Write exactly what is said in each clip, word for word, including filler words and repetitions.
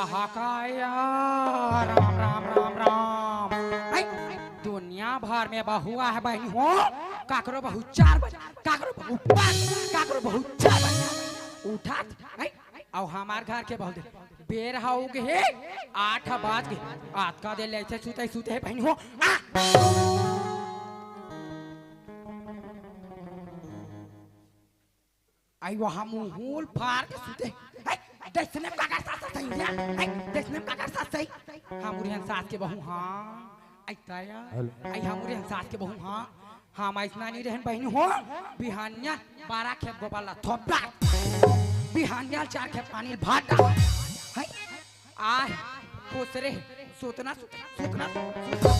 हाकाया, राम, राम, राम, राम। ऐ, दुनिया भर में बहू आहे बहिनी हो, काकरो बहू चार बजे, काकरो बहू पाँच, काकरो बहू चार बजे। उठत, ऐ, अउ हमार घर के बहू दे, बेर हा हो गे हे, आठ बज गे, आतका दे लेथे सुते, सुते हे बहिनी हो। आ! आई वहाँ मुहूल फार के सुते। है, जैसने काकर सास सही है, है, जैसने काकर सास सही। हम उरियन सास के बहू, हाँ। आई ताया। हेलो। आई हम उरियन सास के बहू, हाँ। हम ऐसना नहीं रहन बहिनी हो। बिहानिया बारह खेप गोबर ला थोपला। बिहानिया चार खेप पानी भाटा। है, आय, खुश रहे। सुतना, सुतना, सुतना, सुतना।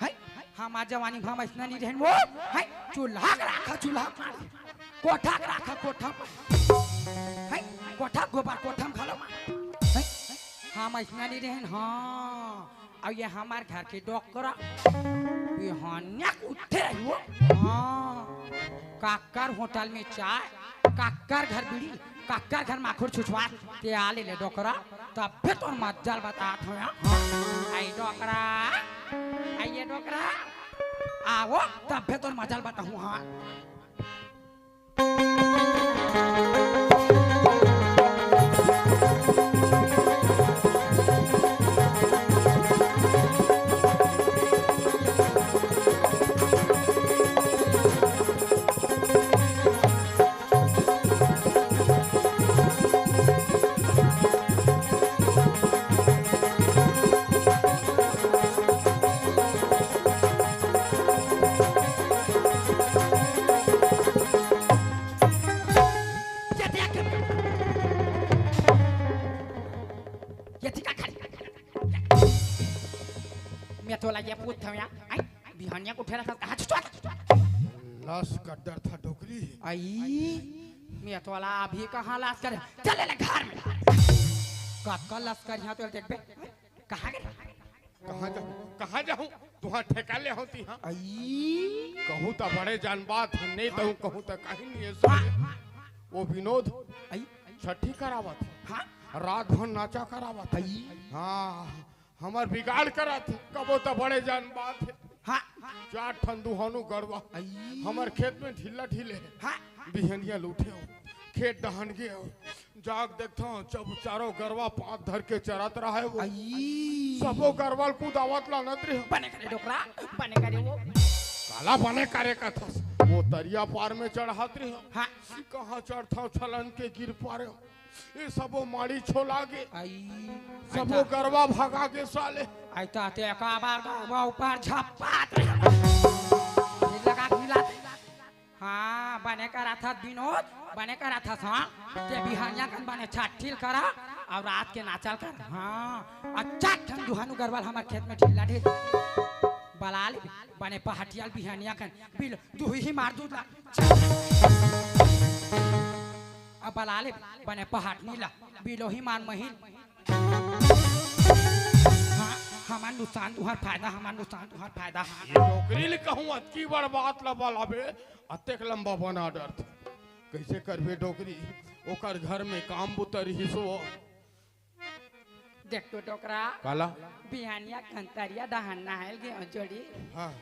है, हमार जवानी में हम ऐसना नहीं रहन वो। है, चूल्हा के राखा, चूल्हा में। कोठा के राखा, कोठा में। है, कोठा गोबर, कोठा में घालो में। है, हम ऐसना नहीं रहन, हाँ। अब ये हमार घर के डोकरा। ये हन्या उठे रही वो। हाँ। काकर होटल में चाय, काकर घर बीड़ी, काकर घर माखुर छुछवात, ते आ ले ले डोकरा, तब्बे तोर मज्जल बतात हो या। हाँ। आई डोकरा, आई ये डोकरा, आवो, तब्बे तोर मज्जल बताहूँ, हाँ। ये ठीक है, खड़ी। मैं तोला ये पूछत हँव या, आई, बिहानिया को उठे रहा था, कहाँ छुटवा? लस कड्डर था डोकरी। आई, मैं तोला अभी कहाँ लस करे? चले ले घर में। कतका लस करिहा तो देखबे। कहाँ गे? कहाँ जाहूँ? कहाँ जाहूँ? तुँहर ठेका ले होती हाँ। आई। कहूँ त बड़े जान बात हे, नहीं त कहूँ त कहीं नहीं हे। सुन, वो विनोद आई। छट्ठी करावत हे। हाँ। रात भर नाचा करावत हे। आई। हाँ, हमर बिगाड़ करत हे। कबो त बड़े जान बात हे। हाँ। चार ठन दुहानू गड़वा आई। हमर खेत में ढिल्ला ढिले हे। हाँ। बिहनिया ल उठे हँव, खेत डहन गे हँव, जाग देखत हँव, जब चारों गरवा पाँत धर के चरत रहय वो। आई। सबो गरवा ल कुदावत लानत रहे। बने करे डोकरा, बने करे वो। काला बने करे कथस? वो तरिया पार में चढ़त रहे। हाँ। कहाँ चढ़त हँव, छलन के गिर परे हँव। ये सबो माड़ी छोला गे। आई। सबो गरवा भगा गे साले। आई ता ते का बार गरवा ऊपर झपात रहे। फिर लगा के हिला। हाँ, बने करत हस विनोद, बने करत हस, हाँ। ते बिहनिया कन बने छट्ठी ल करा अउ रात के नाचा ल कर। हाँ, अच्छा ठन दुहानू गरवा ल हमर खेत में ढिल्ला ढिल। बला ले, बने पहाटिया ल बिहनिया कन, बिल, दुही मार दूध ला। अब बला ले, बने पहाटनी ला, बिलोही मार महीन। हाँ, हमार नुकसान तुँहर फायदा, हमार नुकसान तुँहर फायदा। ये डोकरी ल कहूँ अतकी बड़ बात ला बलाबे, अतेक लंबा बना डरथे। कइसे करबे डोकरी? ओकर घर में काम बुता रिहिस वो। देख तो डोकरा, काला? बिहनिया कन तरिया डहन नहाय ल गे हँव जोड़ी। हाँ।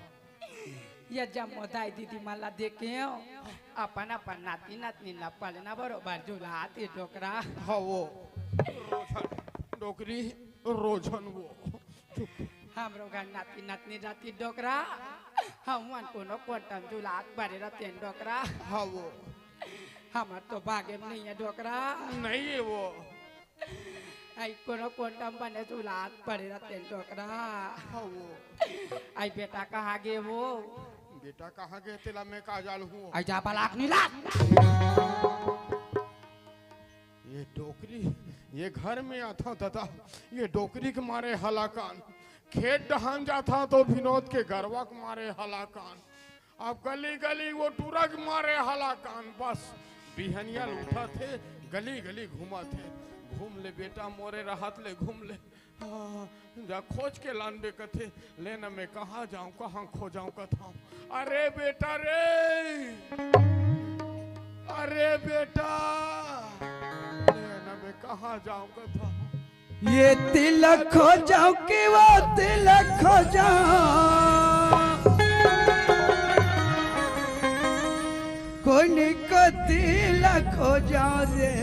ये जम्मो दाई दीदी मन ला देखे हँव, अपन अपन नाती नतनी ला पलना बरोबर झुलात हे डोकरा। हाँ वो रोजन डोकरी, रोजन वो। हमरो घर नाती नतनी रहितिस डोकरा, हमन कोनो कोंटा म झुलात बने रहितेन डोकरा। हाँ वो। हमर तो भागे म नइ हे डोकरा। नइ हे वो। अई कोनो कोंटा म बने झुलात बने रहितेन डोकरा। हाँ वो। अई बेटा कहाँ गे वो? बेटा कहाँ गे तेला मैं का जानहूँ? अई जा बला के नी ला। ये डोकरी, ये घर में आथँव ददा, ये डोकरी के मारे हलाकान। खेत डहन जाथँव तो विनोद के गरवा के मारे हलाकान। अब गली गली वो टूरा के मारे हलाकान। बस बिहनिया ले उठत हे, गली गली घूमत हे। घूम ले बेटा, मोरे रहत ले घूम ले। हाँ, जा खोज के लानबे कथे, ले न मैं कहाँ जाँव, कहाँ खोजँव कथँव। अरे बेटा रे, अरे बेटा, ले न बे कहाँ जाऊं कथा? ये तिलक हो जाऊं कि वो तिलक हो जाऊं, कोन को तिलक हो जाऊं रे।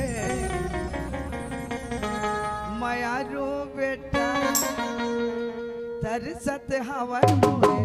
मयारू बेटा तरसत हवय मोरे।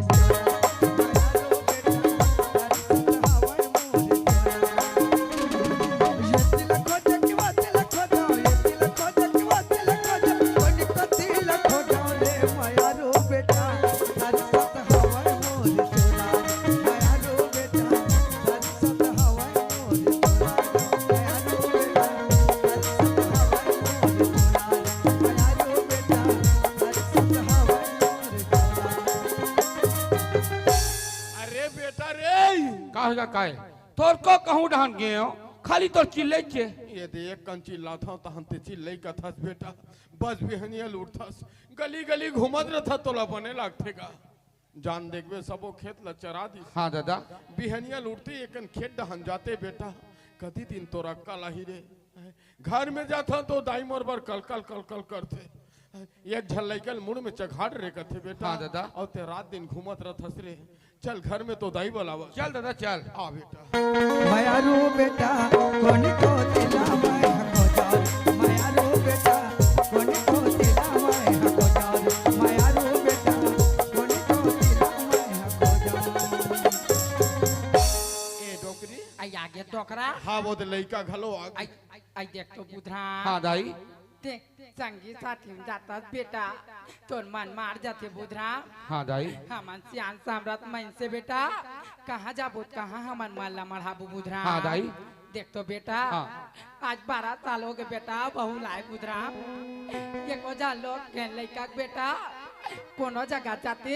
अरे बेटा रे, का होगा काय? तोर को कहूँ डहन गए हो, खाली तोर चिल्ले के। ये दे, एक कन चिल्लाथंव तहन ते चिल्ले कथस बेटा। बस बिहनिया लुटथस, गली गली घूमत रहथस, तोला बने लागथे गा। जान देखबे, सबो खेत ल चरा दिस। हाँ दादा। बिहनिया लुटते एकन खेत डहन जाते बेटा, कति दिन तोर अक्कल आही रे। घर में जाथंव तो दाई मोर बर कलकल कलकल करथे। एक झन लइका ल मुड़ में चघाड़ रे कथे बेटा। हाँ दादा। अउ ते रात दिन घूमत रहथस रे। चल घर में तो दाई बलावत। चल दादा चल। आ बेटा। मयारू बेटा कोन को तिला मैं हको जान। मयारू बेटा कोन को तिला मैं हको जान। मयारू बेटा कोन को तिला मैं हको जान। ए डोकरी। आई आगे डोकरा। हाँ, वो दे लइका घलो आ। आई, आई देख तो बुधराम। हाँ दाई। ते संगी साथी में जातस बेटा, तोर मन मार जाथे बुधराम। हाँ दाई। हमन सियान सामरथ मइनसे बेटा, कहाँ जाबो त कहाँ हमन मन ला मढ़ाबो बुधराम। हाँ दाई। देख तो बेटा, हाँ। आज बारह साल होगे बेटा, बहू लाए बुधराम। एको झन लोग के लइका के बेटा कोनो जगह जाते,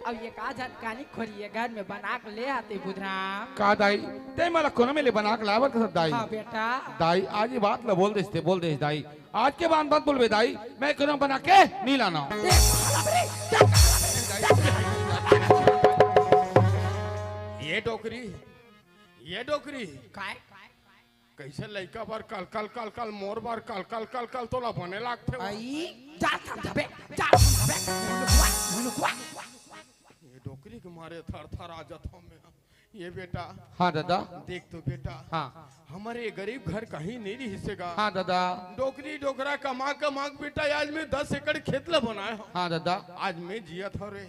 अउ एक आध झन कानी खोरी ये घर में बना के ले आते बुधराम। का दाई, ते मला कोनो में ले बना के लाए बर कथस दाई? हाँ बेटा। दाई, आज ये बात ला बोल देस ते, बोल देस दाई। आज के बाद मत बोलबे दाई, मैं कोनो बना के नहीं लाना। ये डोकरी, ये डोकरी। काय? कइसे लइका बर कल कल कल कल, मोर बर कल कल कल कल, तोला बने लागथे वो। आई, जा समझाबे, जा समझाबे। मनुखवा, मनुखवा। ये डोकरी के मारे थर थर आ जाथंव मैं। ये बेटा। हाँ दादा। देख तो बेटा। हाँ। हमर ये गरीब घर कहीं नहीं रहिसे गा। हाँ दादा। डोकरी डोकरा कमा कमा के बेटा आज मैं दस एकड़ खेत ला बनाए हंव। हाँ दादा। आज मैं जियत हंव रे।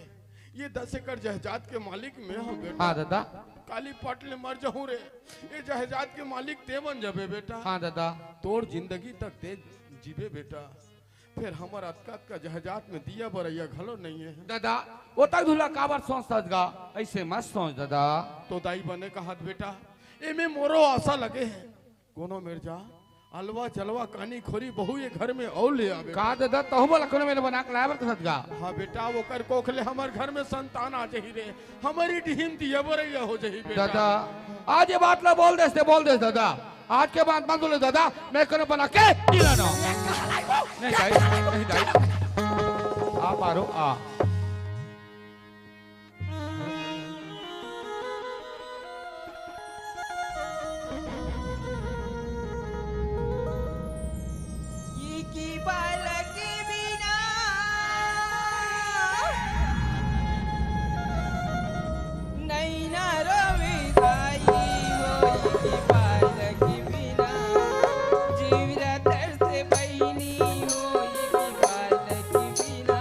ये दस एकड़ जायदाद के मालिक मैं हंव बेटा। हाँ दादा। काली पट ले मर जाहूं रे। ये जायदाद के मालिक ते बन जाबे बेटा। हाँ दादा। तोर जिंदगी तक ते जीबे बेटा। फेर हमर अतका अतका जायदाद में दिया बरइया घलो नइये। दादा, ओतक दूर ला काबर सोचथस गा? अइसे मत सोच दादा। तो दाई बने कहत बेटा, एमे मोरो आसा लगे हे। कोनो मेर जा, अलवा चलवा कानी खोरी बहू ये घर में अउ ले आबे। का दादा, तहूं मोला कोनो मेर बना के लाए बर कथस गा? हाँ बेटा, ओकर कोख ले हमर घर में संतान आ जाही रे। हमर डीह म दिया बरइया हो जाही बेटा। दादा, आज ये बात ला बोल देस ते, बोल देस दादा। आज के बाद मत बोले दादा, मैं कोनो बना के नहीं लाना। नहीं दाई, नहीं दाई। आ पारो, आ। ये की बालक बिना नैना रोवे दाई हो, ये की बालक बिना जीव रतन से बहिनी हो, ये की बालक बिना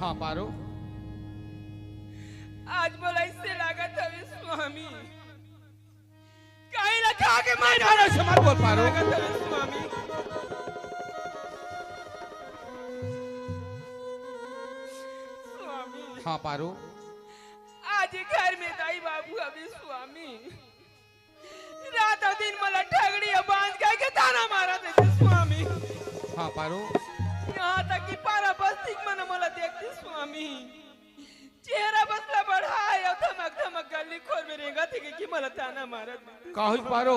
हाँ पारो। आज मोला अइसे लागत हवे स्वामी, काई ला खा के मैं डालो से मत बोल पारो। लागत हवे स्वामी। स्वामी। हाँ पारो। आज ये घर में दाई बाबू हवे स्वामी। रात अउ दिन मोला ठगड़ी अउ बांझ कहिके ताना मारत रहिथे स्वामी। हाँ पारो। यहाँ तक कि पारा बस्ती के मन मोला देखथे स्वामी। चेहरा बस ला बढ़ाए अउ धमक धमक गली खोर में रेंगत हे कि मोला ताना मारत रहिथे। का होइस पारो?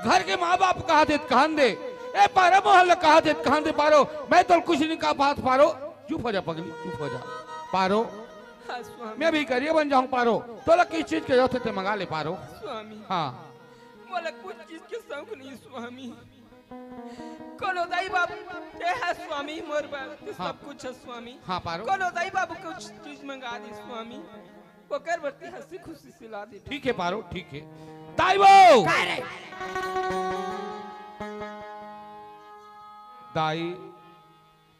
घर के माँ बाप कहाथे त कहन दे। ए पारो, मोहल्ला कहाथे त कहन दे पारो। मैं तोला कुछ नहीं कहा पात पारो। चुप हो जा पगली, चुप हो जा। पारो, हाँ स्वामी। मैं भी गरीब बन जाहूँ पारो। तोला किस चीज के जरूरत हे ते मंगा ले पारो। स्वामी। हाँ। मोला कुछ चीज के शौक नहीं स्वामी। कोनो दाई बाबू ते हे स्वामी मोर बर, ते हाँ। सब कुछ हे स्वामी। हाँ पारो। कोनो दाई बाबू कुछ चीज मंगा दे स्वामी। ओकर बर ते हंसी खुशी से ला दे। ठीक हे पारो, ठीक हे। दाई बो! का रे? दाई,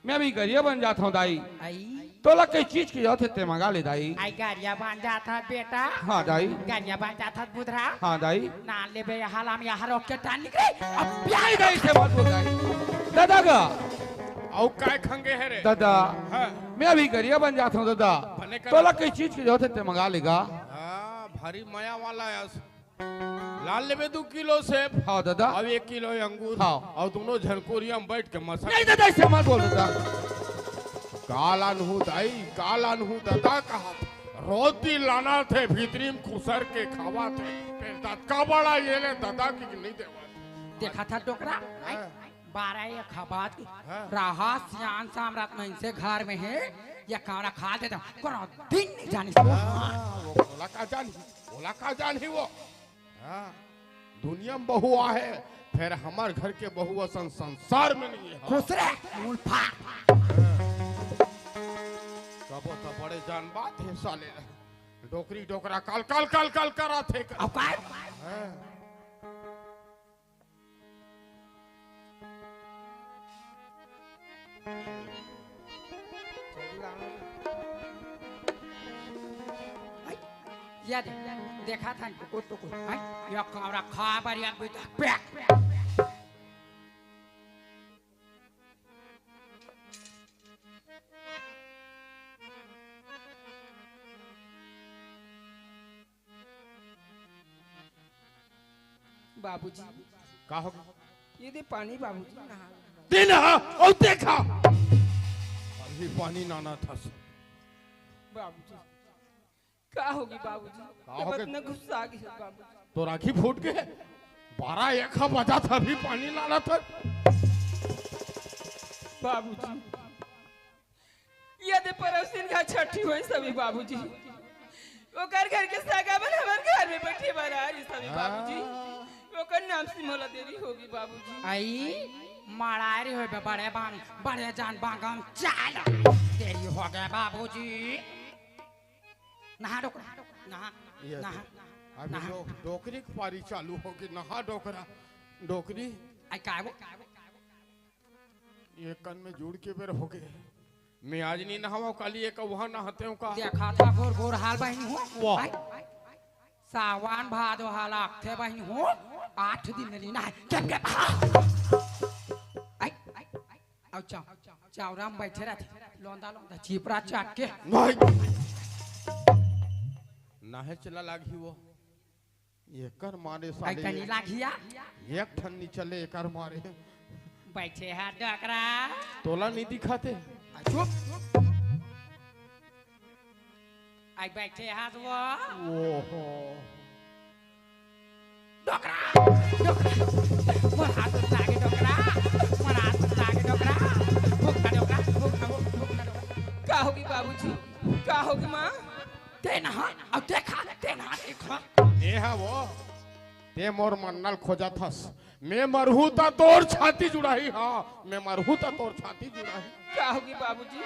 मैं अभी गरिया बन जात हूँ दाई। आई। तोला कई चीज के जरूरत हे ते मंगा ले दाई। आई गरिया बन जात हस बेटा। हाँ दाई। गरिया बन जात हस बुधरा। हाँ दाई। ना लेबे यहाँ ला, यहाँ रोक के टान निकले। अब प्यार नहीं दाई से मत बोल दाई। दादा गा। अउ काय खंगे हे रे? दादा। हाँ। मैं अभी गरिया बन जात हूँ दादा। बने कर। तोला कई चीज के जरूरत हे ते मंगा ले गा। हाँ, भारी मया वाला हे। ला लेबे दू किलो सेब। हाँ दादा। अउ एक किलो अंगूर। हाँ। अउ दूनों झन कोरिया में बैठ के मसा। नहीं दादा, अइसे मत बोल दादा। का लानहूँ दाई, का लानहूँ दादा कहा। रोज दिन लानथे भीतरी में खुसर के खावथे। फेर दतका बड़ा ये ले दादा कि नहीं देवा। देखा था डोकरा, हाँ। बारह एक हबात की हाँ। रहा सियान सामरात में इनसे घर में हे, ये कावड़ा खा देता, कोनो दिन नहीं जानी। हाँ, वो ओला का जानही, ओला का जानही वो। हाँ, दुनिया में बहू आहे, फेर हमर घर के बहू असन संसार में नहीं हे। खुश रह, मुल्फा। हाँ। कबो तो बड़े जान बात हे साले। डोकरी डोकरा काल, काल, काल, काल कराथे। अब काय? हाँ। या दे, देखा था। कुछ तो कुछ। हाय, या कावड़ा खा बार या बेटा। पैक। बाबूजी। का हो? ये दे पानी बाबूजी, नहा। दे नहा, अउ देखा। अभी पानी लाना था। बाबूजी। का होगे बाबूजी? का होगे? इतना गुस्सा आ गया बाबूजी। तोर आँखी फूट गे? बारह एक बजत हे अभी पानी लाना था। बाबूजी। ये दे पड़ोसिन घर छट्ठी होइस अभी बाबूजी। ओकर घर के सगा मन हमर घर में बैठे बर आइस अभी हाँ। बाबूजी। ओकर नाम से मोला देरी होगे बाबूजी। आई, मड़ारी होबे बड़े बान, बड़े जान बांगम चाल। देरी होगे बाबूजी। नहा डोकरा, नहा, ये नहा, दे। अभी नहा। डो-, डोकरी के पारी चालू होगे, नहा डोकरा, डोकरी। आई काय वो? ये कन में जुड़ के बेर होगे। मैं आज नहीं नहावंव, काली एक वहाँ नहातेंव का। देखा था गोर गोर हाल बहिनी हो। वाह। आई, सावन भादो हाल आथे बहिनी हो। आठ दिन नहीं नहाए। के, के, हाँ। आई, अउ चा-, चावरा में बैठे रहिथे, लोंदा लोंदा चिपरा चाट के। नहीं। नहे चला लागही वो। एकर मारे आई साले कनी एक, लागिया। एक ठन नी चले एकर मारे। बैठे हा डोकरा। तोला नहीं दिखाते। आ, चुप। आई बैठे हाथ वो। ओहो। डोकरा, डोकरा, मोर हाथ लागे डोकरा, मोर हाथ लागे डोकरा, भूखा डोकरा, भूखा, भूखा, भूखा डोकरा। का होगे बाबूजी? का होगे माँ? ते नहा, अब देखा, ते नहा, देखा। ए हा वो, ते मोर मन्नल खोजत हस। मैं मरहूँ त तोर छाती जुड़ाही, हाँ, मैं मरहूँ त तोर छाती जुड़ाही। का होगे बाबूजी?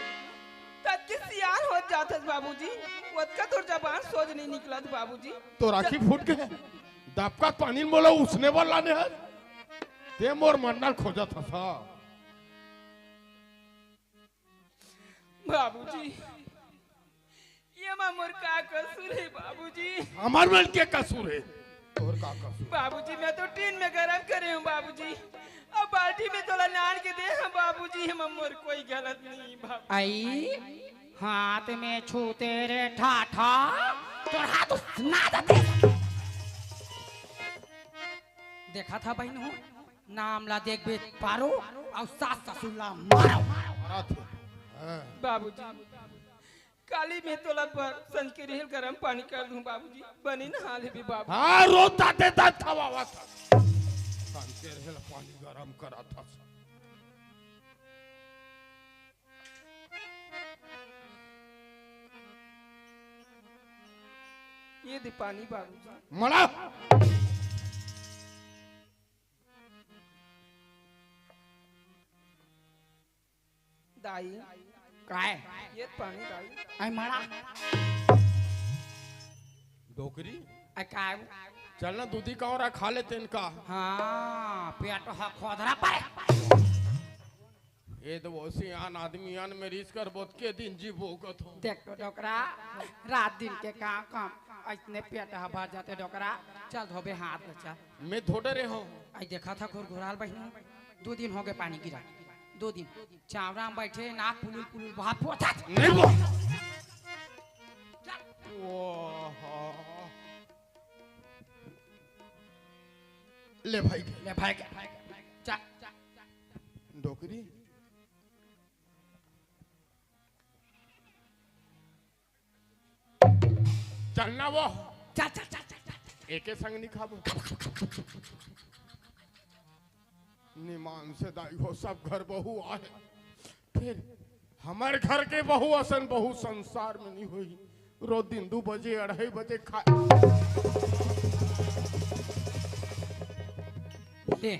ततके सियान होत जात हस बाबूजी, ओतका तोर जबान सोझ नहीं निकलत बाबूजी। तोर आँखी फूट गे, दबकत पानी मोला उसने बर लाने हस, ते मोर मन्नल खोजत हस, हाँ। बाबूजी, ये मा मोर का कसूर हे बाबूजी? हमर मन के कसूर हे, तोर का कसूर? बाबूजी, मैं तो टीन में गरम करे हूँ बाबूजी, अब बाल्टी में तोला नान के दे हूँ बाबूजी, एमा मोर कोई गलत नहीं बाबू। आई, हाथ में छूते रे ठाठा, तोर हाथ उसना देते। देखा था बहन हो, नाम ला देखबे पारो, अउ सास ससुर ला मारो। मारत हे। हाँ। बाबूजी, काली में तोला बर संजके रेहेल गरम पानी कर दूं बाबूजी, बने नहा लेबे बाबू। हाँ, रोता दे दत खवावत। संजके रेहेल पानी गरम करत हस। ये दे पानी बाबूजी। मड़ा। दाई। काय? ये पानी दाई। आई मारा। डोकरी? आई काय? चल ना, दूधी कौरा खा ले तेन का। हाँ, पेट हा खोदरा पाए। ये तो वो सियान आदमी अन में रीस कर बोत के दिन जी भोगत हो। देख तो डोकरा, रात दिन के काम काम, इतने पेट हा भर जाते डोकरा। चल धोबे हाथ ले चल। मैं धोटे रहे हूँ। आई देखा था घुरघुराल बहिनी, दो दिन हो गए पानी गिरा, दो दिन। चावरा में बैठे, नाक पुलुल पुलुल बहा पोछत। नहीं बोल। चल। ओहो। ले भाई के। ले भाई के। चल। डोकरी। चल ना वो। चल, चल, चल, चल, चल। एके संग नहीं खाबो। निमान से दाई हो, सब घर बहू आहे। फिर हमर घर के बहू असन बहू संसार में नहीं होई। रोज दिन दू बजे, अढ़ाई बजे खा। ले,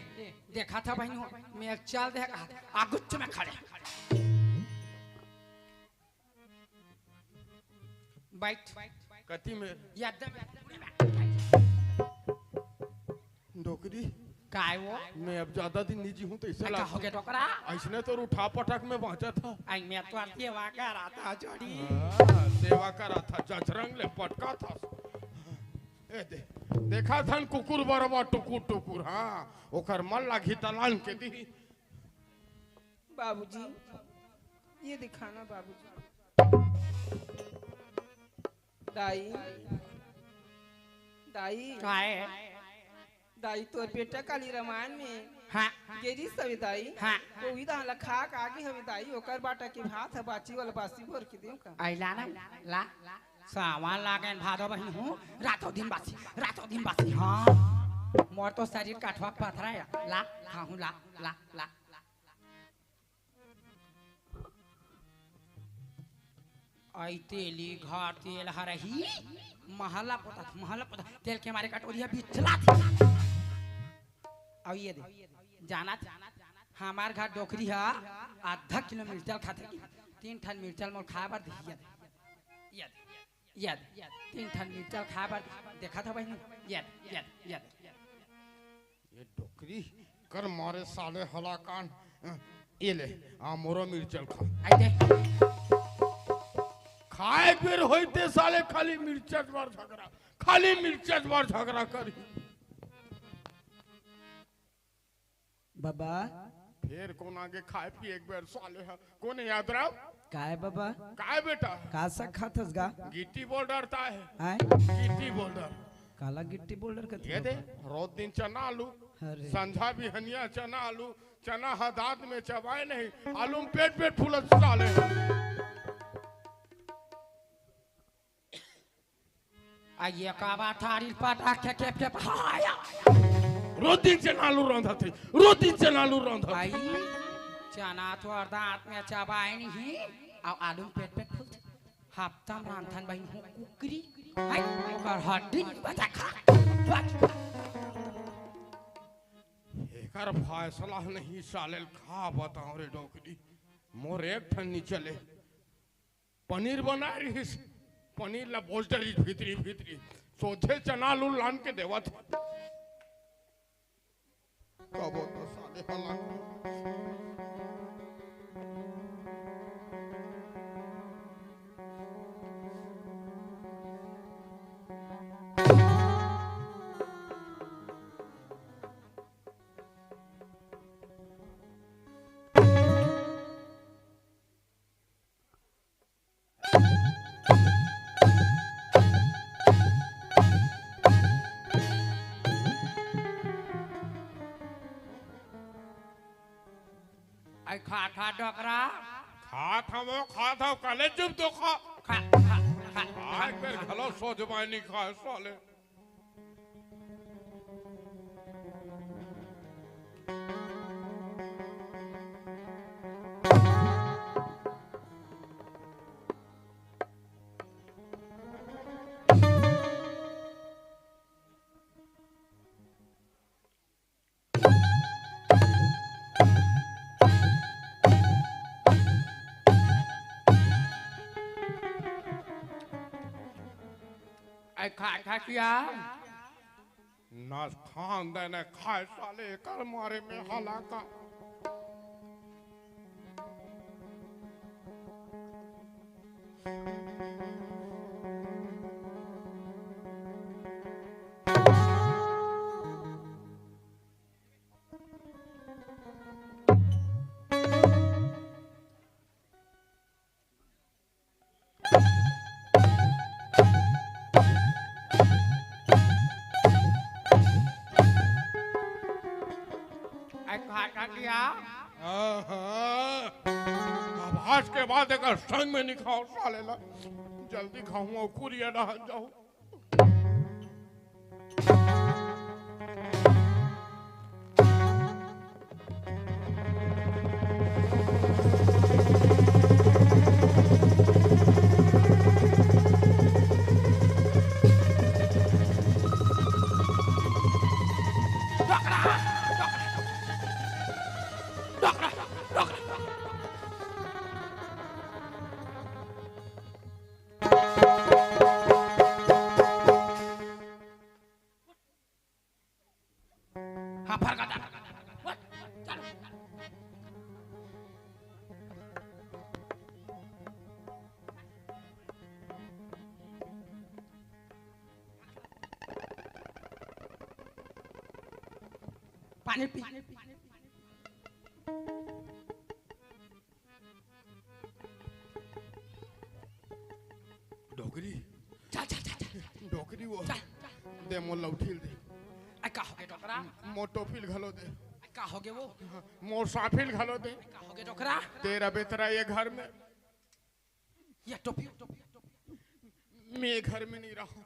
देखा था बहन हो, मैं चल दे कहा, आगुच्च में खड़े। बैठ। कति में? ये एकदम डोकरी। काय वो? मैं अब ज्यादा दिन नहीं जीहूं तो ऐसे का लगता हो गया डोकरा? ऐसने तो उठा पटक में बांचा था। आई मैं तो सेवा करा था जोड़ी। हाँ, सेवा करा था, जजरंग ले पटका था। ए दे, देखा थन कुकुर बरवा टुकुर टुकुर, हाँ, ओकर मन लागी तलान के दी। बाबूजी, ये दिखाना बाबूजी। दाई, दाई। काय? दाई, तोर बेटा काली रामायण में हाँ। गेरी सवे दाई। हाँ। ओही दान ला खा के आगे हवे दाई, ओकर बाटा के भात ह बाची वाला बासी भर के देव का? अइला ना, ला। सावन लागेन भादो बहिन हूँ, रातों दिन बासी, रातों दिन बासी। हाँ, मोर तो शरीर कठवा पथरा है। ला, खाहूँ, ला, ला, ला। आई तेली घर तेल हरही, महला पोता, महला पोता, तेल के मारे कटोरिया बिचला थी। अब ये दे, जाना थी, हमार घर डोकरी है, आधा किलो मिर्चल खाथे की, तीन ठन मिर्चल मोल खाए बर दे, ये दे, ये दे, ये दे, तीन ठन मिर्चल खाए बर दे, देखा था बहिनी, ये दे, ये दे, ये दे। ये डोकरी कर मारे साले हलाकान। ये ले, आ मोरो मिर्चल खा। आई दे। खाए बेर होइते साले खाली मिर्चट बर झगड़ा, खाली मिर्चट बर झगड़ा करी। बाबा। फेर कोन आगे खाए पिए एक बेर साले ह, कोन याद राव? काय बाबा? काय बेटा? का साग खाथस गा? गिट्टी बोल्डर ता है। आय? गिट्टी बोल्डर। काला गिट्टी बोल्डर कथे ये दे, बाबा? रोज दिन चना आलू, अरे। संझा बिहनिया चना आलू, चना ह दांत में चबाए नहीं, आलू में पेट पेट फूलत साले। आ ये का बात थारी पटाख के केप केप हाया। रोज दिन चना आलू रांधत हे, रोज दिन चना आलू रांधत। भाई, चना तो दांत में चबाए नहीं, अउ आलू में पेट पेट फूलत। हफ्ता में रांधथन बहिन हूँ कुकरी, हाय, ओकर हड्डी नहीं बचा खा। एकर फैसला नहीं साले ल का बताओ रे डोकरी, मोर एक ठन नहीं चले। पनीर बना रहिस, पनीर ला बोल डरिस भीतरी भीतरी, सोझे चना आलू लान के देवत हे। कबो तो साले हला। अई खा, खा, डोकरा। खात हवं, खात हवं, काले चुप तो खा। खा, खा, खा, खा। आज मेर घलो सोच बाय नी खाय, साले। अई खा, खा किया। ना खान दे, ना खाय साले, एकर मारे में हलाका। अई खा, खा किया। आहा। अब आज के बाद एकर संग में नी खाव साले ला। जल्दी खाहूं अऊ कुरिया डहर जाहूं। हाँ, फरका जा। पानी पी। डोकरी। चल, चल, चल, चल। डोकरी वो। चल। दे मोर लौठिल दे। अई का होगे डोकरा? मोर टोपील घलो दे। अई का होगे वो? मोर साफिल घलो दे। अई का होगे डोकरा? तेरा बेतरा ये घर में। ये टोपी, टोपी, टोपी। मैं घर में नहीं रहूं।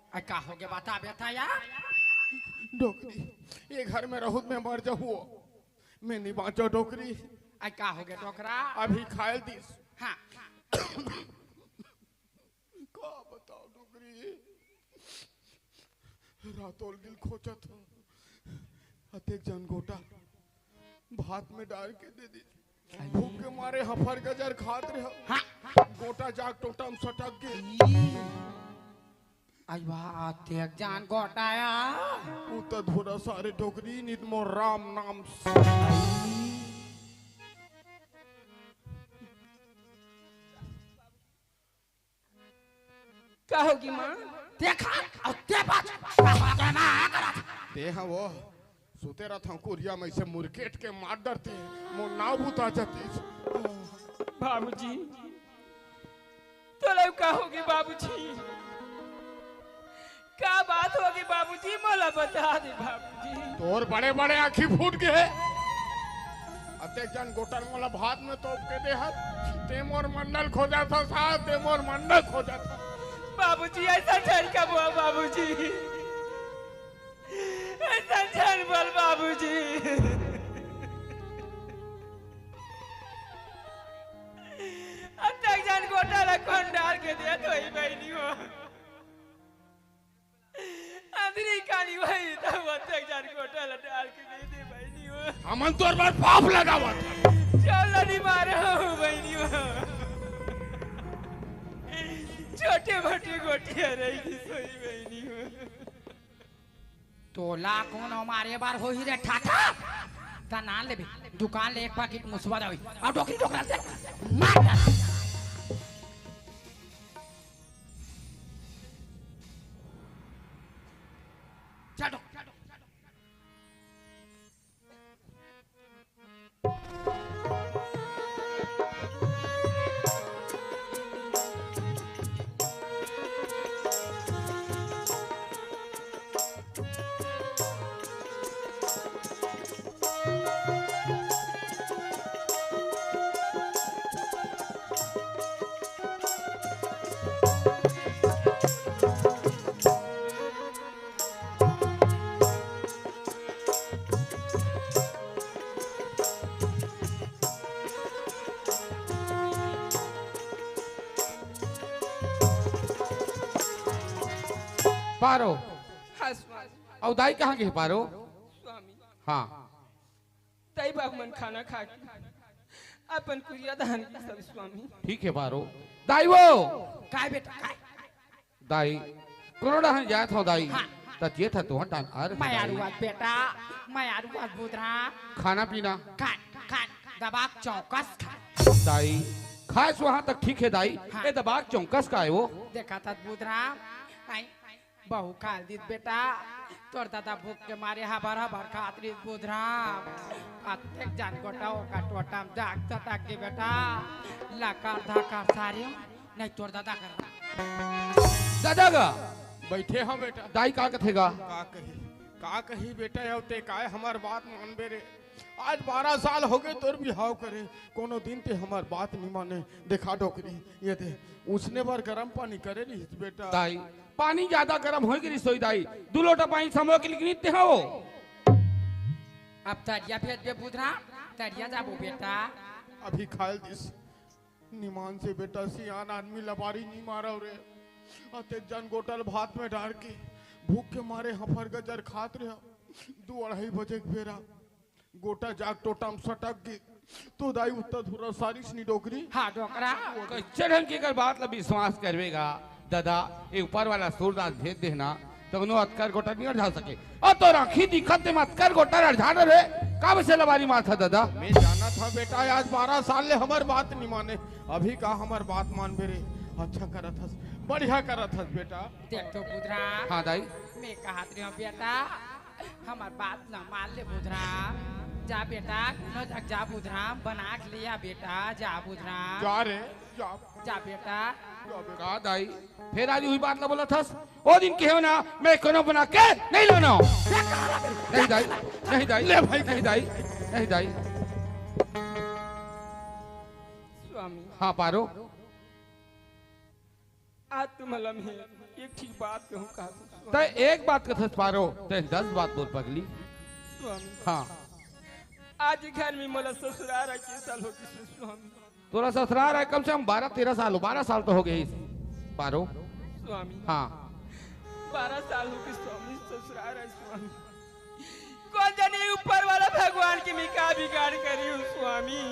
अई का होगे बता बेटा यार? डोकरी, ये घर में रहूं त मैं मर जाहूं। मैं नहीं बांचो डोकरी। अई का होगे डोकरा? अभी खायल दिस। हाँ। का बताओ डोकरी, रातोल दिल खोचत हो, अतेक जन गोटा भात में डाल के दे दी। भूख के मारे हफर गजर खात रहे। हाँ। गोटा जाग टोटा में सटक गे। अई बा, अतेक जन गोटा आय। उ त धोरा सारे डोकरी नित मोर राम नाम। का होगे माँ? देखा, अउ ते बात, का होगे माँ? तेहा वो, सुते रहत हंव कुरिया में अइसे मुरकेट के मार डरते, मोर नाव बुता जातिस। बाबूजी, तोला का होगे बाबूजी? का बात होगे बाबूजी? मोला बता दे बाबूजी। तोर बड़े बड़े आँखी फूट गे हे। अतेक जन गोटा ल मोला भात में तोप के दे हस। ते मोर मंडल खोजत हस, ते मोर मंडल खोजत हस। बाबूजी, अइसन झन का बोल बाबूजी। अइसन झन बोल बाबूजी। अतेक जन गोटा ल कोन डाल के देत होही बहिनी हो? अंधरी काली होही त अतेक जन गोटा ल डाल के दे दे बहिनी हो। हमन तोर बर पाप लगावत हन। चल नी मारो बहिनी हो। छोटे मोटे गोटिया रही सोई बहिनी हो। तोला कोनो मारे बर होही रे ठाठा? त ना लेबे, दुकान ले एक पैकेट मुसवा दवाई। अउ डोकरी डोकरा दे, मार डाल। चल डोक। पारो। हाँ स्वामी। अउ दाई कहाँ गे हे पारो? स्वामी। हाँ। दाई बाबू मन खाना खा के अपन कुरिया धान के सब स्वामी। ठीक हे पारो। दाई वो। काय बेटा, काय? दाई, कोनो डहन जात हव दाई। हाँ। त जेत ह तुहर डान आर ह मयारू दाई। बात बेटा, मयारू बात बुधराम। खाना पीना? खान, खान, दबाक चौकस खान। दाई, खाए सुहा तक ठीक हे दाई। हाँ। ए दबाक चौकस का हे वो? देखा था बुधराम, आई, बहू खाल दीत बेटा, तोर दादा भूख के मारे हबर हबर खात रहिस बुधराम। अतेक जान गोटा ओका टोटा म जाग चटक गे बेटा, लकर धकर सारे नहीं तोर दादा कर। दादा गा। बइठे हंव बेटा। दाई का कथे गा? का कही, का कही बेटा, अउ ते काय हमर बात मानबे रे? आज बारह साल होगे तोर बिहाव करे, कोनो दिन ते हमर बात नी माने। देखा डोकरी, ये दे, उसने बर गरम पानी करे रहिस बेटा। दाई, पानी जादा गरम होय गे रहिस होही दाई, दू लोटा पानी समो के लिखनी ते हव। अब तरिया भेजबे बुधराम, तरिया जाबो बेटा। अभी खाल दिस। निमान से बेटा, सियान आदमी लबारी नी मारव रे। अतेक जन गोटा ल भात में डार के भूख के मारे हफर गजर खात रहे। दू अढ़ाई बजे के बेरा गोटा जाग टोटा म सटक गे। तो दाई उत्तर धुरा सारिस नी डोकरी। हाँ डोकरा। कइसे ढंग के एकर बात ल विश्वास करबे गा? दादा, ए ऊपर वाला सूरदास भेज देना, तउनो अतकर गोटा नी अरझा सके। अउ तोर आँखी दिखत ते म अतकर गोटा अरझा डरे, का बइसे लबारी मारथस दादा? मैं जानत हंव बेटा, आज बारह साल ले हमर बात नी माने, अभी का हमर बात मानबे रे? अच्छा करत हस, बढ़िया करत हस बेटा। देख तो बुधराम। हाँ दाई। मैं कहत रहेंव बेटा, हमर बात ल मान ले बुधराम। जा बेटा, कोनो जग जा बुधराम, बना के ले आ बेटा, जा बुधराम। जा रे, जा। जा बेटा। का दाई, फेर आज उही बात ला बोलत हस? ओ दिन कहेंव ना, मैं कोनो बना के नहीं लानों। नहीं दाई, नहीं दाई, ले भाई। नहीं दाई, नहीं दाई। स्वामी। हाँ पारो। आज तुमला मैं एक ठीक बात कहूँ का स्वामी। तैं एक बात कथस पारो, तैं दस बात बोल पगली। स्वामी। हाँ। आज घर में मोला ससुरार आए के साल हो गिस स्वामी। तोला ससुरार आए कम से कम बारह तेरह साल हो, बारह साल तो हो गे हे पारो। स्वामी। हाँ। बारह साल हो गे स्वामी, ससुरार आए स्वामी। कोन जनी ऊपर वाला भगवान के मैं का बिगाड़ करे हंव स्वामी।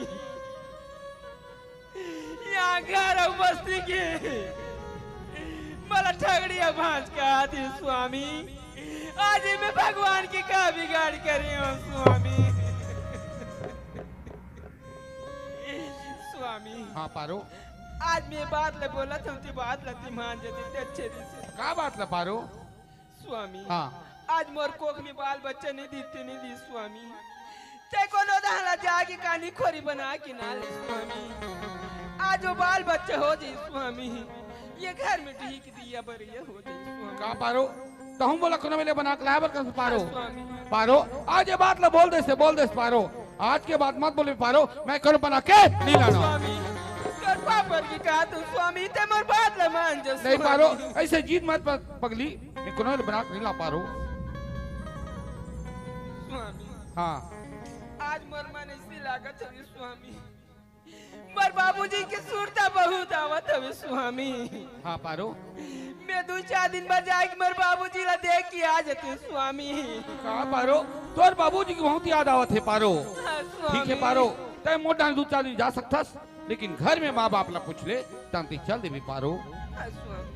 यहाँ घर अउ बस्ती के मोला ठगड़िया भांज कहा दिस स्वामी। आज मैं भगवान के का बिगाड़ करे हंव स्वामी। स्वामी। हाँ पारो। आज मैं बात ला बोलत हंव, ते बात ला ते मान जाते ते अच्छे रहिसे। का बात ला पारो? स्वामी। हाँ। आज मोर कोख में बाल बच्चा नहीं दिस ते नहीं दिस स्वामी। ते कोनो दहला जाके कानी खोरी बना के ना ले स्वामी। आज वो बाल बच्चा हो जाई स्वामी। ये घर में ढीक दिया बरिया हो जाई स्वामी। का पारो? तहूँ मोला कोनो मेले बना के लाए बर कस पारो। हाँ, स्वामी। पारो, आज ये बात ला बोल देस ते, बोल देस पारो। आज के बाद मत बोले पारो, मैं कोनो बना के नहीं लानों। स्वामी, तोर पापर की कहा तू स्वामी, ते मोर बात ला मान जा नहीं स्वामी। पारो, अइसे जिद मत प-, पगली, मैं कोनो मेले बना के नहीं ला पारो। स्वामी। हाँ। आज मोर मन अइसे लागत हे स्वामी। मोर बाबूजी के सुरता बहुत आवत हवे स्वामी। हाँ पारो। मैं दू चार दिन बाद जाके मोर बाबूजी ला देख के आ जाते स्वामी। का पारो? तोर बाबूजी के बहुत याद आवत हे पारो। हाँ, स्वामी। ठीक हे पारो, तैं मोर डाहन दू चार दिन जा सकथस, लेकिन घर में माँ बाप ला पूछ ले, तहन ते चल देबे पारो। हाँ, स्वामी।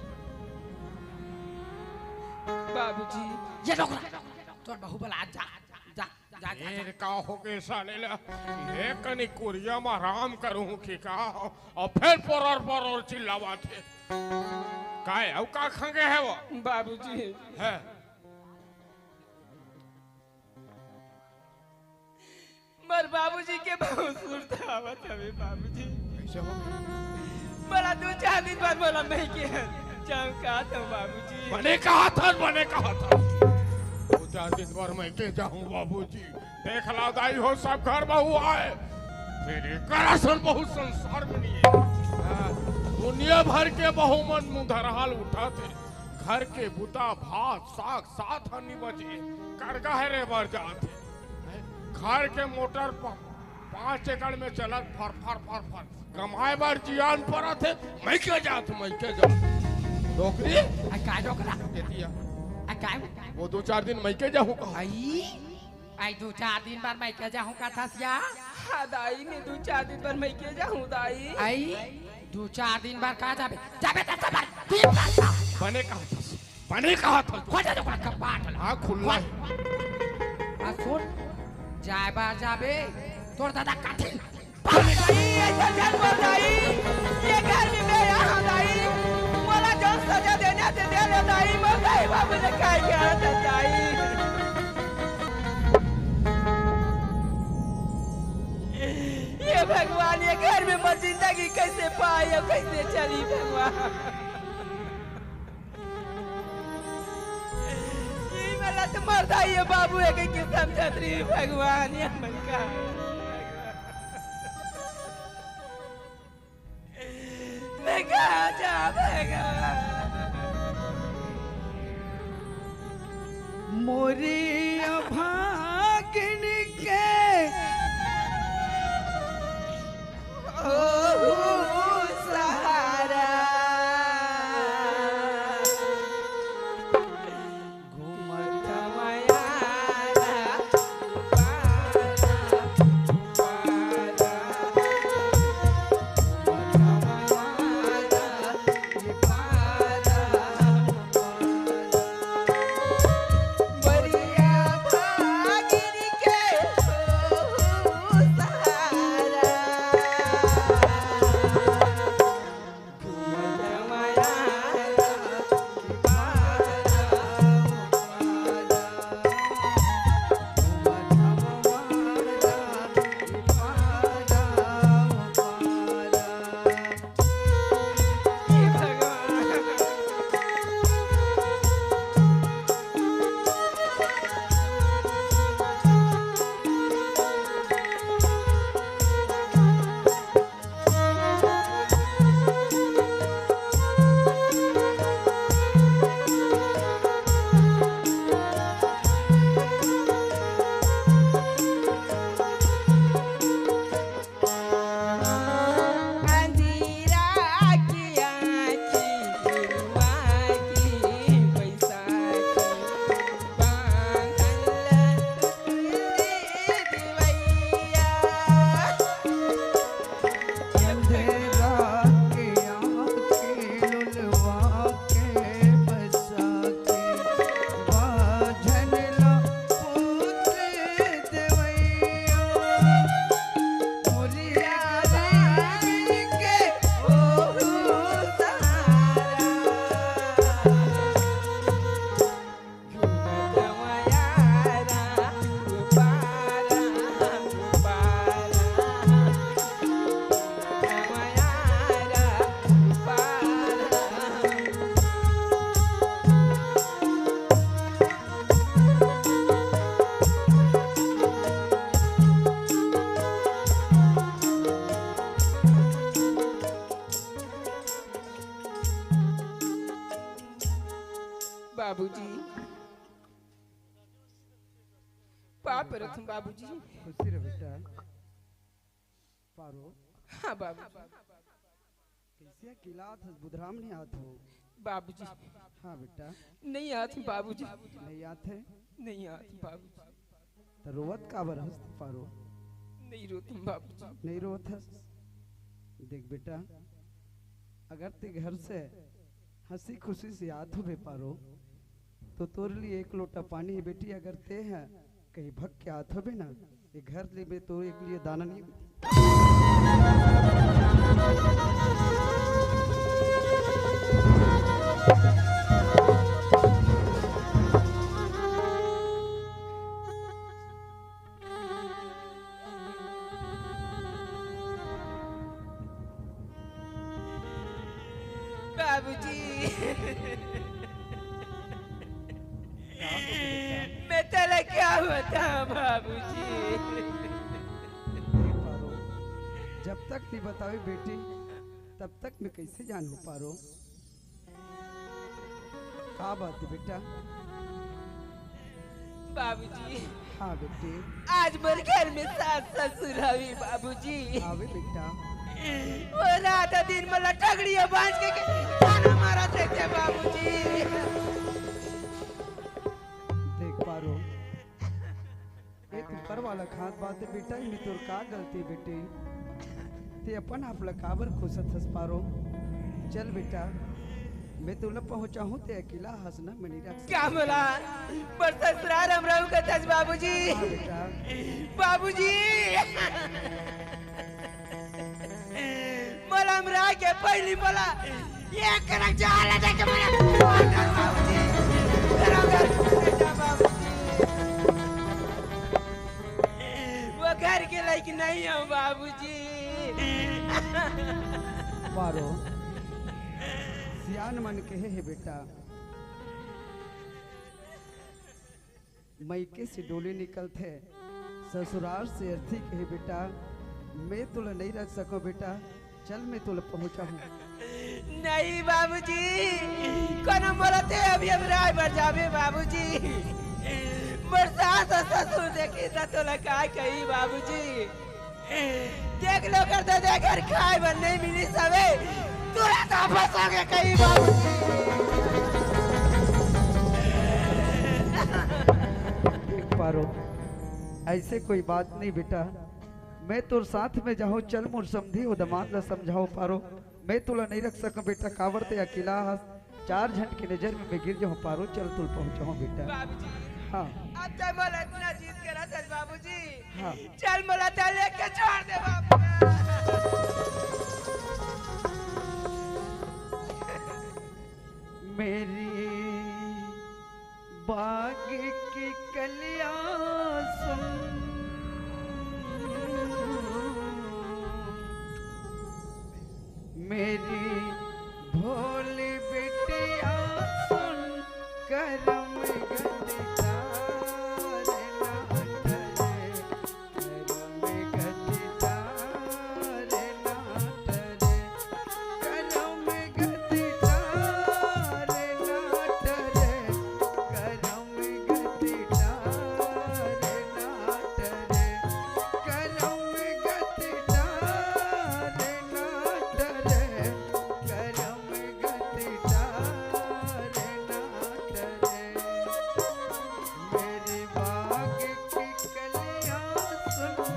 बाबूजी। ये डोकरा, तोर बहू बला जा, जा। जा, जा, जा। फेर का होगे साले ला? ये कनी कुरिया म आराम करहूं कि का? अउ फेर परोर परोर चिल्लावत हे। काय अउ का खंगे हे वो? बाबूजी। हे। मोर बाबूजी के बहुत सुरता आवत हवे बाबूजी। कइसे हो? मोला दू चार दिन बाद मोला मइके जाहूं कहत हंव बाबूजी। बने कहत हस, बने कहत हस। दू चार दिन बाद मइके जाहूं बाबूजी। देख ला दाई हो, सब घर बहू आए, फेर एकर असन बहू संसार में नहीं हे। हाँ, दुनिया भर के बहू मन मुंह धरहाल उठत हे। घर के बुता भात साग साथ ह नी बचे, करगा हेरे बर जात हे। घर के मोटर प-, पाँच एकड़ में चलत फर फर फर फर। कमाए बर जियान परत हे, मइके जात, मइके जात। डोकरी? आ, का डोकरा? एतिया। काय? वो दू चार दिन मइके जाहूं कहा। आई, आई दू चार दिन बर मइके जाहूं कथस या? हाँ दाई, मैं दू चार दिन बर मइके जाहूं दाई। आई, दू चार दिन बर का जाबे? जाबे त सबर दिन बर का। बने कहा थस, बने कहा थस। खोज दे ओकरा कपाट ला। हाँ, खुल्ला हे। आ सुन, जाय बर जाबे, तोर दादा काटे। दाई, ऐसा जान मर दाई, ये घर में मैं यहाँ दाई, मोला जौन सजा देना ते दे ले दाई, मर दाई बाबू ने काय किया था दाई। ये भगवान, ये घर में मैं जिंदगी कैसे पाई और कैसे चली भगवान। ये वाला तो मरता ही है बाबू, एक एक के समझत रही भगवान, ये मन का। मैं कहाँ जा भगवान? मोरी अभागिन के ओ सहारा। घूमत हवं आरा पारा, पारा। घूमत हवं आरा पारा, पारा। बढ़िया भागिन के हो सहारा। बाबूजी, पाँव परत हूँ बाबूजी। खुशी रह बेटा। पारो। हाँ बाबूजी। कैसे अकेला आत हस, बुधराम नहीं आत हो? बाबूजी। हाँ बेटा। नहीं आत हूँ बाबूजी। नहीं आत हे? नहीं आत हूँ बाबूजी। त रोवत काबर हस पारो? नहीं रोत हूँ बाबूजी। नहीं रोवत हस? देख बेटा, अगर ते घर से हंसी खुशी से आत होबे पारो, तो तोर लिए एक लोटा पानी हे बेटी। अगर ते ह कहीं भग के आत होबे ना, ये घर ले मैं तोर एक लिए दाना नहीं। बाबूजी, मैं तेला क्या बताऊं बाबूजी? जब तक नहीं बतावे बेटी, तब तक मैं कैसे जानहूं पारो? का बात हे बेटा? बाबूजी। हाँ बेटी। आज मोर घर में सास ससुर हवे बाबूजी। हवे बेटा। वो रात दिन मोला टगड़िया बांध के, के ताना मारत रहिथे बाबूजी। ऊपर वाला खात बात बेटा, इमे तोर का गलती बेटी? ते अपन आप ला काबर कोसत हस पारो? चल बेटा, मैं तोला पहुंचाहूं, ते अकेला हस ना, मैं नहीं रख का सकता। मोला पर ससुराल हम रहू कथस बाबूजी। हाँ बेटा। बाबूजी, मोला हमरा के पहली मोला ये करक जा ले देख मोला। बाबूजी, तेरा घर छोड़ दे जा बाबूजी। वो घर के लायक नहीं हो बाबूजी। पारो, सियान मन कहे हे बेटा, मइके से डोली निकलथे, ससुराल से अर्थी कहे बेटा, मैं तोला नहीं रख सकों बेटा, चल मैं तोला पहुंचाहूं। नहीं बाबूजी, कोनो मोला ते अभी अब राय बर जाबे बाबूजी। मोर सास अउ ससुर देखी त तोला का कही बाबूजी। देख लो कर दे, दे घर खाए बर नहीं मिली सबे, तुरंत वापस आ गए कहीं बाबूजी। देख पारो, ऐसे कोई बात नहीं बेटा, मैं तोर साथ में जाहूं, चल मोर समधी हो दमाद ला समझाओ पारो। मैं तोला नहीं रख सकूं बेटा, काबर ते अकेला हस। चार झन के नजर में मैं गिर जाहूं पारो, चल तोला पहुंचाहूं बेटा। बाबूजी, हाँ। अब ते मोला इतना जीत के रखस बाबूजी। हाँ। चल मोला ते लेके छोड़ दे बाबू। मेरी बाग की कलियां सुन, मेरी भोली बिटिया सुन, करम गति तारे ना टरे। मेरी बाग की कलियां सुन,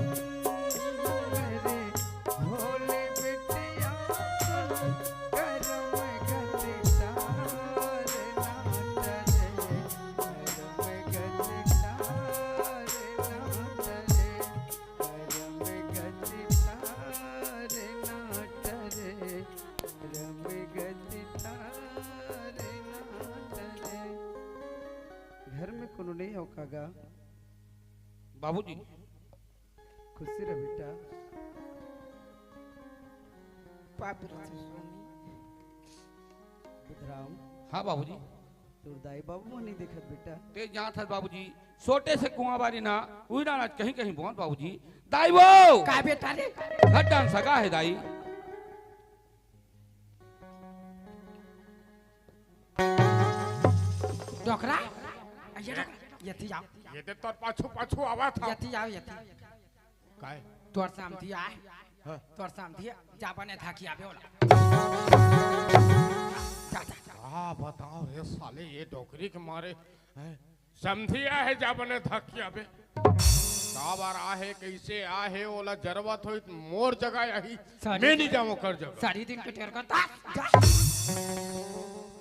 मेरी भोली बिटिया सुन, करम गति तारे ना टरे, करम गति तारे ना टरे, करम गति तारे ना टरे, करम गति तारे ना टरे। घर में कोनो नहीं हो कागा? बाबूजी। खुशी रह बेटा। पाप रहे स्वामी। बुधराम। हाँ बाबूजी। तोर दाई बाबू मन नहीं देखत बेटा। ते जानत हस बाबूजी, छोटे से कुआं बारी ना, उही ना आज कहीं कहीं बोल बाबूजी। दाई वो! का बेटा रे? घट डान सगा है दाई। डोकरा, ये डोकरा, ये थी आओ। ये दे तोर पाछू पाछू आवा था। ये थी आओ, ये थी। काय? तोर समधी आय। हाँ। तोर समधी जा बने धाकी आबे ओला। जा, जा, जा। का बताओ रे साले, ये डोकरी के मारे, हैं? समधी आहे जा बने धाकी आबे। काबर आहे, कैसे आहे, ओला जरूरत होई त मोर जगह आही, सारी मैं नहीं जावं कर जगह। सारी दिन के टेर कर, जा, जा।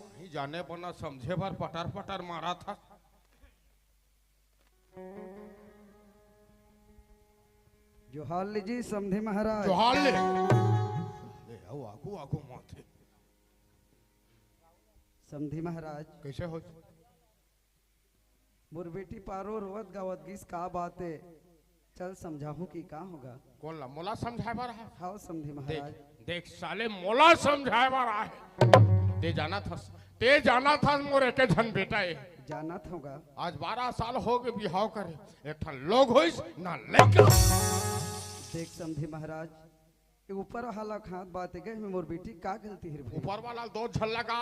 नहीं जाने बना समझे बर पटर पटर मारा था। जोहार ले जी समधी महाराज। जोहार ले। ले आओ, आगू, आगू माथे। समधी महाराज। कैसे हो? मोर बेटी पारो रोवत गावत गिस, का बात है? चल समझाहूं कि का होगा? कोन ला? मोला समझाए बर है? हाव समधी देख, महाराज। देख साले, मोला समझाए बर आहे। ते जानत हस, ते जानत हस मोर एके झन बेटा ए। जानत होगा। आज बारह साल हो गए बिहाव करे, एक ठन लोग होइस ना लइका। देख समधी महाराज, ये ऊपर वाला खात बात है, गए में मोर बेटी का गलती है भाई? ऊपर वाला दो झन लगा,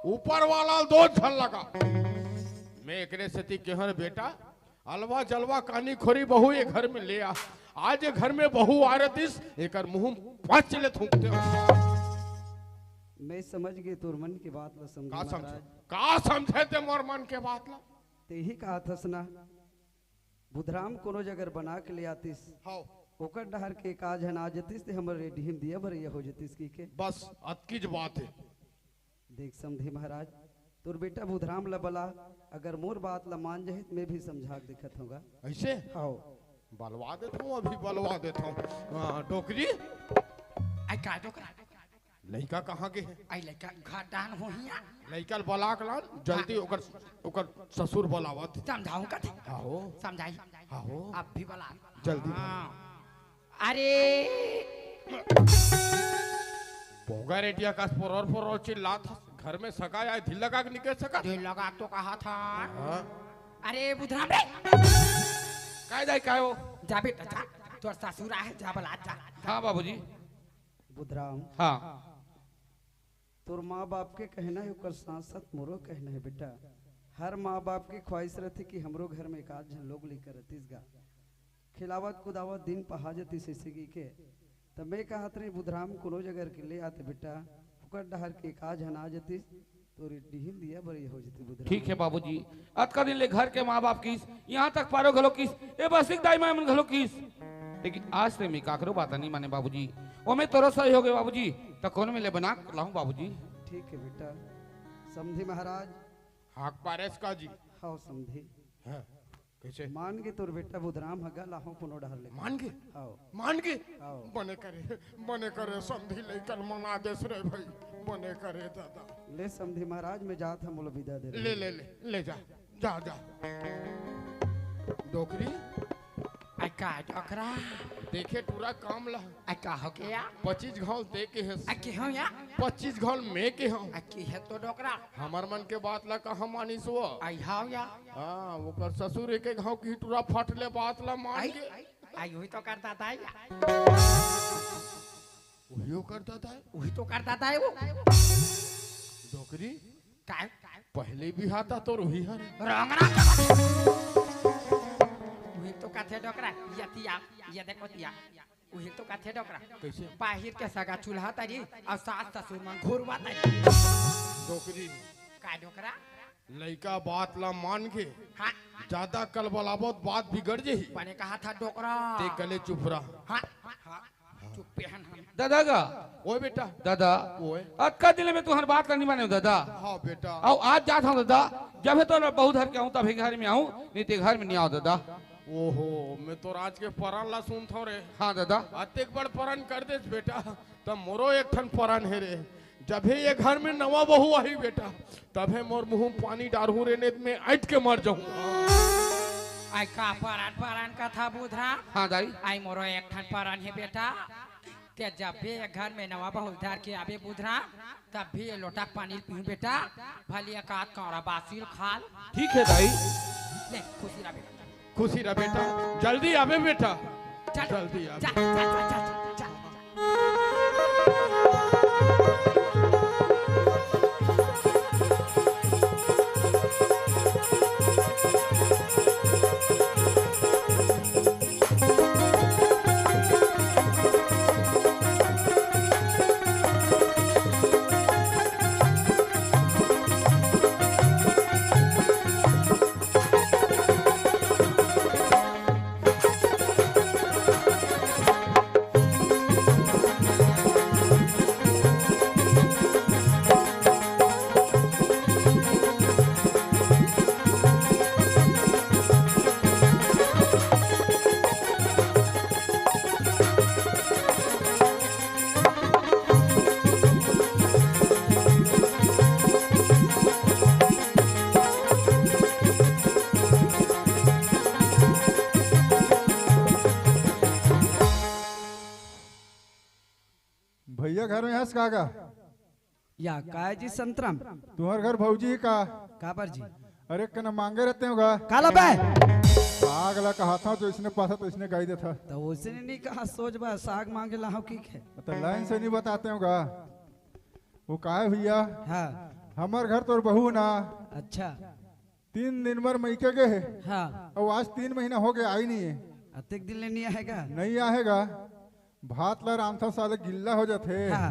ऊपर वाला दो झन लगा। मैं एकरे सेती केहर बेटा, अलवा जलवा कानी खोरी बहू ये घर में ले आ। आज ये घर में बहू आ रतिस, एकर मुंह पांच ले थूकते हो। मैं समझ गए तोर मन के बात ला समधी का समझे? महाराज। का समझे ते मोर मन के बात ला? ते ही कहा थस ना, बुधराम कोनो जगर बना के ले आतिस, हाँ। ओकर डहर के का झन आ जतिस, ते हमर रे डीहिम दिया बरइया हो जतिस की के। बस अतकीच बात हे। देख समधी महाराज, तोर बेटा बुधराम ल बला, अगर मोर बात ल मान जाही, त मैं भी समझा के देखत हँव गा। अइसे? हाँ। बलवा देत हँव, अभी बलवा देत हँव। हाँ, डोकरी। आई का डोकरा? लइका कहाँ गे हे? आई लइका घर डाहन होही या। लइका ल बला के लान, जल्दी हाँ। ओकर, ओकर ससुर बलावत। समझाहूँ कथे? हाँ हो। समझाई। हाँ हो। अब भी बला। जल्दी हाँ। अरे। भोगा रेटिया कस पोरोर पोरोर चिल्लात हस, घर में सगा आय, ढील लगा के निकल सकत? ढील लगा तो कहा था। हाँ। अरे बुधराम रे। काय दाई, काय हो? जा बेटा जा, तोर ससुर आहे, जा बला जा। हाँ बाबूजी। बुधराम। हाँ। तोर माँ बाप के कहना हे, ओकर साथ साथ मोरो कहना हे बेटा। हर माँ बाप के ख्वाहिश रहिथे कि हमरो घर में एक आध झन लोग लइका रतिस गा। खेलावत कुदावत दिन पहा जतिस अइसे कहिके। त मैं कहत रहें बुधराम कोनो जगर के ले आते बेटा, ओकर डहर के एक आध झन आ जतिस, तोर डीहिम दिया बरइया हो जतिस बुधराम। ठीक हे बाबूजी, अतका दिन ले घर के माँ बाप किस, यहाँ तक पारो घलो किस, ए बसिक दाई माँ मन घलो किस, लेकिन आज ते मैं काकरो बात नहीं माने बाबूजी। ओमे तोरो सही हो गे बाबूजी, त कोनो मेर ले बना के लाहूँ बाबूजी। ठीक हे बेटा। समधी महाराज। हाँक पारेस का जी? हाँ समधी। हाँ, कइसे? मान गे तोर बेटा बुधराम ह गा, लाहूँ कोनो डहर ले। मान गे? हाँ। मान गे? हाँ। बने करे, बने करे समधी लइका ल मना देस रे भई, बने करे दादा। ले समधी महाराज, मैं जात हँव, मोला बिदा दे। ले, ले, ले, ले जा। जा, जा। डोकरी। आई का डोकरा? देखे टूरा काम ला। आई का हो गया? पच्चीस घाव ते के हे। आई के हो या? पच्चीस घाव मैं के हँव। आई के हे तो डोकरा? हमर मन के बात ला कहाँ मानिस वो? आई हाव या? हाँ, ओकर ससुर एक एक घाव के टूरा फट ले बात ला मान आई, के। आई, आई, उही तो करता था या। उही तो करता था? उही तो करता था वो। डोकरी। काय? पहले भी हाथा तोर उही हरे। रंगना। उही तो कथे डोकरा, ये तिया, ये देखो तिया। उही तो कथे डोकरा। कइसे? बाहिर के सगा चूल्हा तरी अउ सास ससुर मन घुरवा तरी। डोकरी। का डोकरा? लइका बात ला मान के हाँ। जादा कलबलाबो त बात बिगड़ जही। बने कहा था डोकरा। ते गले चुप रह। हाँ, हाँ। चुप्पे हन हम। दादा गा। ओए बेटा। दादा। ओए। अतका दिन ले मैं तुँहर बात ला नहीं माने हँव दादा। हाँ बेटा। अउ आज जात हँव दादा, जब हे तो बहू धर के आहूँ तभे घर में आहूँ, नहीं ते घर में नहीं आहूँ दादा। ओहो, मैं तो राज के परान ला सुनत हँव रे। हाँ दादा। अतेक बड़ परान कर देस बेटा, त मोरो एक ठन परान हे रे। जब हे ये घर में नवा बहू आही बेटा, तभे मोर मुँह में पानी डारहूँ रे, नहीं त मैं अइंठ के मर जाहूँ। आई का परान परान कथा बुधराम? हाँ दाई। आई मोरो एक ठन परान हे बेटा, ते जब भी ये घर में नवा बहू धर के आबे बुधराम, तब भी ये लोटा पानी पीहूँ बेटा, भले एक आध कौड़ा बासी ल खा ल। ठीक हे दाई। ले, खुशी रह बेटा। खुशी रह बेटा, जल्दी आबे बेटा। चल, जल्दी आबे। चल, चल, चल, चल, चल। भैया घर में हस का गा? या काय जी संतराम? तुँहर घर भौजी हे का? काबर जी? अरे कना मांगे रहितेंव गा। काला बे? साग ला कहाथँव जइसने पाथँव तइसने गाई देथस। त ओइसने नहीं कहा सोच बा साग मांगे ला हँव की के? त लाइन से नहीं बतातेंव गा। वो काय भैया? हाँ। हमर घर तोर बहू ना। अच्छा। तीन दिन बर मइके गे हे। हाँ। अउ आज तीन महीना हो गे, आई नहीं हे। अतेक दिन ले नहीं आहे गा? नहीं आहे गा। भात ला रांधथँव साले गिल्ला हो जाथे। हाँ।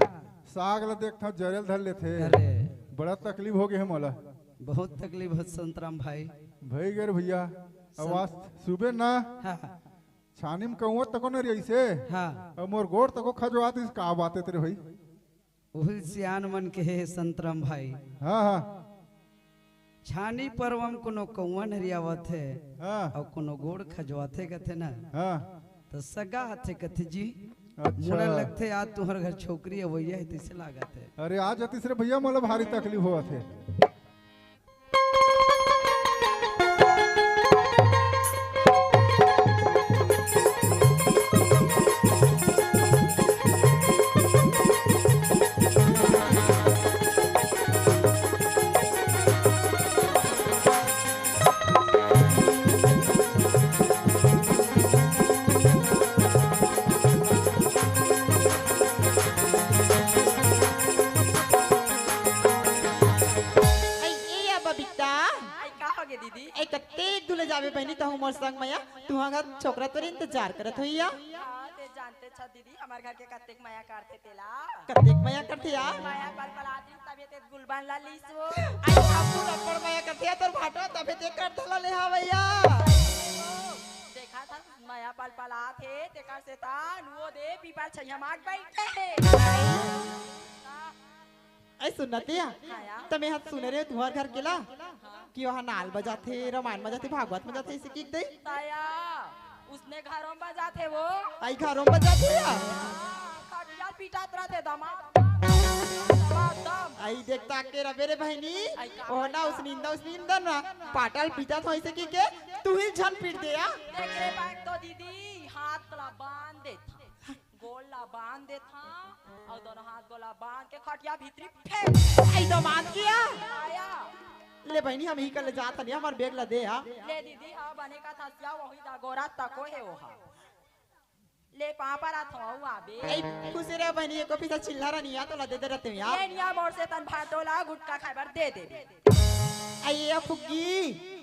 साग ला देखथँव जरे ल धर लेथे। अरे। बड़ा तकलीफ हो गे हे मोला। बहुत तकलीफ हो संतराम भाई। भई गे रे भैया, अब आज सुबह ना हाँ। छानी में कौआ तको न रहिसे। हाँ। अब मोर गोड़ तको खजवात इस का बात है तेरे भाई? उहिल सियान मन के हे संतराम भाई। हाँ, हाँ। छानी परवा म कोनो कौआ नरियावत हे हाँ। अउ कोनो गोड़ खजवाथे कथे ना। हाँ। त सगा हाथे कथे जी। अच्छा। मोला लगथे आज तुहर घर छोकरी अवइया हे तइसे लागत हे। अरे आज तीसरे भैया मोला भारी तकलीफ होवत हे। ऐ, ए या बबीता। ऐ, का होगे दीदी? ऐ, कतेक दूर ले जाबे बहिनी, तहूँ मोर संग मया, तुहर घर छोकरा तोर इंतजार करत होही या। हाँ, ते जानते छ दीदी, हमर घर के कतेक मया करथे तेला। कतेक मया करथे या? मया पलपलात रहिस, तभे ते गुलबन ला लीस वो। ऐ, हम तो अब्बड़ मया करथे या तोर भाटो, तभे ते कर धला ले हा भैया। देखा था, मया पलपलात हे, तेकर से तान, वो दे, पीपर छैया माट बैठे हे। ऐ सुन ना तें, हाँ यार। त मैं ह सुने रेहेंव तुहर घर के ला, हाँ। कि ओहा नाल बजाथे, रमायन बजाथे, भागवत बजाथे, अइसे किक दे। ताया, उसने घरों बजाथे वो। ऐ घरों बजाथे या? हाँ, खटिया पीटत रहिथे दमा, दमा, दमा, दमा, दम। ऐ देख ताके रबे रे बहिनी, ऐ का ओह ना बजा? उसनिंदा, उसनिंदा ना, पाटा ल पीटत हो अइसे किके, तुही झन पीट दे या। देख रे बात तो दीदी, हाथ ला बांध देथे। गोड़ ला बांध देथंव, अउ दोनों हाथ गोड़ ला बांध के खटिया भीतरी फेंक। ऐ दमांद के या? आया। ले बहिनी, हम इही कर ले जात हन, हमर बेग ला दे हा। ले दीदी, हाँ, बने का थसिया, वही दा गोरा तको हे ओहा। ले पाँव परत हंव, आबे। ऐ खुशी रे बहिनी, एको पीसा चिल्लर नइ या, तोला दे दे रहितेंव या। ले निया मोर से तन भाटो ला गुटखा खाए बर दे देबे। ऐ ये फुग्गी।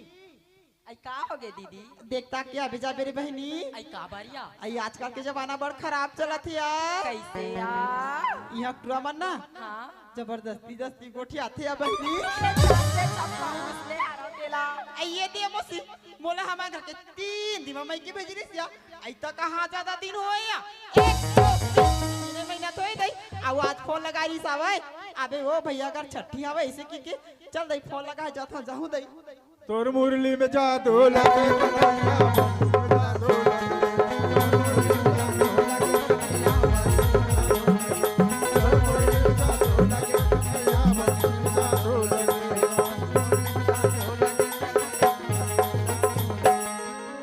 ऐ का होगे दीदी? देख ताके अभी जाबे रे बहिनी। ऐ का बरिया? ऐ आजकल के जमाना बड़ खराब चलत हे या। कइसे या? इहाँ टुरा मन ना हाँ। जबरदस्ती जस्ती गोठियाथे या बहिनी। ले चप्पा उसने हरा तेला। ऐ ये दे मौसी, मोला हमर घर के तीन दिन म मइके भेजे रिहिस या। ऐ त कहाँ जादा दिन होय या? एक दो तीन, तीन महीना तो होय दई। अउ आज फोन लगाय रिहिस हवय। अबे ओ भैया कर छट्ठी हवय, अइसे किके चल दई फोन लगाय जाथंव, जाहूँ दई। तोर मुरली में जादू लगे कन्हैया, मुरली में जादू लगे।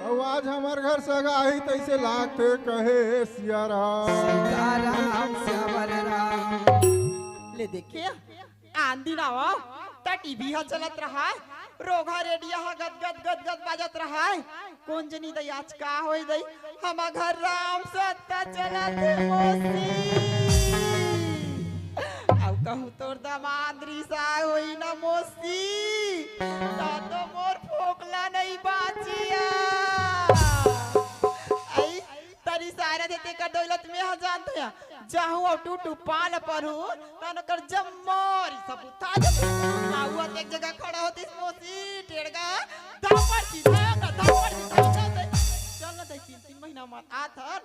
अउ आज हमर घर सगा आही तइसे लागथे कहे सिया राम। सीताराम श्यावर राम। ले देखे, आन दिन आवव, त टीवी ह चलत रहय, रोगहा रेडिया ह गद गद गद गद बाजत रहय। कोन जनी दई आज का होय दई, हमर घर राम सत्ता चलत हे मौसी। अउ कहूँ तोर दमांद रिसाय होही न मौसी, त तो मोर फोकला नइ बाँचिया। अई, तरी सारा दे तेकर दौलत में ह जानत हया। जाहूँ अउ टूटू पान परहूँ, तन ओकर जम्मो रिसा बुता जथे। अउ एक जगह खड़ा होतिस मौसी, टेड़गा, धापड़ की धापड़, धापड़ की धापड़ दे। चल न दे, तीन, तीन महीना म आथन,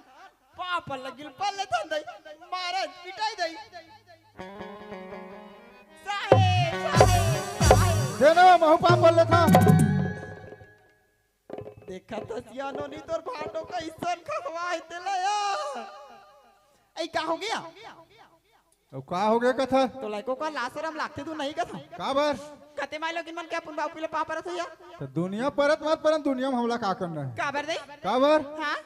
पाँव पर लगिल पल लेथन दे, मारे पिटाई दे। साहेब, साहेब, साहेब। दे ना, महू पाँव पर लेथन। देखत हस या नोनी तोर भांडो कइसन खखवाय हे तेला या। ऐ का होगे? अउ का होगे कथा? तोला एको का लाज सरम लागथे तू नहीं कथा? काबर? कते माईलोगिन मन के अपन बाबू पीले पाँव परत हो या। त दुनिया परत मत परन, दुनिया म हमला का करना हे? काबर दे? काबर? हाँ?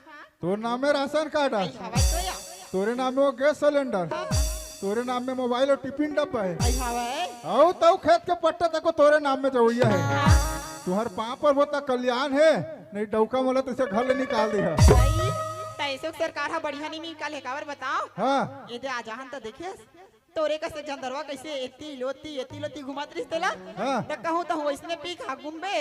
तोर नाम में राशन कार्ड हे। ऐ हवय तो या। तोरे नाम में वो गैस सिलेंडर, तोरे नाम में मोबाइल अउ टिफिन डब्बा हे। अई हवय। अउ तउ खेत के पट्टा तको तोरे नाम में जवइया हे। हाँ। तुहर पाँव परबो त कल्याण हे, नहीं डउका मोला तइसे घर ले निकाल दिहा। अई, तइसे सरकार ह बढ़िया नइ निकाले, काबर बताव? हाँ। ए दे आ जाहन त देखे, तोरे कस एक झन दरुहा कइसे एती लोती, एती लोती घुमत रिहिस तेला। हाँ। त कहूँ त वइसने पी खा घूमबे,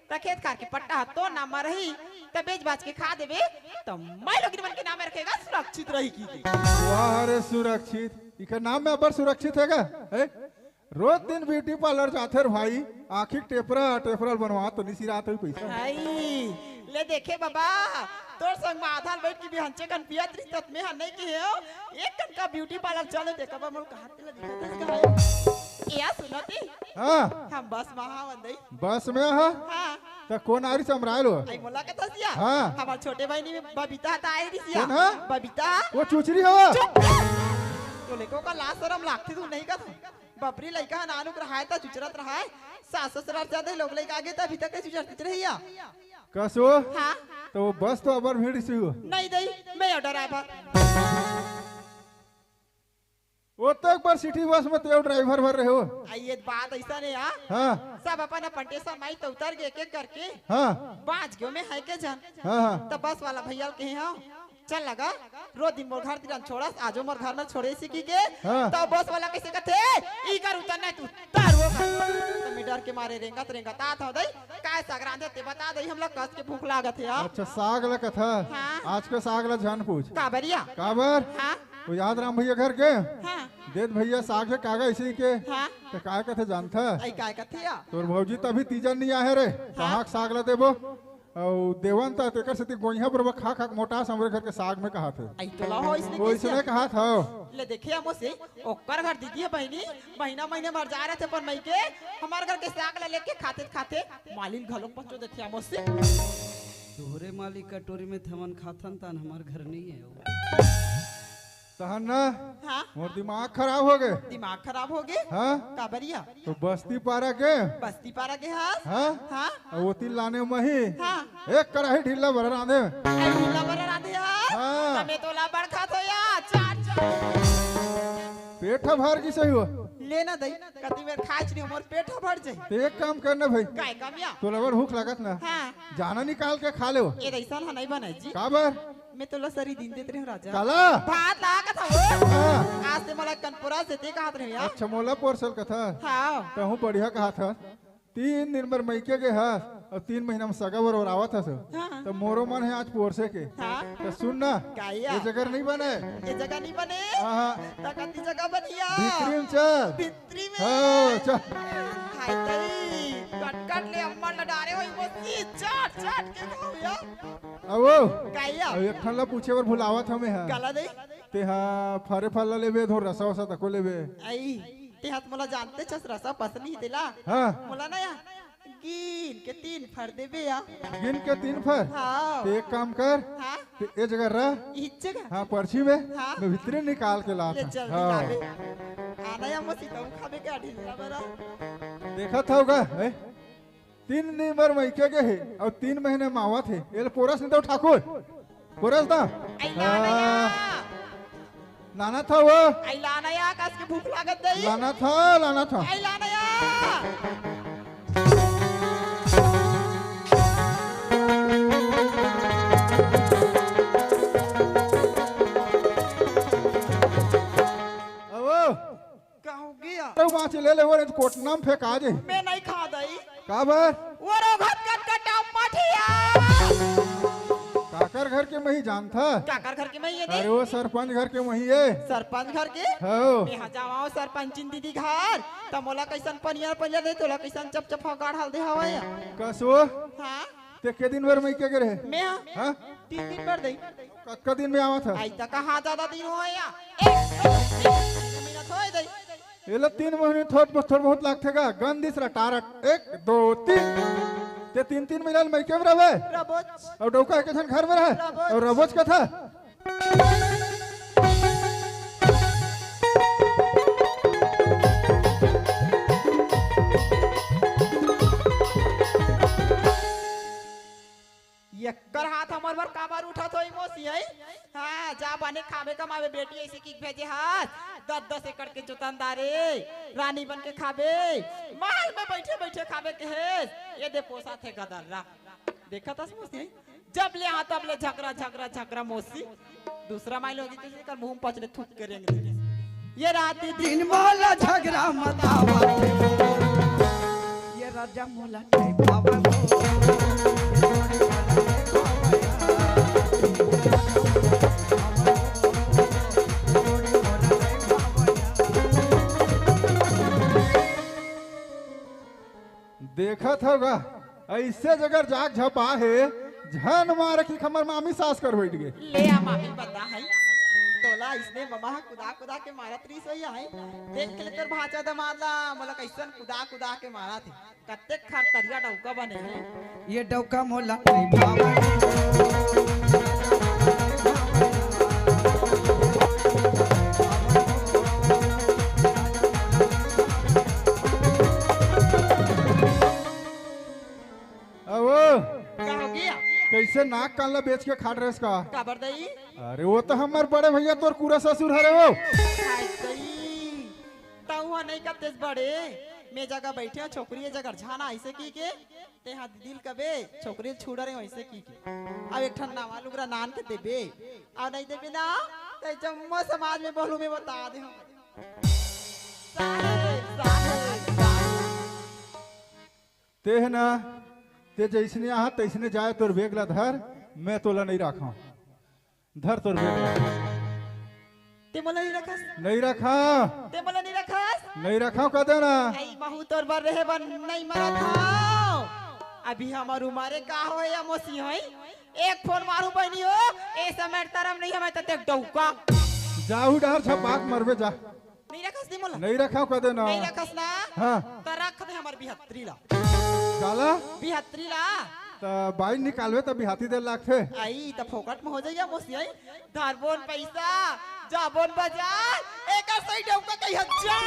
त खेत खार के पट्टा ह तोर नाम म रही, त बेच बाच के खा देबे, त माईलोगिन मन के नाम म रखे गा, सुरक्षित रही कहिके। वाह रे सुरक्षित, इकर नाम में अब्बड़ सुरक्षित हे गा, हैं? रोज दिन ब्यूटी पार्लर जाथे रे भाई, आँखी के टेपरा टेपरा बनवा तो निसी रात होई पैसा। हाय, ले देखे बाबा, तोर संग माधल बैठ के बिहंचे कन पियत रही, तत में हन नहीं के हो, एक कन का ब्यूटी पार्लर चले देखा बा मोर कहाँ तेला दिखत है इसका है। या सुनती? हाँ। हम बस में हाँ वंदई। बस में हा? हाँ। त कोन आरी समराय लो? आई मोला कथा सिया। हाँ। हमार छोटे बहिनी बबीता त आए रही सिया। कोन हा? बबीता। वो चुचरी हो। चुप। तो लेको का लाज शरम लागथे तू नहीं कथा। बपरी लइका ह नानुक रहाय त चुचरत रहाय। सास ससुरार जादे लोग लइका आगे त अभी तक चुचरत रहिया। कसो? हाँ। तो बस तो अबर भीड़ सी हो। नहीं दई, मैं यो ड्राइवर। ओतक बर सिटी बस में तेव ड्राइवर भर रहे हो। आ, ये बात ऐसा नहीं है। हाँ। सब अपन अपन टेंशन माई तो उतर गए एक एक करके। हाँ। बाँच गयो मैं है के जन। हाँ, हाँ। तो बस वाला भैया ल कहे हो, चल लगा, रोज दिन मोर घर तिरन छोड़स, आजो मोर घर में छोड़े सीखी के। हाँ। तो बस वाला कैसे कथे, ई कर उतर नहीं तू, तार वो कर। तो मैं डर के मारे रेंगत रेंगत आत हो दई, काय साग रांधे ते बता दई, हम लोग कस के भूख लागत है अब। अच्छा, साग ला कथा। हाँ। आज के साग ला जान पूछ। काबरिया? काबर? हाँ। वो याद राम भैया घर के? हाँ। देत भैया साग के कागा इसी के। हाँ। तो काय कथे जानथा? आई काय कथे या? तोर भौजी तभी तीजन नहीं आहे रे। हाँ। कहाँ के साग ला देबो? अउ देवन त तेकर सेती गोइहा बरोबर खा खा के मोटा समरे घर के साग में कहाथे। आई तो ला हो इसने वो कैसे इसने या? कहात हव। ले देखे अमो से, ओकर घर दीदी है बहिनी, महीना महीने मर जा रहे थे पर मई के, हमार घर के साग ला लेके खाते खाते, मालिन घलो पचो देथे अमो से। तोहरे मालिक कटोरी में थमन खाथन तान हमार घर नहीं है। तहन ना, हाँ। मोर दिमाग खराब हो गए। दिमाग खराब हो गए? हाँ। काबरिया? तो बस्ती पारा के? बस्ती पारा के हाँ? हाँ? हाँ। अउ ओती लाने मही। हाँ। एक कड़ाही ढीला बरा रांधे। आई ढीला बरा रांधे हाँ? हाँ। तमे तोला बड़ खात हो या, चार, चार। पेट ह भर की सही हो। लेना दई, कति मेर खाच नहीं, मोर पेट ह भर जाई। तो एक काम करना भाई। काय काम या? तोला बर भूख लागत ना। हाँ। जाना निकाल के खा ले। ये ऐसा ना नहीं बना जी। काबर? मैं तोला सरी दिन देत रहे राजा। काला? भात ला कथा हो। हाँ। आज से मला कनपुरा से ते कहत रहे या। अच्छा, मोला पोरसल कथा। हाँ। तहूँ बढ़िया कहा था। तीन दिन बर मइके गे हस अउ तीन महीना में सगा बर ओरावत हस। हाँ। त मोरो मन हे आज पोरसे के। हाँ। त सुन ना, का या? ये जगह नहीं बने। ये जगह नहीं बने? हाँ, हाँ। त कति जगह बनिया? भीतरी में चल। भीतरी में? हाँ, चल। हाय तई, कट कट ले अम्मा ल डारे होई मस्ती, चाट चाट के खाओ या। अवो। का या? अउ एक ठन ला पूछे बर भुलावत हमें हा। काला दे? ते हा फरे फल ला लेबे, धोर रसा वसा तको लेबे। आई। ते हाथ मोला जानते छस रसा पसंद ही तेला। हाँ। मोला ना या, गिन के तीन फर देबे या। गिन के तीन फर? हाँ। ते एक काम कर, हाँ। ते ए जगह रह। इस जगह? हाँ, पर्ची में। हाँ। मैं भीतरे निकाल के लात ले हूँ। जल्दी हाँ। लाबे। आना या मसी तम खाबे के अढ़िल्ला बरा। देखत हव गा, ए? तीन दिन बर मइके गे हे अउ तीन महीने में आवत हे। एला पोरस नहीं तो ठाकुर, पोरस दा। आई लाना या। लाना था वो। आई लाना या, कस के भूख लागत दई। लाना था, लाना था। आई लाना या। अवो। का हो गया? तो वहाँ से ले ले, वो कोटना में फेंका दे। मैं नहीं खा दई। काबर? वो रोगत कट कटा मठिया। काकर घर के मही जानथा? काकर घर के मही ये दे? अरे वो सरपंच घर के मही ये। सरपंच घर के? हो। मैं हा जावा सरपंचिन दीदी घर। त मोला कैसन पनियर पनियर दे, तोला कैसन चपचपा गाढ़ल दे हवय? कसो? हाँ? ते के दिन बर मइके गे रहे? मैं हा? हाँ? तीन दिन बर दई। कतका दिन में आवत ह? आई त कहाँ ज्यादा दिन होय या? एक, दो, तीन महीना थोय दई। एला तीन महीने थोड़ बहुत, थोड़ बहुत लागथे गा। गन दिस ला टारट। एक, दो, तीन। ते तीन, तीन महीना ले मइके में रहबे? रबोच। अउ डौका के झन घर में रहे? रबोच। अउ रबोच कथा? एक्कर हाथ हमर बर काबर उठत होई मौसी, हई? हाँ, जा बने खाबे कमाबे, बेटी ऐसे की भेजे हाथ, दस दस एकड़ के जोतनदारे, रानी बन के खाबे, महल में बैठे बैठे खाबे के हेस, ये दे पोसा थे गदर्रा। देखत हस मौसी, हई? जब ले हाँ तब ले झगरा, झगरा, झगरा मौसी। दूसरा माई लोग तो कर मुंह पचले थूक के रेंग दे। ये रात दिन दिन मोला झगरा मत आवा। ये राजा मोला नहीं पावा। देखत हव गा, अइसे जगर जाग झपा हे, झन मार कि हमर मामी सास कर बइठ गे। ले आ मामी बता है, तोला इसने ममा ह कुदा कुदा के मारत रहिस होई है। देख के ले तोर भांचा दमाद ला, मोला कइसन कुदा कुदा के मारत हे। कतेक खर तरिया डौका बने हे। ये डौका मोला नहीं भावे। अवो, का हो गया? कइसे नाक कान ला बेच के खात रहेस का? काबर दई? अरे वो तो हमर बड़े भइया तोर कूरा ससुर हरे वो। हाय दई, तऊ ह नहीं कतेस बड़े, मैं जगह बइठे हंव, छोकरी ए जगह झाना अइसे कहिके, तेहा दिल कबे, छोकरी छुड़ा रहे अइसे कहिके। अब एक ठन नवा लुगरा नान के देबे, अउ नहीं देबे ना, त जम्मो समाज में बोलू मैं बता दे हंव। साहेब, साहेब, साहेब। तेह ना, ते जइसने आहा तइसने जाय, तोर बेग ला धर, मैं तोला नहीं राखंव। धर तोर बेग ला। ते मोला नहीं रखस? नहीं रखंव। ते मोला नहीं रखस? नहीं रखंव कह दे ना। आई महू तोर बर रहे बर नहीं मरत हंव। अभी हमर उमर ए का होय या मोसी होय? एक फोन मारू बहिनी हो, ए समय तरम नहीं हमें तते डौका। जाहू डहर झपाक मरबे जा। नहीं रखस नहीं मोला? नहीं रखंव कह दे ना। नहीं रखस ना? हाँ। त रख दे हमर बिहतरी ला। काला? बिहतरी ला। त बाइन निकालबे त बिहाती दे लागथे। आई त फोकट में हो जाइया मोसी आई। धरबोन पैसा, जाबोन बाजार, एकर सही डौका कही हजार।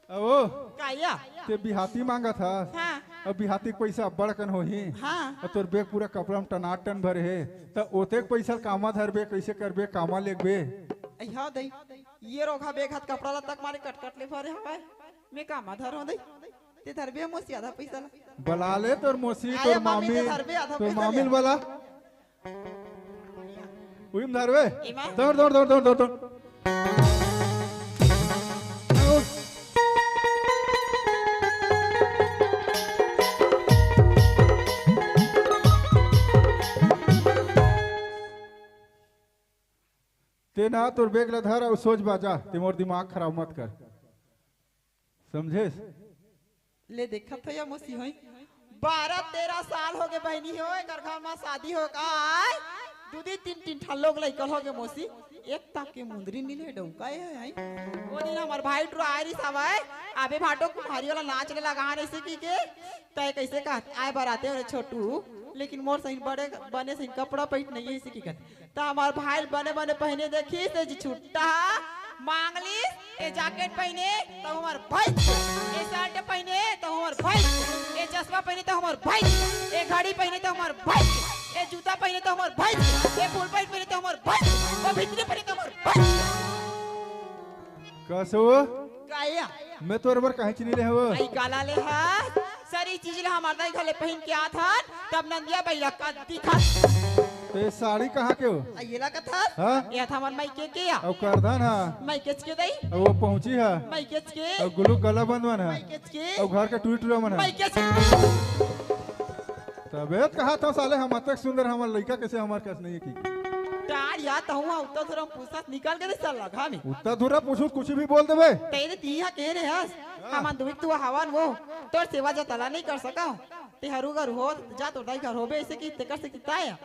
अवो, काया? ते बिहाती मांगत हस। हाँ। अब बिहाती के पैसा अब्बड़ कन होही। हाँ। अब तोर बेग पूरा कपड़ा में टनाटन भरे हे, त ओतेक पैसा ल कामा धरबे, कइसे करबे, कामा लेगबे? अइहा दई, ये रोघा बेग हाथ कपड़ा ला तक मारे कटकट ले भरे हवय। मैं कामा धरो दई? ते धरबे मोसी आधा पैसा ला। बला ले तोर मोसी, अरे तोर मामी मामी, ते धरबे आधा तोर पैसा मामी ले। ल बला। उही म धरबे। एमा? दौड़, दौड़, दौड़, दौड़, दौड़, दौड़। ते ना तोर बेग ला धर अउ सोच बाजा, ते मोर दिमाग खराब मत कर। समझेस? ले देखत हो या मोसी होई, बारह तेरह साल हो गे बहिनी हो, एकर घर म शादी हो का आय, दू दी तीन तीन ठा लोग लइकल हो गे मोसी, एक ताक के मुंदरी मिले डौका ए है। ओ दिन हमर भाई टुरा आय रिस हवय, आबे भाटो कुम्हारी वाला नाच ले लगा रहिसे की के, तय कइसे कहत आय बराते हो रे छोटू, लेकिन मोर सही बड़े बने सही कपड़ा पैंट नहीं है इसे की कहत। त हमर भाई ल बने बने पहिने देखिस, ए जी छुट्टा ह मांग लिस, ए जैकेट पहिने त हमर भाई, ए शर्ट पहिने त हमर भाई, ए चश्मा पहिने त हमर भाई, ए घड़ी पहिने त हमर भाई, ए जूता पहिने त हमर भाई, ए फुल पैंट पहिने त हमर भाई, ओ भितरी पहिने त हमर भाई। कसो? काया? मैं तोर बर काहेच नहीं ले हवं। आई काला ले हा? सारी चीज ला हमर दाई घले पहिन के आथन, तब नंदिया बइला का दिखत। ते साड़ी कहाँ के हो? आ, ये ला कथस? हाँ? ये था हमर मायके के या? अउ करधन हा? मायकेच के दई? अउ वो पहुँची हा? मायकेच के? अउ गुलू गला बंधवन हा? मायकेच के? अउ घर के टूरी टूरा मन हा? मायकेच के? तबे त कहा था साले, हम अतक सुंदर, हमर लइका कइसे हमर कस नहीं है की? टार या, तहूँ हा उत्तर थोड़ा पूछत निकल के दे साला घामे। उत्तर थोड़ा पूछू, कुछ भी बोल देबे। तेरे तिहा कहे रे हस, हाँ। हमन दुई तो हवन वो, तोर सेवा जतला नहीं कर सका। ते हरू घर हो, जा तोर दाई घर होबे, ऐसे की तेकर से किताया।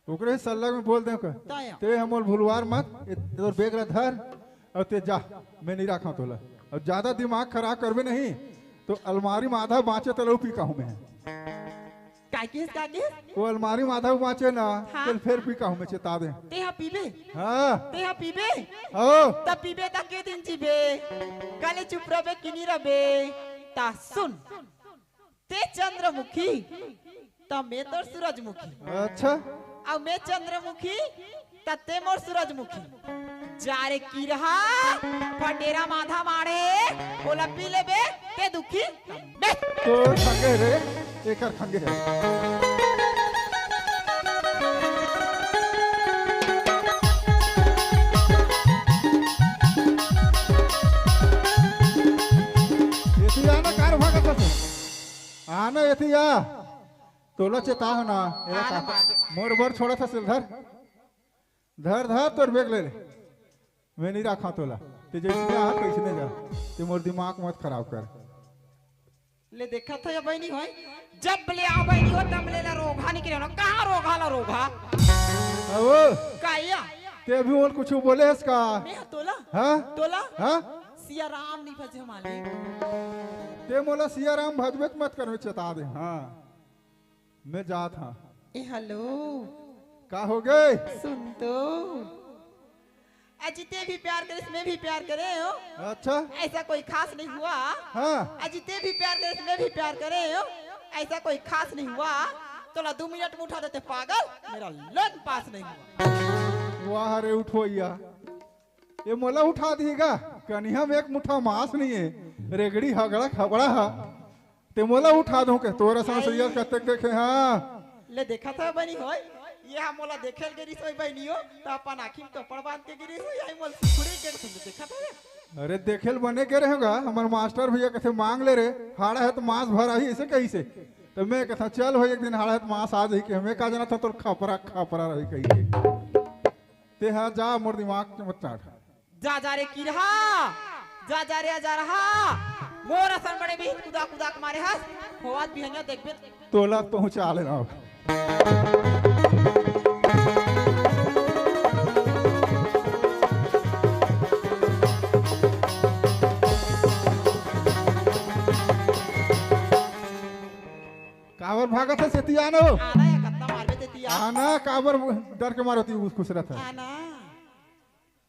ओकरे सल्ला में बोल दे का। ताया। ते हमोल भुलवार मत, ए, तोर बेग ला धर, अउ ते जा, मैं नहीं राखा तोला। अउ ज्यादा दिमाग खराब करबे नहीं, तो अलमारी में आधा बाँचे तलऊ पी कहूँ मैं। का किस, का किस? वो अलमारी में आधा बाँचे ना, हाँ। तो फिर पी कहूँ मैं, चेता दे। ते हा पीबे? हाँ। ते हा पीबे? हो। त पीबे त के दिन जीबे? काले चुप रहबे कि नहीं रहबे? ता सुन। ते चंद्रमुखी, त मैं तोर सूरजमुखी। अच्छा। अउ मैं चंद्रमुखी, त ते मोर सूरजमुखी। जा रे किरहा, फटेरा माधा माड़े, ओला पी लेबे, ते दुखी, त मैं। तोर खंगे रे, एकर खंगे है। एती आना कार भागत हस। आना एती आ। तोला चेता हो ना, एला हाँ ना, काका। मार दे। मोर बर छोड़ा था सिल धर। धर, धर, तोर बेग ले ले। मैं नहीं राखा तोला। ते जैसने आ, तैसने जा। ते मोर दिमाग मत खराब कर। ले देखत हे बहिनी होय, जब ले आ बहिनी हो, तब ले ला रोगहा निकले हो ना। कहाँ रोगहा ला रोगहा? अहो, का या? ते भी मोला कुछ बोले हस का? मैं हा तोला? हाँ? तोला? हाँ? सिया राम नहीं भजे मालिक। ते मोला सिया राम भजबे त मत कर, मैं चेता दे। हाँ। मैं जात हाँ। ए, हेलो। का हो गे? सुन तो। अजी ते भी प्यार करे, मैं भी प्यार करे हो। अच्छा। ऐसा कोई खास नहीं हुआ। हाँ। अजी ते भी प्यार करे, मैं भी प्यार करे हो। ऐसा कोई खास नहीं हुआ। तोला दो मिनट में उठा देते पागल, मेरा लोन पास नहीं हुआ। वाह रे उठवइया, ये मोला उठा दिही गा। कनिहा में एक मुठा मांस नहीं है, रेगड़ी हगड़ा खबड़ा हा। ते मोला उठा दूं के? तोर असन सैया कतेक देखे हाँ। ले देखत हे बहिनी होय, ये हा मोला देखे ल गे रिहिस होय बहिनी हो, त अपन आँखी में तोपड़ बांध के गे रिहिस होय, यही मोला सुखड़ी के संग देखत हे। अरे देखे ल बने गे रहेंव गा, हमर मास्टर भैया कथे मांग ले रे, हाड़ा हे त मांस भर आही, अइसे कहिसे। त मैं कथंव चल होय एक दिन हाड़ा हे त मांस आ जाही के, मैं का जानत हंव तोर खपरा खपरा रही कहिके। ते हा जा मोर दिमाग के मत चाट। जा, जा रे किरहा, जा, जा रे अजरहा, मोर असन बड़े बिहिन कुदा, कुदा के मारे हस, होवत बिहनिया देखबे। तोला पहुंचा लेना। काबर भागत हस एती आनो? आना या कत्ता मारबे तेती आ। आना, काबर डर के मारत हस, खुश रहत हस। आना।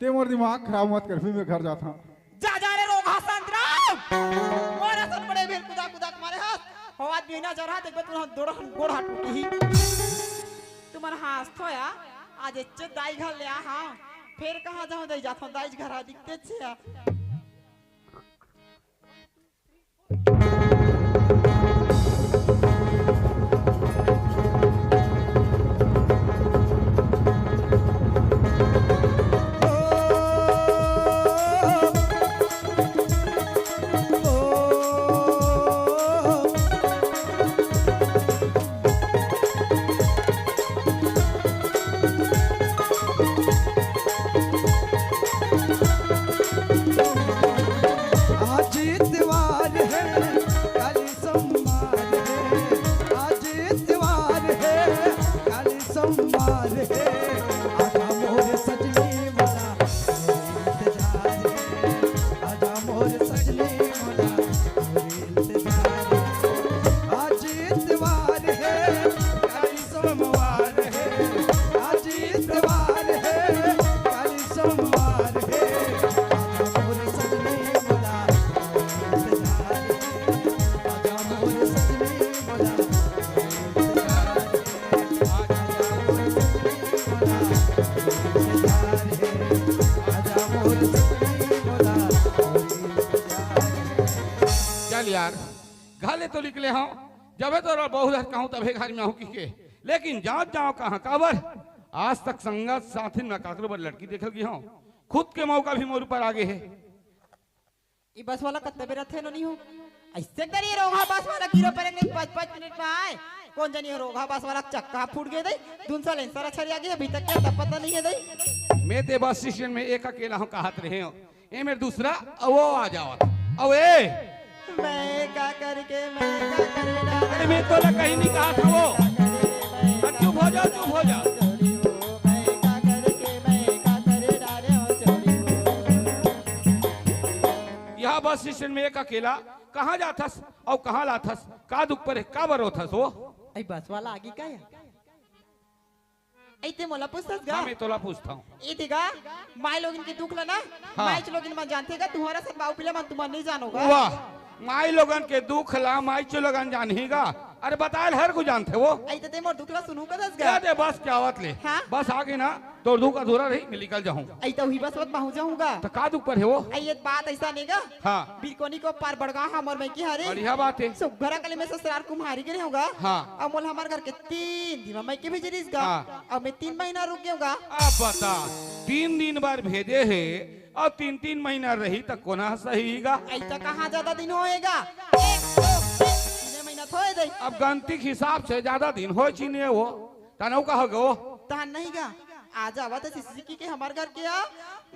ते मोर दिमाग खराब मत कर, फिर मैं घर जात हंव। जा, जा रे रोगहा संतराम। मोर असन बड़े भेल कुदा, कुदा के मारे हस। होवत बिहनिया जरहा देखबे तुमन दोड़हन गोड़ हाथ टूटही। तुमन हांसथो या, आज एच्चे दाई घर ले आ हाँ। फेर कहाँ जाहूं दाई, जात हंव दाई घर हा दिखते छे या। आज इतवार है, कल सोमवार है, आज इतवार है, कल सोमवार है। आजा मोर सजनी मोला, तोर इंतजार है। आजा मोर सजनी मोला, तोर इंतजार है। आज इतवार है, कल सोमवार है, आज इतवार है, कल सोमवार है। आजा मोर सजनी मोला, तोर इंतजार है। आजा मोर सजनी मोला, तोर इंतजार है। आजा मोर सजनी मोला, तोर इंतजार है। आजा मोर सजनी मोला, तोर इंतजार है। चल यार, घर ले तो निकले हंव, जबे तोला बहुत हर कहूं तभे घर में आहूं कहिके, लेकिन जात जांव कहां? काबर आज तक संगत साथिन में काकरो बर लड़की देखे ल गे हंव, खुद के मौका भी मोर ऊपर आ गे हे। ई बस वाला कत्ते बेर आथे नोनी हो? अइसे कर ये रोगहा बस वाला गिरो परेंगे पाँच पाँच मिनट में आए। कोन जनी हो रोगहा बस वाला चक्का फूट गे दई, दून साल इंसर अछर आ गे, अभी तक के अता पता नहीं है दई। मैं ते बस स्टेशन में एक अकेला हंव कहत रहे हंव। ए मेर दूसरा, अउ वो आ जावत। अउ ए। मैं का करके, मैं का करे डारे अरे मैं तोला कहीं नहीं कहा था वो। मैं का करे, मैं का चुप हो जाओ, चुप हो जाओ। छोड़ी हो, मैं का करके, मैं का करे डारे हो, छोड़ी हो। यहाँ बस स्टेशन में एक अकेला, कहाँ जाथस अउ कहाँ लाथस, का दुख परे, काबर रोथस वो? अई बस वाला आगी का या? अई ते मोला पूछथस गा? हाँ, मैं तोला पूछत हंव। ए ते गा, माई लोगन के दुख ला ना, हाँ। माईच लोगन मन जानथे गा, तुम्हर असन बाऊ पिला मन तुमन नहीं जानो गा। वाह, माई लोगन के दुख ला माईच लोगन जानही गा। अरे बताए ल हर को जानथे वो। अई ते, ते मोर दुख ला सुनहू कथस गा? ए दे बस के आवत ले। हाँ? बस आगे ना, तोर दुख अधूरा रही, मैं निकल जाहूं। अई ते उही बस वत पहुंच जाहूं गा। त का दुख परे वो? अई ये बात अइसा नहीं गा। हाँ। बिरकोनी के ओ पार बड़गांव हा मोर मइके हरे। बढ़िया बात हे। सुघर अकन ले मैं ससुरार कुम्हारी गे रहेंव गा। हाँ। अउ मोला हमर घर के तीन दिन में मइके भेजे रिहिस गा। हाँ। अउ मैं तीन महीना रुक गेंव गा। अब बता, तीन दिन बर भेजे हे अउ तीन तीन महीना रही त कोना सही गा? अई त कहाँ जादा दिन होए गा? एक, दो, तीन, तीने महीना थोए दे। अब गनती के हिसाब से जादा दिन होए चिने वो। तनऊ कहा गो? तहन नहीं गा। आ जावा त सिसकी के हमर घर के आ।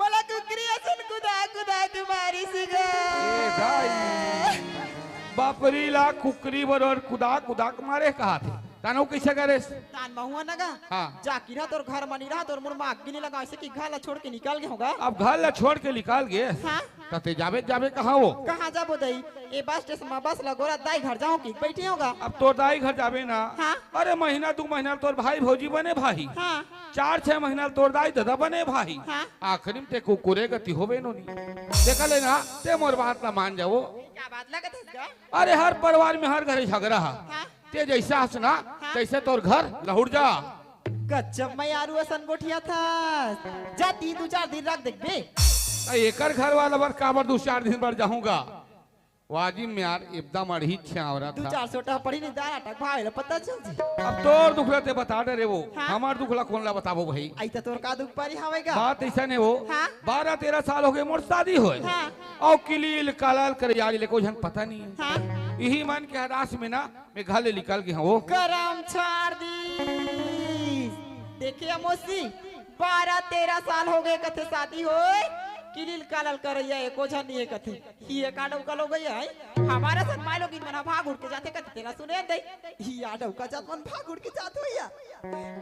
मोला कुकरी असन कुदा कुदा के मारिस गा। ए दाई। बपरी ला कुकरी बरोर कुदा कुदा के मारे कहाथे। तानो कइसे करेस? तान महुआ नगा। हाँ। जाकिर हा तोर घर मनी रहा, तोर मुड़ माग गिनी लगा, ऐसे कि घर ला छोड़ के निकल गे होगा। अब घर ला छोड़ के निकल गे। हाँ। त ते जाबे, जाबे कहाँ वो? कहाँ जाबो दई? ए बस स्टेशन मा बस लगोरा दाई घर जाहूँ कि बैठे होगा। अब तोर दाई घर जाबे ना। हाँ। अरे महीना दू महीना तोर भाई भौजी बने भाई। हाँ। चार छह महीना तोर दाई ददा बने भाई। हाँ। आखिरी में ते कुकुरे गति होबे नोनी। देखा ले ना, ते मोर बात ला मान जावो। का बात लगत हस गा? अरे हर परिवार में हर घरे झगड़ा हा। हाँ। ते जैसा हस ना, हाँ। तैसे तोर घर लहुट जा। गजब मयारू असन गोठियाथस। जा तीन दू चार दिन रख देखबे। त एकर घर वाला बर काबर दू चार दिन बर जाहूँगा? वाजिम यार, एकदम अड़ही छावरा दू था। चार सौ टका पड़ी नहीं, दार आटा भावे ला पता चल जी। अब तोर दुख ला ते बता डरे वो, हाँ। हमार दुख ला कोन ला बताबो भाई? आई त तोर का दुख पारी हवे गा? बात ऐसा नहीं वो, हाँ। बारह तेरह साल होगे मोर शादी होय। हाँ। अउ किलील कालाल करे यार, ले कोई झन पता नहीं है। हाँ। इही मन के हरास में ना, मैं घर ले निकल गे हवो। करम छाड़ दीस। देखे अमोसी, बारह तेरह साल होगे कथे शादी होय, किलील कालाल करइया एको झन नहीं है कथे। ही एक आडव का लोग है, हमारा सन माय लोग इन मना भाग उड़ के जाथे कथे तेला सुने दे। ही आडव का जात मन भाग उड़ के जात होइया।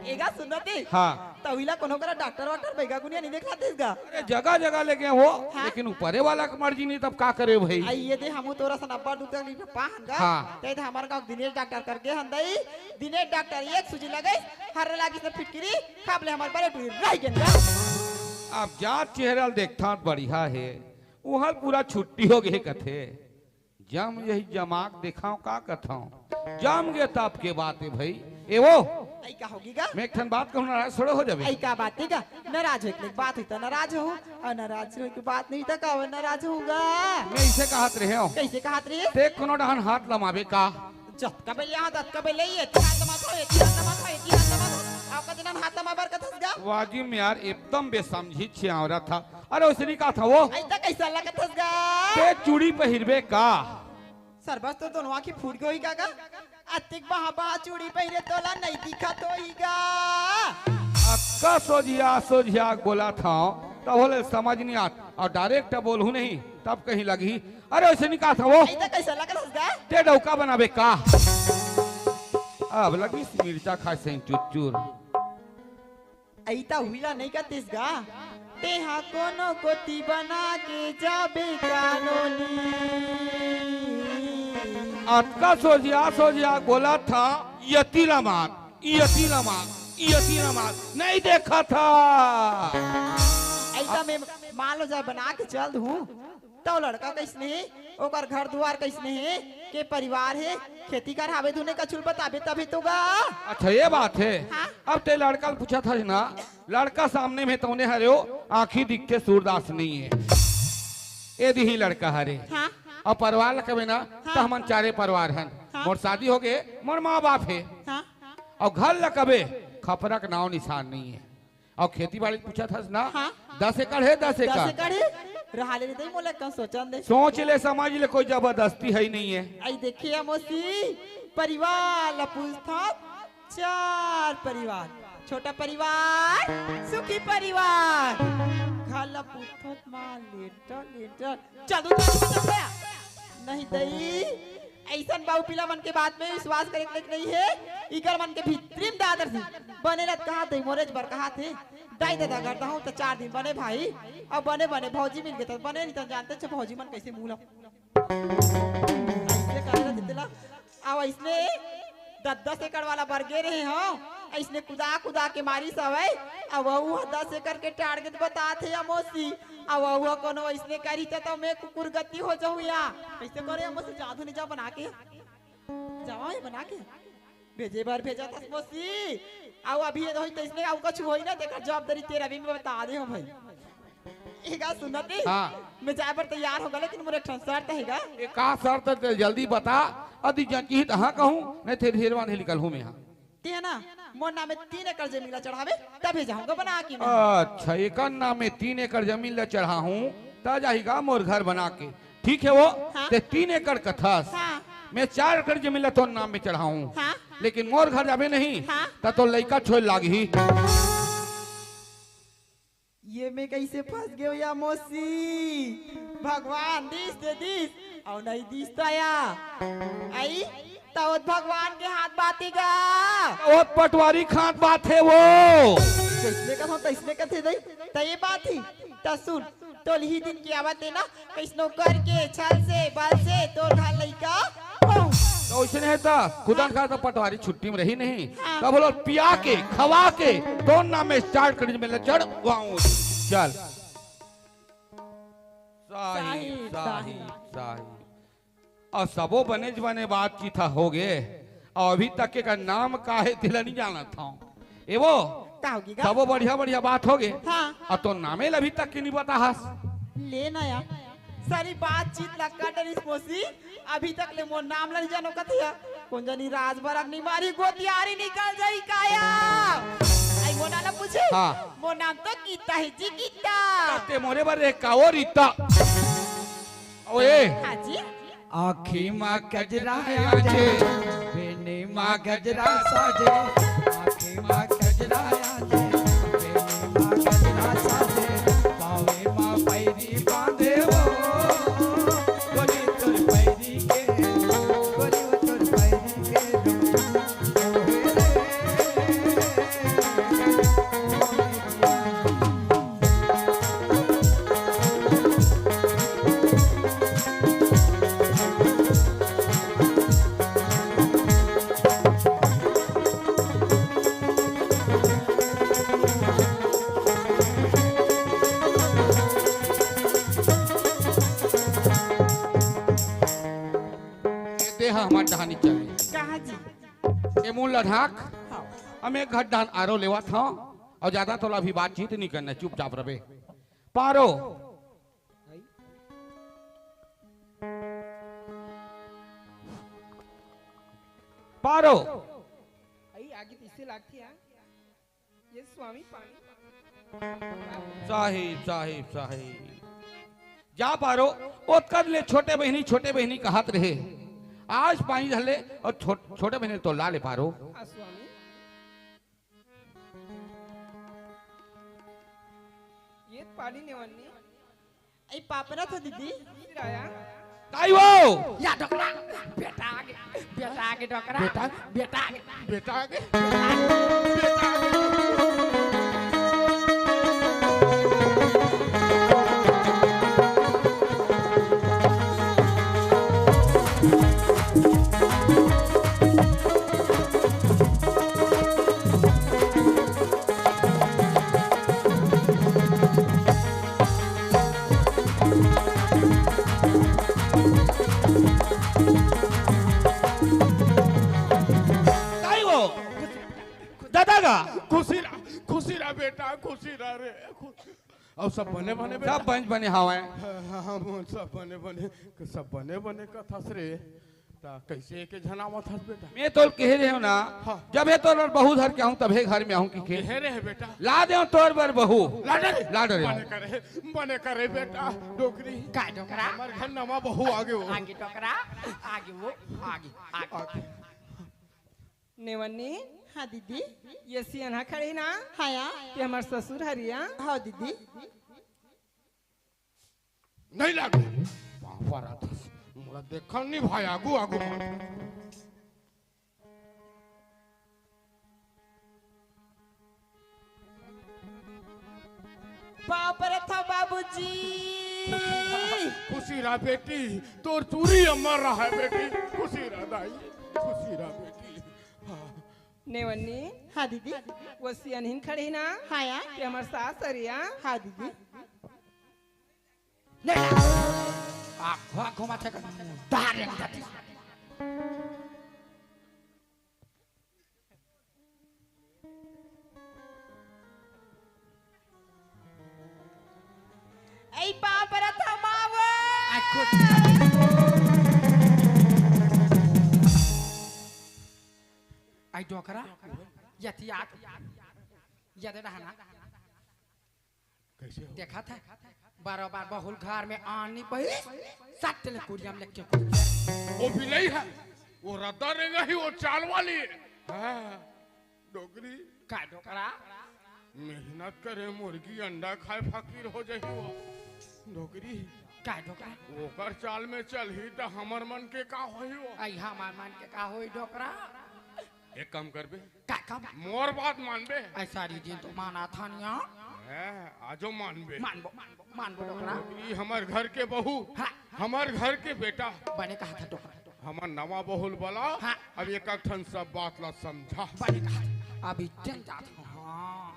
एगा सुनती। हाँ। तविला कोनो करा डॉक्टर वाक्टर बैगा गुनिया नहीं देखा देस गा। अरे जगह जगह लेके वो, हाँ? लेकिन ऊपरे वाला के मर्जी नहीं, तब का करे भाई? आई ये दे हमू तोरा सन अब्बड़ दुख तकलीफ पाहन गा। हाँ। ते दे हमार गाँव दिनेश डॉक्टर करके हन दई। दिनेश डॉक्टर एक सूजी लगे, हर लागी से फिटकिरी, खाब ले हमार बड़े टूरी रह गेन गा। अब जात चेहरा ल देखथात बढ़िया हे, उहल पूरा छुट्टी हो गे कथे। जम यही जमाक देखाव का कथव। जम गे तब के बात है भाई। ए वो। आई का होगी गा? मैं एक ठन बात कहूँ, नाराज थोड़े हो जाबे। आई का बात है गा? नाराज होए के बात हुई त नाराज हो, अउ नाराज होए के बात नहीं त का नाराज होगा? मैं इसे कहत रहे हूँ। कैसे कहत रहे? ते कोनो डहन हाथ लमाबे का? जतका बेले यहाँ, ततका बेले ये, एती हाथ लमात हो, एती हाथ लमात हो, एती हाथ लमात हो। अउ का जनन हाथ लमाबर कथस गा? वाजिम यार, एकदम बेसमझी छियावरा था। अरे, वैसे नहीं कहा था वो। ऐसा कैसा लगत हस गा? ते चूड़ी पहिरबे का? सरबस तो दोनों आँखी फूट गई का गा? अतिक बहा बहा चूड़ी पहिरे तोला नहीं दिखत होही गा। अक्का सोझिया, सोझिया बोला था, तब होले समझ नहीं आत। अउ डायरेक्ट बोलहूँ नहीं, तब कहीं लगही। अरे, वैसे नहीं कहा था वो। ऐसा कैसा लगत हस गा? ते डौका बनाबे का? अब लगिस मिर्चा खाए से चुचुर। अइता हुइला नहीं कतिस गा, तेहा कोनो कोती बना के जाबे कानोनी। अतका सोझिया सोझिया बोला था, यती ला मार, यती ला मार, यती ला मार, नहीं देखा था। अइता मैं मान लो जाए बना के चल दूँ, त ओ लड़का कइसने हे, ओकर घर दुवार कइसने हे, के परिवार हे, खेती कर हावे धुने कछु ल बताबे तभे तो गा। अच्छा, ये बात हे। हाँ। अब ते लड़का ल पूछत हस ना, लड़का सामने में तउने हरे हो, आँखी दिखथे सूरदास नहीं हे। ए दिही लड़का हरे। हाँ। अउ परिवार ल कबे ना, त हाँ। हमन चारे परिवार हन। हाँ। मोर शादी होगे, मोर माँ बाप हे। हाँ। अउ घर ल कबे, खपरा के नाव निशान नहीं हे। अउ खेती बाड़ी पूछत हस ना? हाँ। दस एकड़ हे, दस एकड़। दस एकड़ हे? रहा ले दे, मोला कम सोचन दे। सोच ले, समझ ले, कोई जबरदस्ती हे ही नहीं हे। आई देखे अमोसी, परिवार ला पूछथस, चार परिवार, छोटा परिवार, सुखी परिवार। घर ला पूछथस माँ, लेटर, लेटर। चल, तू चल, चल, चल। नहीं दई, अइसन बाऊ पीला मन के बात में विश्वास करे के नहीं हे। इकर मन के भीतरी में दादर से बने रत कहा थे, मोरेज बर कहा थे। दाई ददा घर दहूँ त चार दिन बने भाई, अब बने बने भौजी मिल गए त बने नहीं त जानते छे भौजी मन कैसे मुँह ला ऐसे करे रहते तेला। अब अइसने दस दस एकड़ वाला बर गे रहे हो, अइसने कुदा कुदा के मारिस हवय। अब वहू ह दस एकड़ के टारगेट बतात हे अमोसी। अब वहू ह कोनो अइसने करही त, त मैं कुकुर गति हो जाहूँ या। कइसे करे अमोसी, जादू नहीं जा बना के। जावा ये बना के। भेजे बर भेजत हस मौसी। अउ अभी ये होई त अइसने अउ कछु होई ना, तेकर जवाबदारी तेरा भी मैं बता दे हूँ भाई। एगा सुनत हे? हाँ। मैं जाए बर तैयार होगा, लेकिन मोर एक ठन शर्त हेगा। ए का शर्त हे, जल्दी बता। अदी जंकी ही तहाँ कहूँ, नहीं थे ढेरवा नहीं निकल हूँ मैं यहाँ। ते हे ना, मोर नाम में तीन एकड़ जमीन ला चढ़ावे, तभे जाहूँगा बना के मैं। अच्छा, एकर नाम में तीन एकड़ जमीन ला चढ़ाहूँ, त जाही गा मोर घर बना के। ठीक हे वो, हाँ। ते तीन एकड़ कथस। हाँ। मैं चार एकड़ जमीन ला तोर नाम में चढ़ाहूँ। हाँ। लेकिन मोर घर जाबे नहीं, हाँ। त तोर लइका छोड़ लागही। ये एमे कइसे फंस गेव या मौसी? भगवान दिस ते दिस, अउ नहीं दिस त या। आई, त ओ भगवान के हाथ बाती गा। ओ पटवारी खात बात हे वो। जइसने कथंव, तइसने कथे दई। त ये बात ही, त सुन, तोल ही दिन के आवत हे ना, कइसनो करके, छल से, बल से, तोर घर लइका हो। त ओइसने हे त, खुदन का त पटवारी छुट्टी में रही नहीं। हाँ। तब बोलो, पिया के, खवा के, तोर नाम में start करी में ले चढ़वाऊं। चल। साहिब, साहिब, साहिब। अउ सबो बनेच बने बातचीत ह होगे, अउ अभी तक के का नाम का हे, तेला नइ जानत हंव। ए वो, का होगे गा? सबो बढ़िया बढ़िया बात होगे। हाँ। अउ तोर नामे ल अभी तक के नइ बताहस। ले ना यार, सारी बातचीत ला कर डरिस मौसी, अभी तक ले मोर नाम ला नइ जानो कथे या। कोन जनी राजभर अग्नि मारी गोतियारी निकल जाही का या। आई मोर नाम ला पूछे? हाँ। मोर नाम तो गीता हे जी, गीता। ते मोरे बर एक का ओ रीता। ओए। हाँ जी। आँखी मा गजरा आजे, बेनी मा गजरा साजे। आँखी मा गजरा आजे, बेनी मा गजरा साजे। पावे मा पैरी बांधे वो, गोरी तोर पैरी के, गोरी वो तोर पैरी के। ये दे हा हमार डहानी चल। कहाँ जी? ये मुंह ला ढाक। हाँ। हम एक घट डहान आरो लेवत हंव, अउ ज्यादा तोला अभी बातचीत नइ करना, चुपचाप रबे। पारो। पारो। आई आगे पीछे लागथे यार। ये स्वामी पानी। साहिब, साहिब, साहिब। जा पारो, ओतकन ले छोटे बहिनी, छोटे बहिनी कहत रहे। आज पानी धर ले अउ छो-, छोटे बहिनी तो ला ले पारो। हाँ, स्वामी। ये पानी नेवन्नी। ए, पापरा तो दीदी। फिर आया। ताई वो। या डोकरा, बेटा आगे, बेटा आगे डोकरा। बेटा, बेटा आगे। बेटा आगे। बेटा आगे। ताई वो, दादा गा। खुशी रह, खुशी रह बेटा, खुशी रह रे। खुशी। अउ सब बने बने बेटा? सब बने बने हवय। हाँ, हाँ, हाँ, मोर सब बने बने, सब बने बने कथस रे। त कइसे एके झन आवत हस बेटा? मैं तोर कहे रहेंव ना, हाँ। जब हे तोर बर बहू धर के आहूं, तभे घर में आहूं कहिके। कहे रहे बेटा। ला देंव तोर बर बहू। ला डरे। ला डरे। बने करे, बने करे बेटा, डोकरी। का डोकरा? हमर घर नवा बहू आगे वो। आगे डोकरा, आगे वो, आगे, आगे। आगे। नेवन्नी। हाँ दीदी। ये सियनहा खड़े ना? हाँ या। ये हमर ससुर हरे या। हाँ दीदी। नइ लागे। पापा रात मोला देखन नइ भाई, आगू, आगू। पाँव परत हंव बाबूजी। खुशी रह बेटी, तोर चूरी अमर रहे बेटी। खुशी रह दाई, खुशी रह बेटी। हाँ। नेवन्नी। हाँ दीदी। वो सियनहिन खड़े ना? हाँ या। ये हमर सास हरे या। हाँ दीदी। ले ला। आँख घुमा थे। दार एक दती। ऐ पाँव परत हंव मावो। आई कुछ। आई डोकरा। यति आत। यदे रहना। कइसे हो? देखा था, बरोबर बहुल घर में आनी पही, सट ले कुरिया में लेके कुछ। वो बिलई हे, वो रद्दा रेंगा ही, वो चाल वाली हे। हाँ, डोकरी। का डोकरा? मेहनत करे मुर्गी अंडा खाए फकीर हो जाही वो। डोकरी, काय डोकरा? ओकर चाल में चलही त हमर मन के का होही वो? आई हमर मन के का होही डोकरा? एक काम करबे, का काम? मोर बात मानबे? ऐसा रीति तो माना था निया। हैं, आजो मानबे। मानबो, मानबो डोकरा। डोकरी हमर घर के बहू, हाँ। हमर घर के बेटा। बने कहा था डोकरा। हमर नवा बहू ल बला, हाँ। अब एक एक ठन सब बात ला समझा। बने कहा था। अभी चल जात हूँ। हाँ।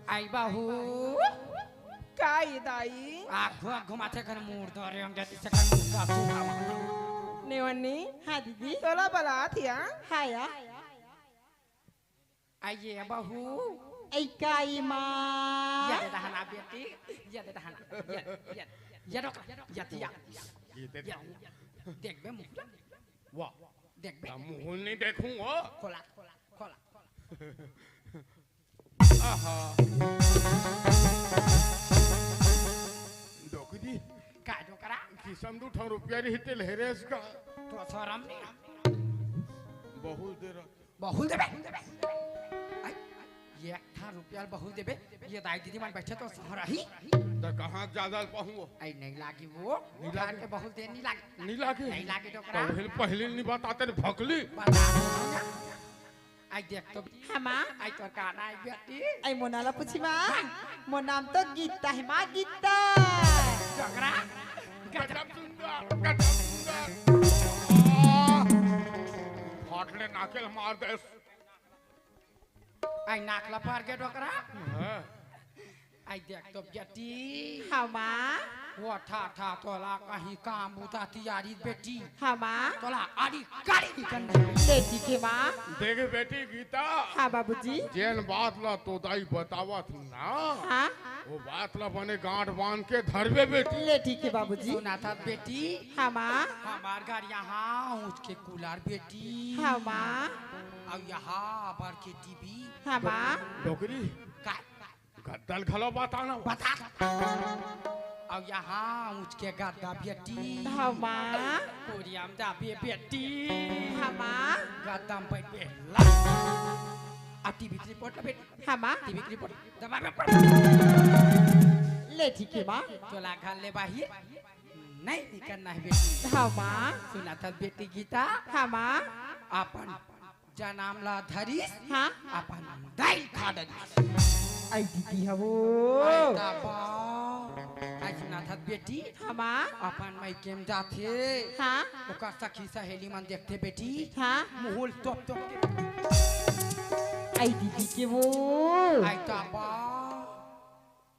आई बहू। का ए दाई? आ घुमा घुमाथे कर मुड़ दो रे, हम जति से कर मुड़ दो तू हवा। नेवन्नी। हाँ दीदी। तोला बलात या। हाँ या। आइए बहू। ऐ काई माँ। ये दे दहना बेटी, ये दे दहना, ये, ये, ये रोक, ये दिया। ये दे ये, दहना। ये, देख बे मुहला। वाह। देख बे। ना मुहल नहीं देखूं वो। खोला, खोला, खोला, खोला। आहा। डोकरी। का डोकरा? किसम दू ठो रुपया रही तेल हेरेस का। तो शरम नहीं। बहुत देर। बहुत देबे। आई, एक ठा रुपया बहुत देबे। ये दाई दीदी मन बैठे तो सहरही। त कहाँ ज्यादा पाहूँ वो? आई नहीं लागी वो। नहीं लागे। के बहुत देर नहीं लागे। नहीं लागे। नहीं लागे डोकरा। तो पहले, पहले नहीं बताते रे भकली। बता दो ना। आई देख तो। हमा। आई तो गाना आई बेटी। आई मोना ला पूछी माँ। मोर नाम तो गीता हे माँ, गीता। डोकरा। गजब सुंदर, गजब सुंदर। आह, फाटले नाकेल मार दे। आई नाक ला पार के डोकरा। हाँ। आई देख तो बेटी। हमा। वो ठा ठा तोला कहीं काम बुता तियारी बेटी। हमा। तोला आड़ी काड़ी निकलने। बेटी के माँ। देख बेटी गीता। हाँ बाबूजी। जेन बात ला तो दाई बतावत ना। हाँ। वो बात ला बने गांठ बांध के धरबे बेटी। ले ठीक है बाबूजी। सुना था बेटी। हमा। हमार घर यहाँ ऊंच के कूलर बेटी। हमा। अउ यहाँ अबर के टीवी। हमा। डोकरी। का? गद्दा ल घलो बताना। बता। अउ यहाँ ऊंच के गद्दा बेटी। हमा। कोरिया म जाबे बेटी। हमा। गद्दा म बैठ बेला। अब टीवी के रिपोर्ट ला बेटी। हमा। टीवी के रिपोर्ट दबा बे। ले ठीक है माँ। तोला घर ले बाहिर नहीं निकलना है बेटी। हमा। सुना था बेटी गीता। हमा। अपन जनम ला धरिस, हाँ। अपन दाई खा डरिस। आई दीदी हवो। आई दाबा। आई सुना था बेटी। हमा। अपन मायके म जाथे। हाँ। ओकर सखी सहेली मन देखथे बेटी। हाँ। मुहुल तोप तोप के। आई दीदी के वो। आई दाबा।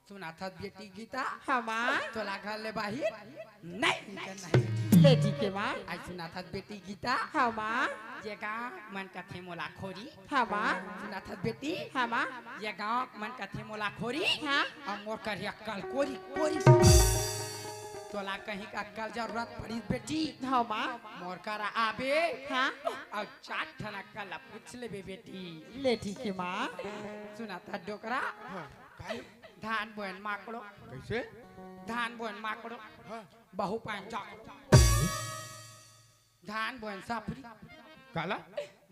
सुना था बेटी गीता। हमा। तोला घर ले बाहिर नहीं निकलना है। ले ठीक है माँ। आई सुना था बेटी गीता। हमा। ये गाँव मन कथे मोला खोरी। हमा। सुना था बेटी। हमा। ये गाँव मन कथे मोला खोरी। हाँ। अउ मोर करिया अक्कल कोरी कोरी। तोला कहीं का अक्कल जरूरत पड़ी बेटी। हमा। मोर करा आबे। हाँ। अउ चार ठन अक्कल ला पूछ लेबे बेटी। ले ठीक है माँ। सुना था डोकरा। हाँ, काहे? धान बोएन माकड़ो। कैसे? धान बोएन माकड़ो। हाँ। बहू पाएन चाकड़ो। धान बोएन सफरी। काला?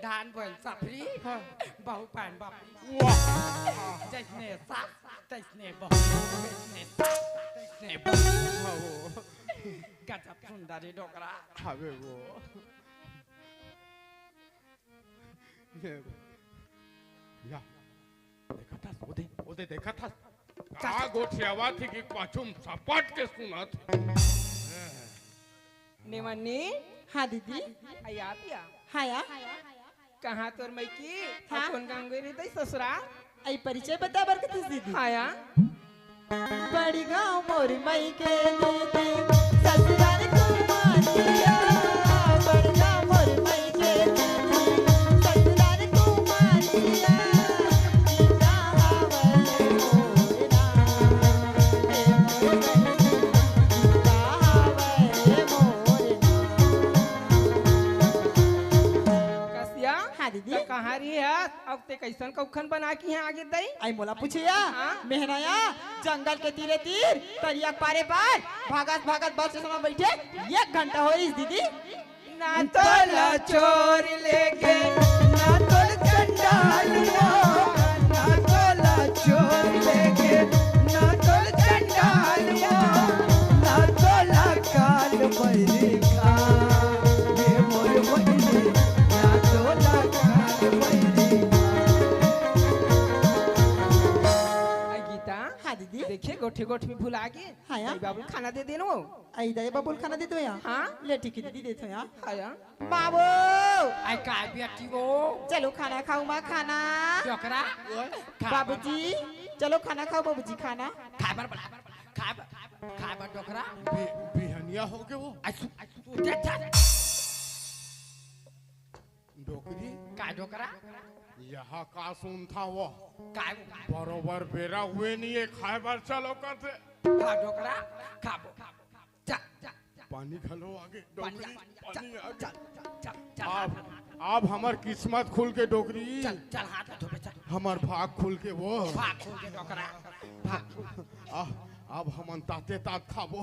धान बोएन सफरी। हाँ। बहू पाएन बापरी। वाह। जैसने सास, तैसने बहू। जैसने सास, तैसने बहू। हाँ, वो। गजब सुंदर हे डोकरा। हवे वो। ये, या, देखत हस, ओदे, ओदे देखत हस। का गोठियावत हे कि पाछू म सपट के सुनत हे। नेवन्नी। हाँ दीदी। अया पिया। हाँ या। कहाँ तोर मइकी? हाँ। अउ कोन गाँव गे रहिस ससुरा? आई परिचय बता बर कथिस दीदी। हाँ या। बड़ी गाँव मोर मइके दीदी, ससुराल कुमारिया। बड़ी गाँव मोर मइके दीदी, ससुराल कुमारिया। गीता हवय मोर नाम, हे मोर बहिनी, गीता हवय मोर नाम। कसिया? हाँ दीदी। त कहाँ रहिस? अब ते कइसन कउखन बना के इहाँ आगे दई? आई मोला पूछे या? हाँ? मेहनया जंगल के तीरे तीर तरिया के पारे पार भागत भागत बस स्टेशन म बइठे एक घंटा होइस दीदी। ना तोला चोर लेगे, ना तोला चंडाल मोहन, ना तोला गोठी गोठी में भुला गे। हाँ यार। दाई बाबू खाना दे देनो। आई दाई बाबू खाना दे दो यार। हाँ। ले ठीक है, दीदी देथों यार। हाँ यार। माँ वो। आई का बेटी वो। चलो खाना खाओ माँ, खाना। डोकरा। बाबूजी, चलो खाना खाओ बाबूजी, खाना। खाए बर बड़ा, खाए बर, खाए बर डोकरा। बि-, बिहनिया हो गए वो। आई सु-, आई सु-, देख, देख। डोकरी। का डोकरा? यहाँ का सुनथों वो? का वो? बरोबर बेरा हुए नहीं है, खाए बर चलो कथे। का डोकरा? खाबो। चल, चल, चल। पानी घलो आगे, पानी डोकरी, आ, पानी चल, आगे। चल, चल, चल, चल, अब, चल, अब हमर किस्मत खुल के डोकरी। चल, चल, हाथ धोबे, चल। हमर भाग खुल के वो। भाग खुल के डोकरा। भाग। आ, अब हमन ताते तात खाबो।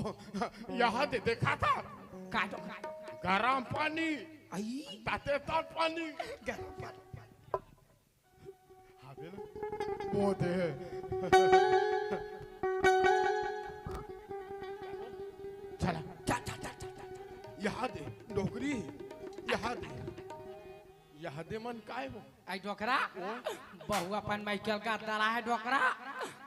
यहाँ दे, देखा था? का डोकरा? गरम पानी। आई। ताते तात पानी। गरम पानी। हाँ, बोलो। वो दे। चला। चल, चल, चल, चल, चल। यहाँ दे, डोकरी, यहाँ दे। यहाँ दे मन काय वो? आई डोकरा, वो? बहू अपन माइकल गद्दा ला है डोकरा,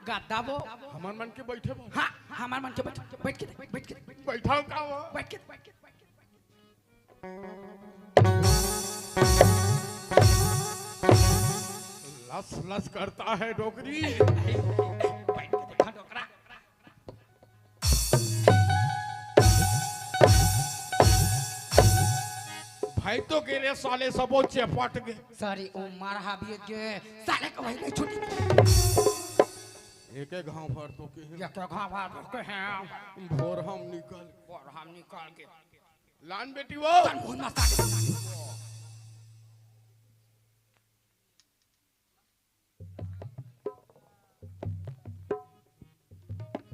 गद्दा वो। हमर मन के बैठे वो। हाँ, हमर मन के बैठ, बैठ के दे, बैठ के दे। बैठाओ का वो? बैठ के दे, बैठ के दे, बैठ के दे। लस लस करता है डोकरी। बैठ के देखा डोकरा। भाई तो गिरे साले सबो चेपट गे। सारी उम्र हावी गे, साले को वही नहीं छूटी। एक एक घाव भर तो के हैं। एक एक घाव भर तो के हैं। भोर हम निकल। भोर हम निकल के। लान बेटी वो। तन मुंह मस्ता के।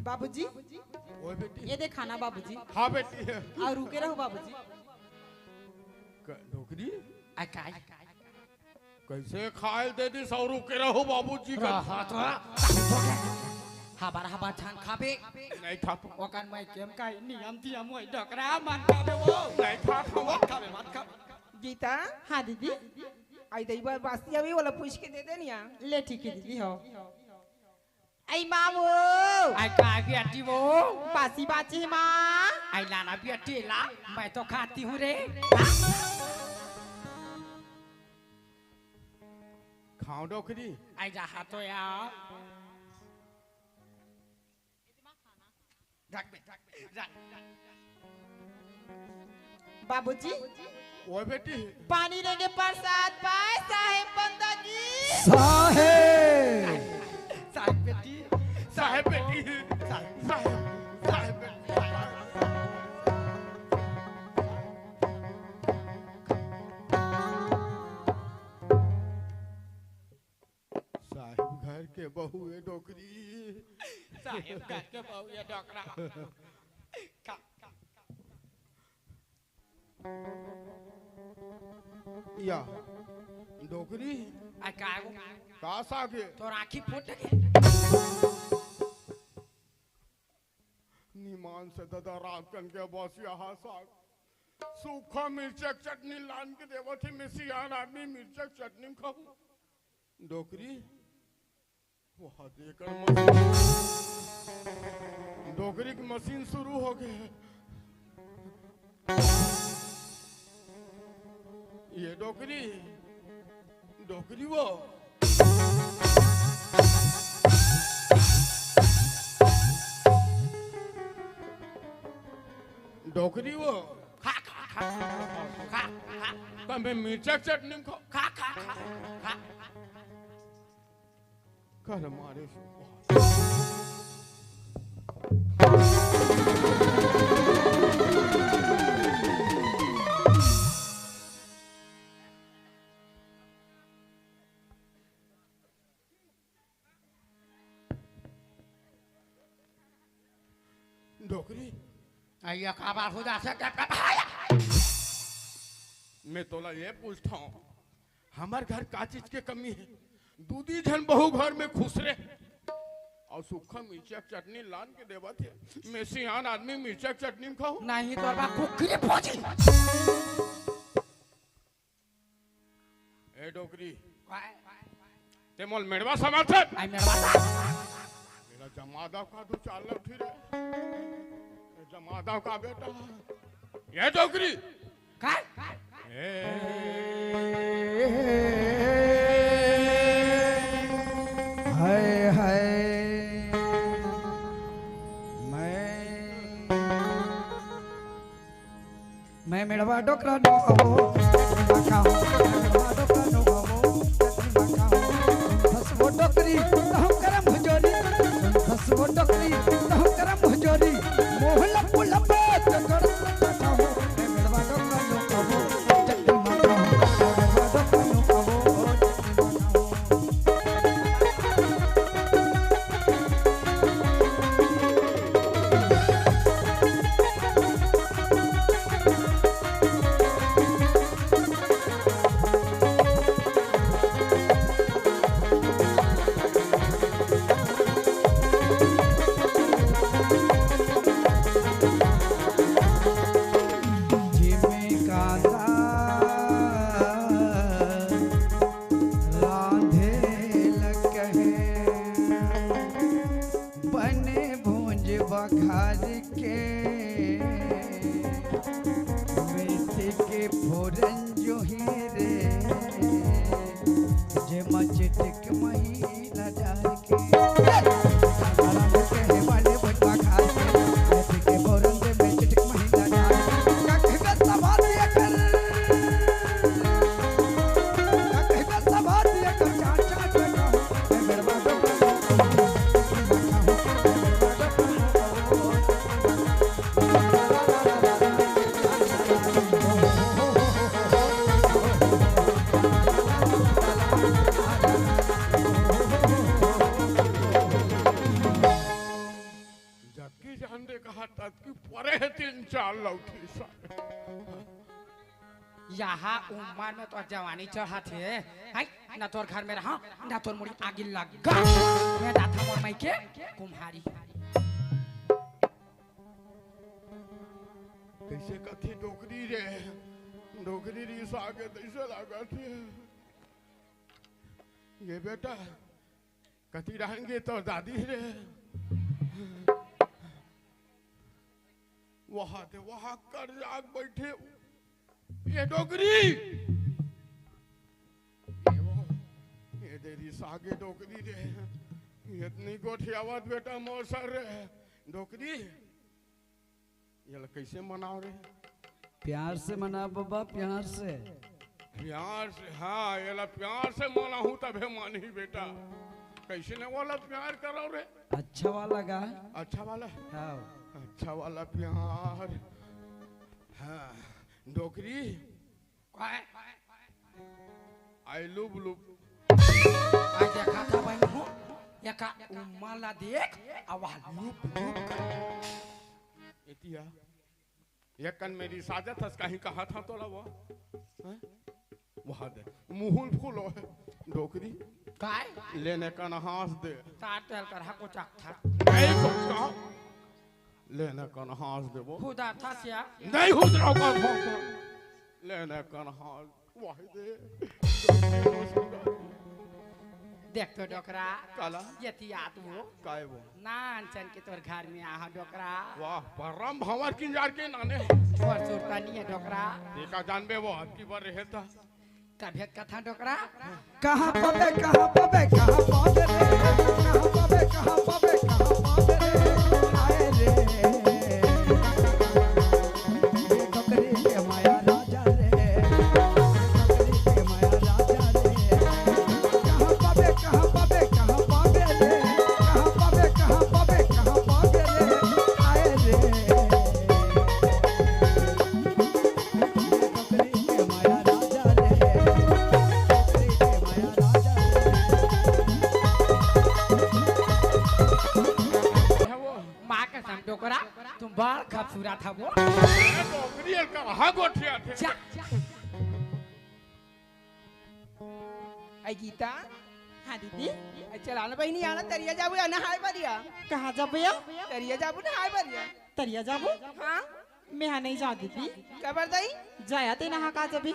बाबूजी, ओए बेटी। ये दे खाना बाबूजी। हाँ बेटी। अउ रुके रहो बाबूजी। क-, डोकरी? आ, काय? कैसे खाए दे दिस अउ रुके रहो बाबूजी का? रहा तो। हबर हबर झन खाबे। नहीं खा तो। ओकर मैं केम का नियम दियम होई डोकरा मन खाबे वो। नहीं खा तो। मत खाबे, मत खाबे। गीता। हाँ दीदी। आई दई बर बासी अभी वाला पूछ के दे देनिया। ले ठीक है दीदी, हो। आई माँ वो। आई का बेटी वो? बासी बाची माँ। आई लाना बेटी ला, मैं तो खाती हूँ रे। खाओ डोकरी। आई जा हाथों यार। रख बे, रख बे, रख। बाबूजी, ओए बेटी। पानी लेंगे प्रसाद पाए साहेब बंदा की। साहेब। साहेब बेटी। साहेब बेटी। साहेब। साहेब। साहेब बेटी। साहेब घर के बहू ए डोकरी। साहेब घर के बहू ए डोकरा। का, का, का। या, डोकरी। आ, का हो? का साग हे? तोर आँखी फूट गे। निमान से ददा रात कन के बस यहाँ साग। सूखा मिर्चा के चटनी लान के देवत हे, मैं सियान आदमी मिर्चा के चटनी खाहूँ। डोकरी, वहाँ दे कर मशीन। डोकरी के मशीन शुरू हो गे। ये डोकरी, डोकरी वो। डोकरी वो। खा, खा, खा, खा, खा। तब मैं मिर्चा के चटनी में खा, खा, खा, खा, खा। कर मारे। डोकरी। अइया काबर हो जा सकत हे भाई? मैं तोला ये पूछता हूँ, हमर घर का चीज के कमी हे? दू दी झन बहू घर में खुसरे अउ सूखा मिर्चा के चटनी लान के देवत हे। मैं सियान आदमी मिर्चा के चटनी में खाहूँ? नहीं तो बा कुकरी फौजी। ए डोकरी, काय? ते मोल मेड़वा समझत? आई मेड़वा ता। जमादा का दू चार लौठी रे। जमादा का बेटा। ये डोकरी। का? ए। हाय, हाय। मैं मैं मेड़वा डोकरा नो हवो, चटनी माखा हो। मैं मेड़वा डोकरा नो हवो, चटनी माखा हो। सुन खसबो डोकरी, तहु करम भुजोरी। सुन खसबो डोकरी, तहु करम भुजोरी। मोह लपु लपे, तकड़ तकड़ हो। मैं मेड़वा डोकरा नो हवो, चटनी माखा हो। मैं मेड़वा डोकरा नो हवो, चटनी माखा हो। जेमे कांदा रांधे ल कहे, बने भूंज बघार के, मेथी के फोरन जो ही रे, जेमा चिटिक महीना डार के। जतकी जान दे कहा, ततकी परे हे तीन चार लौठी सा। यहाँ उम्र में तोर जवानी चढ़त हे, हैं? ना तोर घर में रहा, ना तोर मुड़ी आगी लगा। मैं दाथा मोर माई के कुम्हारी। कैसे कथी डोकरी रे, डोकरी रिसा के तैसे लागत हे। ये बेटा, कति रहन गे तोर दादी रे? वहाँ ते वहाँ कर जाग बैठे। ये डोकरी, ये वो, ये दे रिसा गे डोकरी रे। इतनी गोठियावत बेटा मोर सर रे। डोकरी, ये ला कैसे मनाओ रे? प्यार से मना बाबा, प्यार से। प्यार से, हाँ, ये ला प्यार से मनाहूँ तभे मानही बेटा। कैसे ने वाला प्यार करो रे? अच्छा वाला का? अच्छा वाला? हाँ। अच्छा वाला प्यार। हाँ, डोकरी। काय? आई लुप लुप। आ देखा था भाई हूँ, ये का उम्मा ला देख, अब वहाँ लुप लुप कर। एतिया, ये कन मेरी साजत हस कहीं कहा था तोला वो? हैं? वहाँ दे, मुहुल फूलो है, डोकरी। काय? लेने कन हाँस दे। सात तेल कर हको चक था। नहीं कुछ कहा। लेने कन हाँस देबो। खुदा था क्या? नहीं खुद रहो का भौंक। लेने कन हाँस। वाह दे। देख तो डोकरा। काला? ये तियात वो। काय वो? नान चन के तोर घर में आहा डोकरा। वाह, परम भंवर किंजार के नाने। और सुरता नहीं है डोकरा। देखा जानबे वो अबकी बार रहे था। का भेद कथा डोकरा? कहाँ पाबे, कहाँ पाबे, कहाँ पाबे रे? कहाँ पाबे, कहाँ पाबे, कहाँ पाबे रे? हाय रे। डोकरी के माया राजा रे। डोकरी के माया राजा रे। कहाँ पाबे, कहाँ पाबे, कहाँ पाबे रे? कहाँ पाबे, कहाँ पाबे, कहाँ पाबे रे? हाय रे। माँ कसम डोकरा, तुम बड़ खूबसूरत हवो। अरे डोकरी, ये कहाँ गोठिया थे? जा। ऐ गीता। हाँ दीदी। ऐ चला ना बहिनी, आना तरिया जाबो या नहाय बरिया। कहाँ जाबो या? तरिया जाबो नहाय बरिया। तरिया जाबो? हाँ। मैं हाँ नहीं जाओ दीदी। काबर दाई? जाया ते नहा का जबी।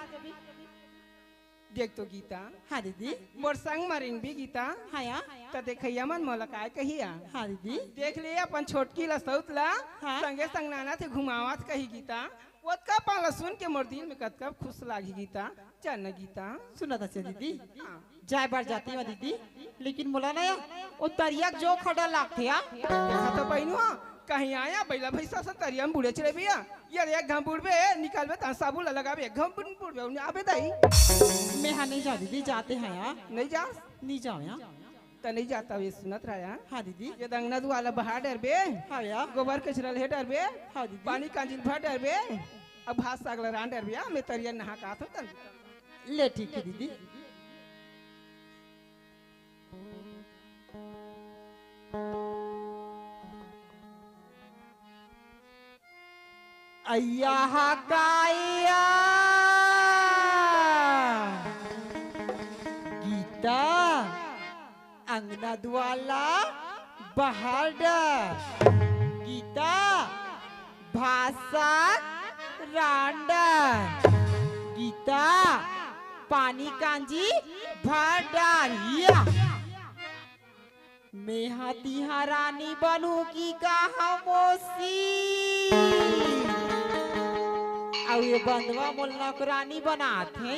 देख तो गीता, हाँ दीदी। मोर संग म रेंगबे गीता, हाँ या। त देखइया मन मोला काय कहिया? हाँ दीदी। देख ले अपन छोटकी ला सौत ला, हाँ। संगे संग नानथे घुमावत कही गीता। ओतका पाला सुन के मोर दिल में कतका खुश लागी गीता। चल न गीता। सुनत हस दीदी, हाँ। जाए बर जाती हूँ दीदी, लेकिन मोला ना या, ओ तरिया के जोंक ह डर लागथे या। देखा तो बहिनी हो, कहीं आया बैला भैंसा से तरिया में बूड़े चले भैया। यार एक घाम बूड़बे, निकालबे त साबुन ला लगाबे, एक घाम बूड़-, बूड़बे, उन्हें आबे दाई। मैं हाँ नहीं जा दीदी, जाते हैं या। नहीं जा? नहीं जाओ या। त नहीं जाता ये सुनत रहा या। हाँ दीदी। ये दंगना दुआला बहा डरबे, हाँ या। गोबर कचरा ले डरबे, हाँ दीदी। पानी कांजिल भर डरबे, अब भात साग ला रान डरबे, या मैं तरिया नहा का आथों तन। ले ठीक है दीदी। अय्या हा काया गीता, अंगना दुआला बहार डर। गीता, भात साग रान डर। गीता, पानी कांजी भर डर। या। मेहा तिहा रानी बनहूं कि कहां मौसी? अउ ये बंधवा मोला नौकरानी बनात हे।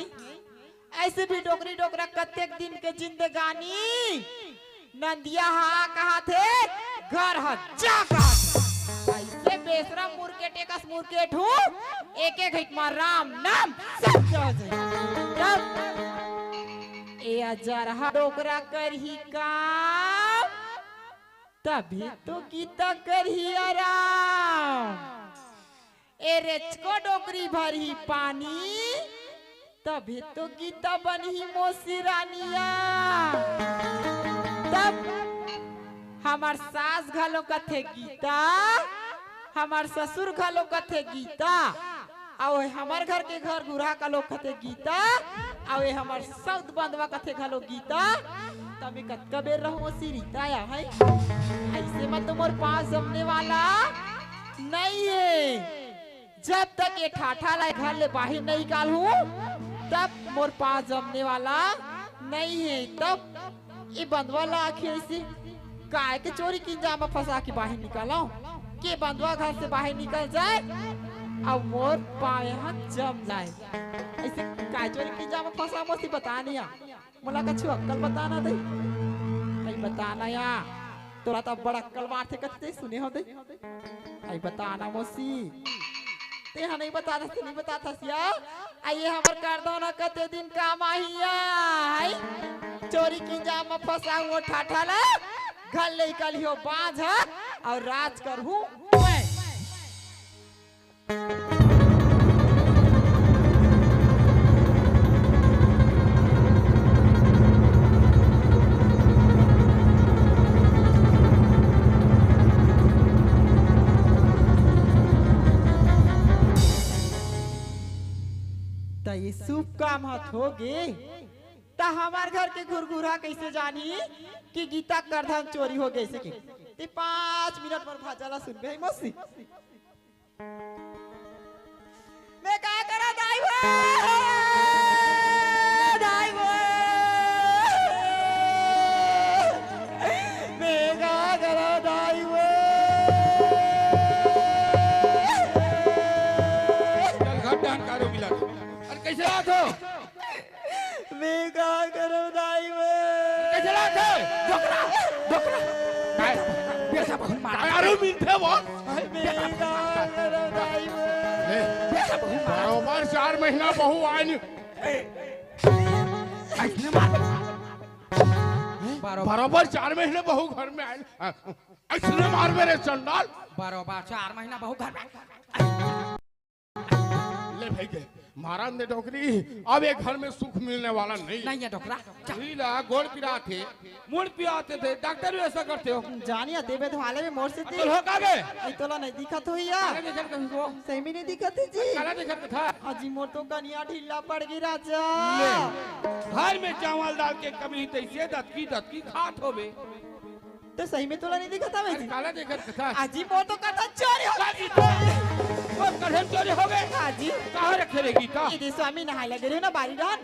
ऐसे भी डोकरी डोकरा कतेक दिन के जिंदगानी। नंदिया हा कहाथे, घर हा जा कहाथे। ऐसे बेसरम मुरकेट एकस मुरकेट हूं, एक एक हिट मा राम नाम सत्य हो जाए। तब ए अजरहा डोकरा करही काम, तभी तो गीता करही आराम। ए रेचको डोकरी भरही पानी, तभी तो गीता बनही मौसी रानिया। तब हमर सास घलो कथे गीता, हमर ससुर घलो कथे गीता, अउ हमर घर के घर गुरहा घलो कथे गीता, अउ हमर सौत बंधवा कथे घलो गीता। तब मैं कतका बेर रहूं मौसी रीता या है। ऐसे में तो मोर पास जमने वाला नहीं है। जब तक ये ठाठा ला घर ले बाहिर नहीं निकालहूं, तब मोर पास जमने वाला नहीं है। तब ये बंधवा ला आखिर ऐसे काय के चोरी किंजा म फंसा के बाहिर निकालंव? के बंधवा घर से बाहिर निकल जाए अउ मोर पांव यहां जम जाए। ऐसे काय चोरी किंजा म फंसा मौसी बता नहीं आ। मोला कछु अक्कल बताना दे। अई बताना या। तोला तो बड़ अक्कल मारथे कथे सुने हो दे। अई बताना मौसी। तेहा नहीं बता दस, नहीं बता दस या। अई ये हमर करधन कते दिन काम आही या। अई चोरी किंजा म फंसा हुआ ठाठा ला। घर ले निकलियो बांझ अउ राज करहूं मैं। त ये शुभ काम ह होगे, त हमर घर के घुरघुरा कइसे जानही कि गीता करधन चोरी हो गइसे के? ते पांच मिनट मोर भाजा ला सुनबे, हे मौसी। मैं का करा दाई वो? दाई वो? मैं का करा दाई वो? चल, घर डहन कारो मिलत। अरे, कइसे राहत हो? मैं का करव दाई वो? कइसे राहत हे? डोकरा, डोकरा। काय? बेटा बहुत मारा। काय आरो मिलथे वो? मैं का करव दाई वो? ए, बेटा बहुत मारा। बरोबर चार महीना बहू आए नहीं। ए, अइसने मार। बरोबर। बरोबर चार महीना बहू घर में आए। अइसने मार मेरे चंडाल। बरोबर चार महीना बहू घर में। ले भाई के, महाराज ने डोकरी, अब ये घर में सुख मिलने वाला नहीं। नहीं है डोकरा। लीला गोड़ पिरात हे, मुड़ पिरात हे, डॉक्टर भी ऐसा करते हो। जानिया देवे धवाले में मोर से अकल हो का गे? अई तोला नहीं दिखत होई या। काला देखत कभी को? सही में नहीं दिखत हे जी। काला देखत था। अजी मोर तो कनिया ढीला पड़ गई राजा। ले, घर में चावल दाल के कमी तैसे दतकी दतकी खात होबे। तो सही में तोला नहीं दिखत हवे जी? काला देखत कथा। आजी मोर तो कथा चोरी हो गई। वो कथन चोरी हो गए। आजी। कहाँ रखे रे गीता? ये दे स्वामी नहाए लगे रहे ना बारी डाल।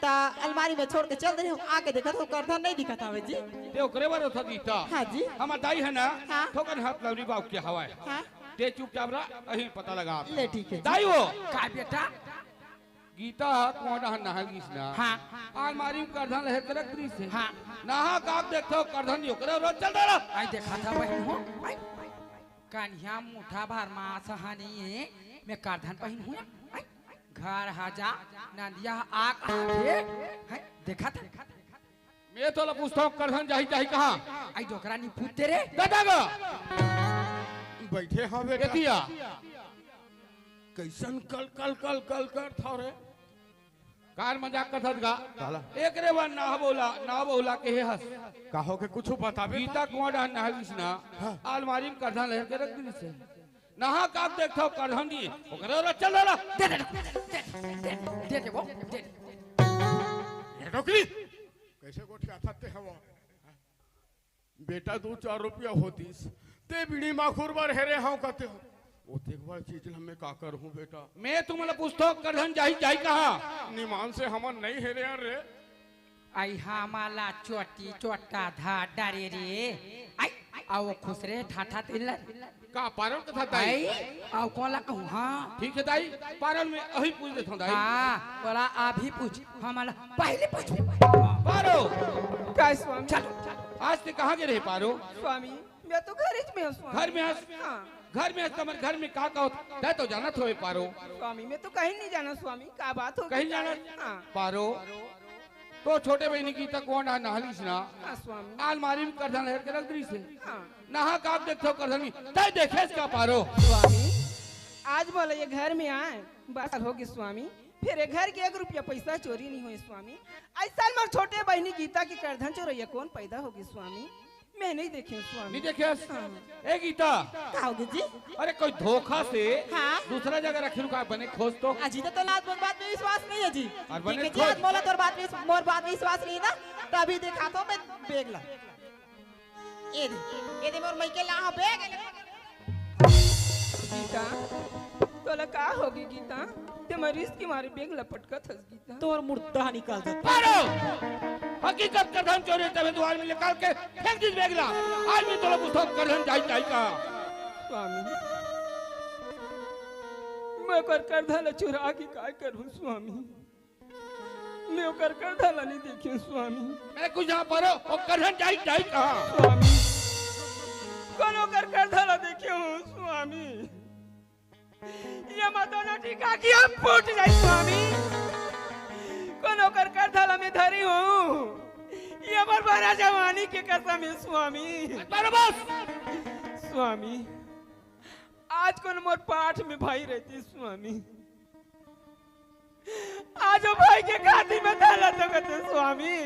त अलमारी में छोड़ के चल दे हूँ, आके देखत हूँ करधन नहीं दिखत हवे जी। ते ओकरे बर होता दीता। हाँ जी। हमर दाई है ना, हाँ। थोकन हाथ लवरी बाबू के हवाए। हाँ। ते चुपचाप रह, अहीं पता लगा। ले ठीक है जी। दाई हो। का बेटा? गीता ह कुआं डहर नहा गिस ना। हाँ। अलमारी में करधन लहर के रख दिस हे। हाँ। नहा का देखत हो करधन नहीं ओकरे बर चल दे रह। आई देखा था बहन हो। आई। कनिहा मुठा भर मास हनी ए, मैं करधन पहिन हूँ। आई। घर हा जा, नंदिया आग आगे। हैं, देखा था? मैं तोला पूछत हूँ, करधन जाही, जाही कहाँ? आई डोकरा नहीं पूछते रे। दादा गा। बैठे हाँ बेटा। एतिया। कैसन कल, कल, कल, कल करत हव रे? कार मजाक करत हस गा। काला? एकरे बर ना बोला, ना बोला के हे हस। काहो के कुछ बताबे? गीता कुआं डहर नहा गिस ना, हाँ। अलमारी में करधन लहर के रख दिस हे। नहा का देखत हो करधन नहीं, ओकरे बर चल दे रह। दे दे, दे दे, दे दे, दे दे वो, दे दे। ए डोकरी, कैसे गोठियाथस ते हव? बेटा, दू चार रुपया होतिस, ते बीड़ी माखुर बर हेरे हव कहिते हो। ओतेक बड़ चीज ल मैं का करहूँ बेटा? मैं तुमला पूछत हूँ, करधन जाही, जाही कहाँ? निमान से हमन नहीं हेरे हन रे। आई हमला चोटी चोटा धर डारे रे। आई, अउ खुसरे ठाठा तिल्ला। का पारो ल कथस दाई? आई, अउ कोन ला कहूँ, हाँ। ठीक हे दाई, पारो ल मैं अभी पूछ देथंव दाई। हाँ, ओला अभी पूछ, हमला पहली पूछ। पारो। का स्वामी? चल। आज ते कहाँ गे रहे पारो? स्वामी, मैं तो घरेच में हूँ स्वामी। घर में हस? हाँ। घर में हस त हमर घर में का का होत हे, तैं तो जानत होबे पारो। स्वामी, मैं तो कहीं नहीं जानत स्वामी, का बात हो कहीं गई? जानत? हाँ। पारो, तोर छोटे बहिनी गीता कुआं डहर नहा गिस ना। हाँ, स्वामी। अलमारी में करधन लहर के रख दिस हे। हाँ। नहा का देखत हो करधन नहीं, तैं देखे हस का पारो? स्वामी, आज मोला ये घर में आए, बारह साल हो गे स्वामी, फेर ये घर के एक रुपया पैसा चोरी नहीं होए स्वामी। अइसन मोर छोटे बहिनी गीता के करधन चोरइया कोन पैदा हो गे स्वामी? मैं नहीं देखे हूँ स्वामी। नहीं देखे हस? हाँ। ए गीता। का हो गे जी? अरे कोई धोखा से हाँ। दूसरा जगह रखे का बने खोज तो। अजी तो तोला मोर बात में विश्वास नहीं हे जी। अउ बने ठीक हे जी, खोज। आज मोला तोर बात में, मोर बात में विश्वास नहीं ना, त अभी देखाथंव मैं बेग ला। ए दे, ए दे मोर मइके ला हा बेग। गीता, तोला का हो गे गीता? ते मरीज के मारे बेग ला पटकत हस गीता। तोर मुर्दा निकल जात। पारो! हकीकत करधन चोरी तभे दुवार में निकाल के फेंक दिस बेग ला। आज मैं तोला पूछत हूँ करधन जाही, जाही कहाँ? स्वामी, मैं ओकर करधन ला चुरा के काय करहूँ स्वामी? मैं ओकर करधन ला नहीं देखे हूँ स्वामी। मैं कुछ ना पारो, ओ करधन जाही, जाही कहाँ? स्वामी, कोन ओकर करधन ला देखे हूँ स्वामी? ये मत ना ठीक आँखी अब फूट जाही स्वामी। कोन ओकर करधन ला मैं धरे हूँ? ये मोर बड़ा जवानी के कसम हे स्वामी। पारो बस। स्वामी, आज कोन मोर पाठ में भाई रहतिस स्वामी। आज ओ भाई के खातिर मैं धन ला तोकतेंव स्वामी।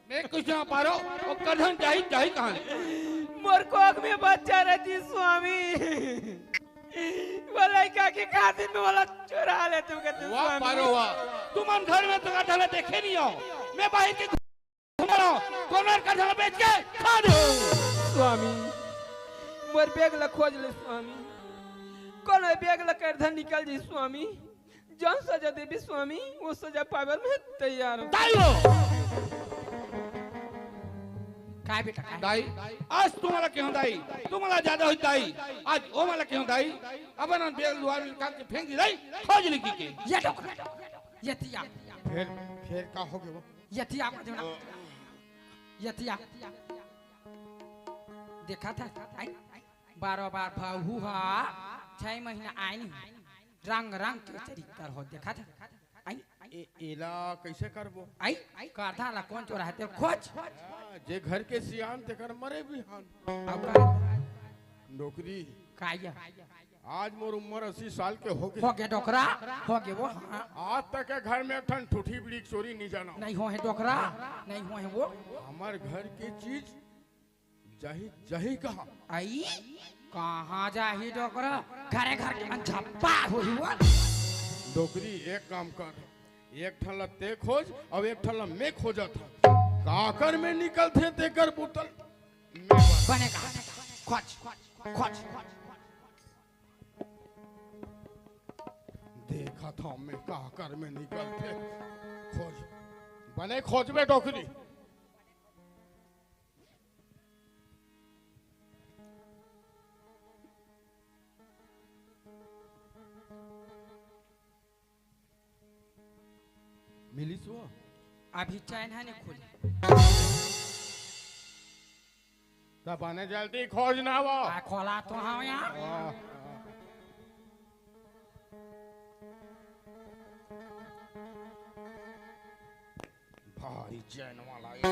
मैं कुछ ना पारो, ओ करधन जाही, जाही कहाँ? मोर कोख में बच्चा रहतिस स्वामी। वो लइका के खातिर मैं ओला चुरा लेतेंव कहितेंव वाह स्वामी। पारो वाह, तुमन घर में तो करधन ला देखे नहीं हव, मैं बाहिर के घूम रहा हूँ, कोनो करधन ला बेच के खा दे। स्वामी, मोर बेग ला खोज ले स्वामी, कोनो बेग ला करधन निकल जाही स्वामी। जौन सजा देबे स्वामी, वो सजा पाए बर मैं तैयार हूँ। दाई हो। काय बेटा, काय? दाई, आज तुम्हला केहेंव दाई, तुम्हला ज्यादा होही दाई, आज ओमन ला केहेंव दाई, अपन बेग दुवार में निकाल के फेंक दे दाई, खोज ले कहिके। ये डोकरा, ये तिया। फेर, फेर का होगे वो? ये तिया, ये तिया। देखा था, आई? बारो बार भाऊ हा छह महीना आए नहीं, रंग रंग के चरित्र हो देखा था। आई ए, एला कैसे करबो? आई करधन ला कोन चोराहे तेला खोज। हाँ, जे घर के सियान तेकर मरे बिहान। अब का? नौकरी। काया? आज मोर उम्र अस्सी साल के हो गे। हो गे डोकरा, हो गे वो, हाँ। आज तक के घर में एक ठन ठूठी बीड़ी के चोरी नहीं जाना। नहीं होहे डोकरा, नहीं होहे वो। हमर घर के चीज जाही, जाही कहाँ? आई, कहाँ जाही डोकरा? घरे घर के मन झप्पा होही वो। डोकरी, एक काम कर, एक ठन ला ते खोज अउ एक ठन ला मैं खोजत हँव। काकर में निकलथे तेकर बोतल मैं बने का? खोज, खोज। देखत हँव मैं काकर में निकलथे। खोज। बने खोजबे डोकरी। मिलिस वो? अभी चैन ह नइ खुले। त बने जल्दी खोज ना वो। आ, खोला तो हँव यार। वाह। भारी चैन वाला ये।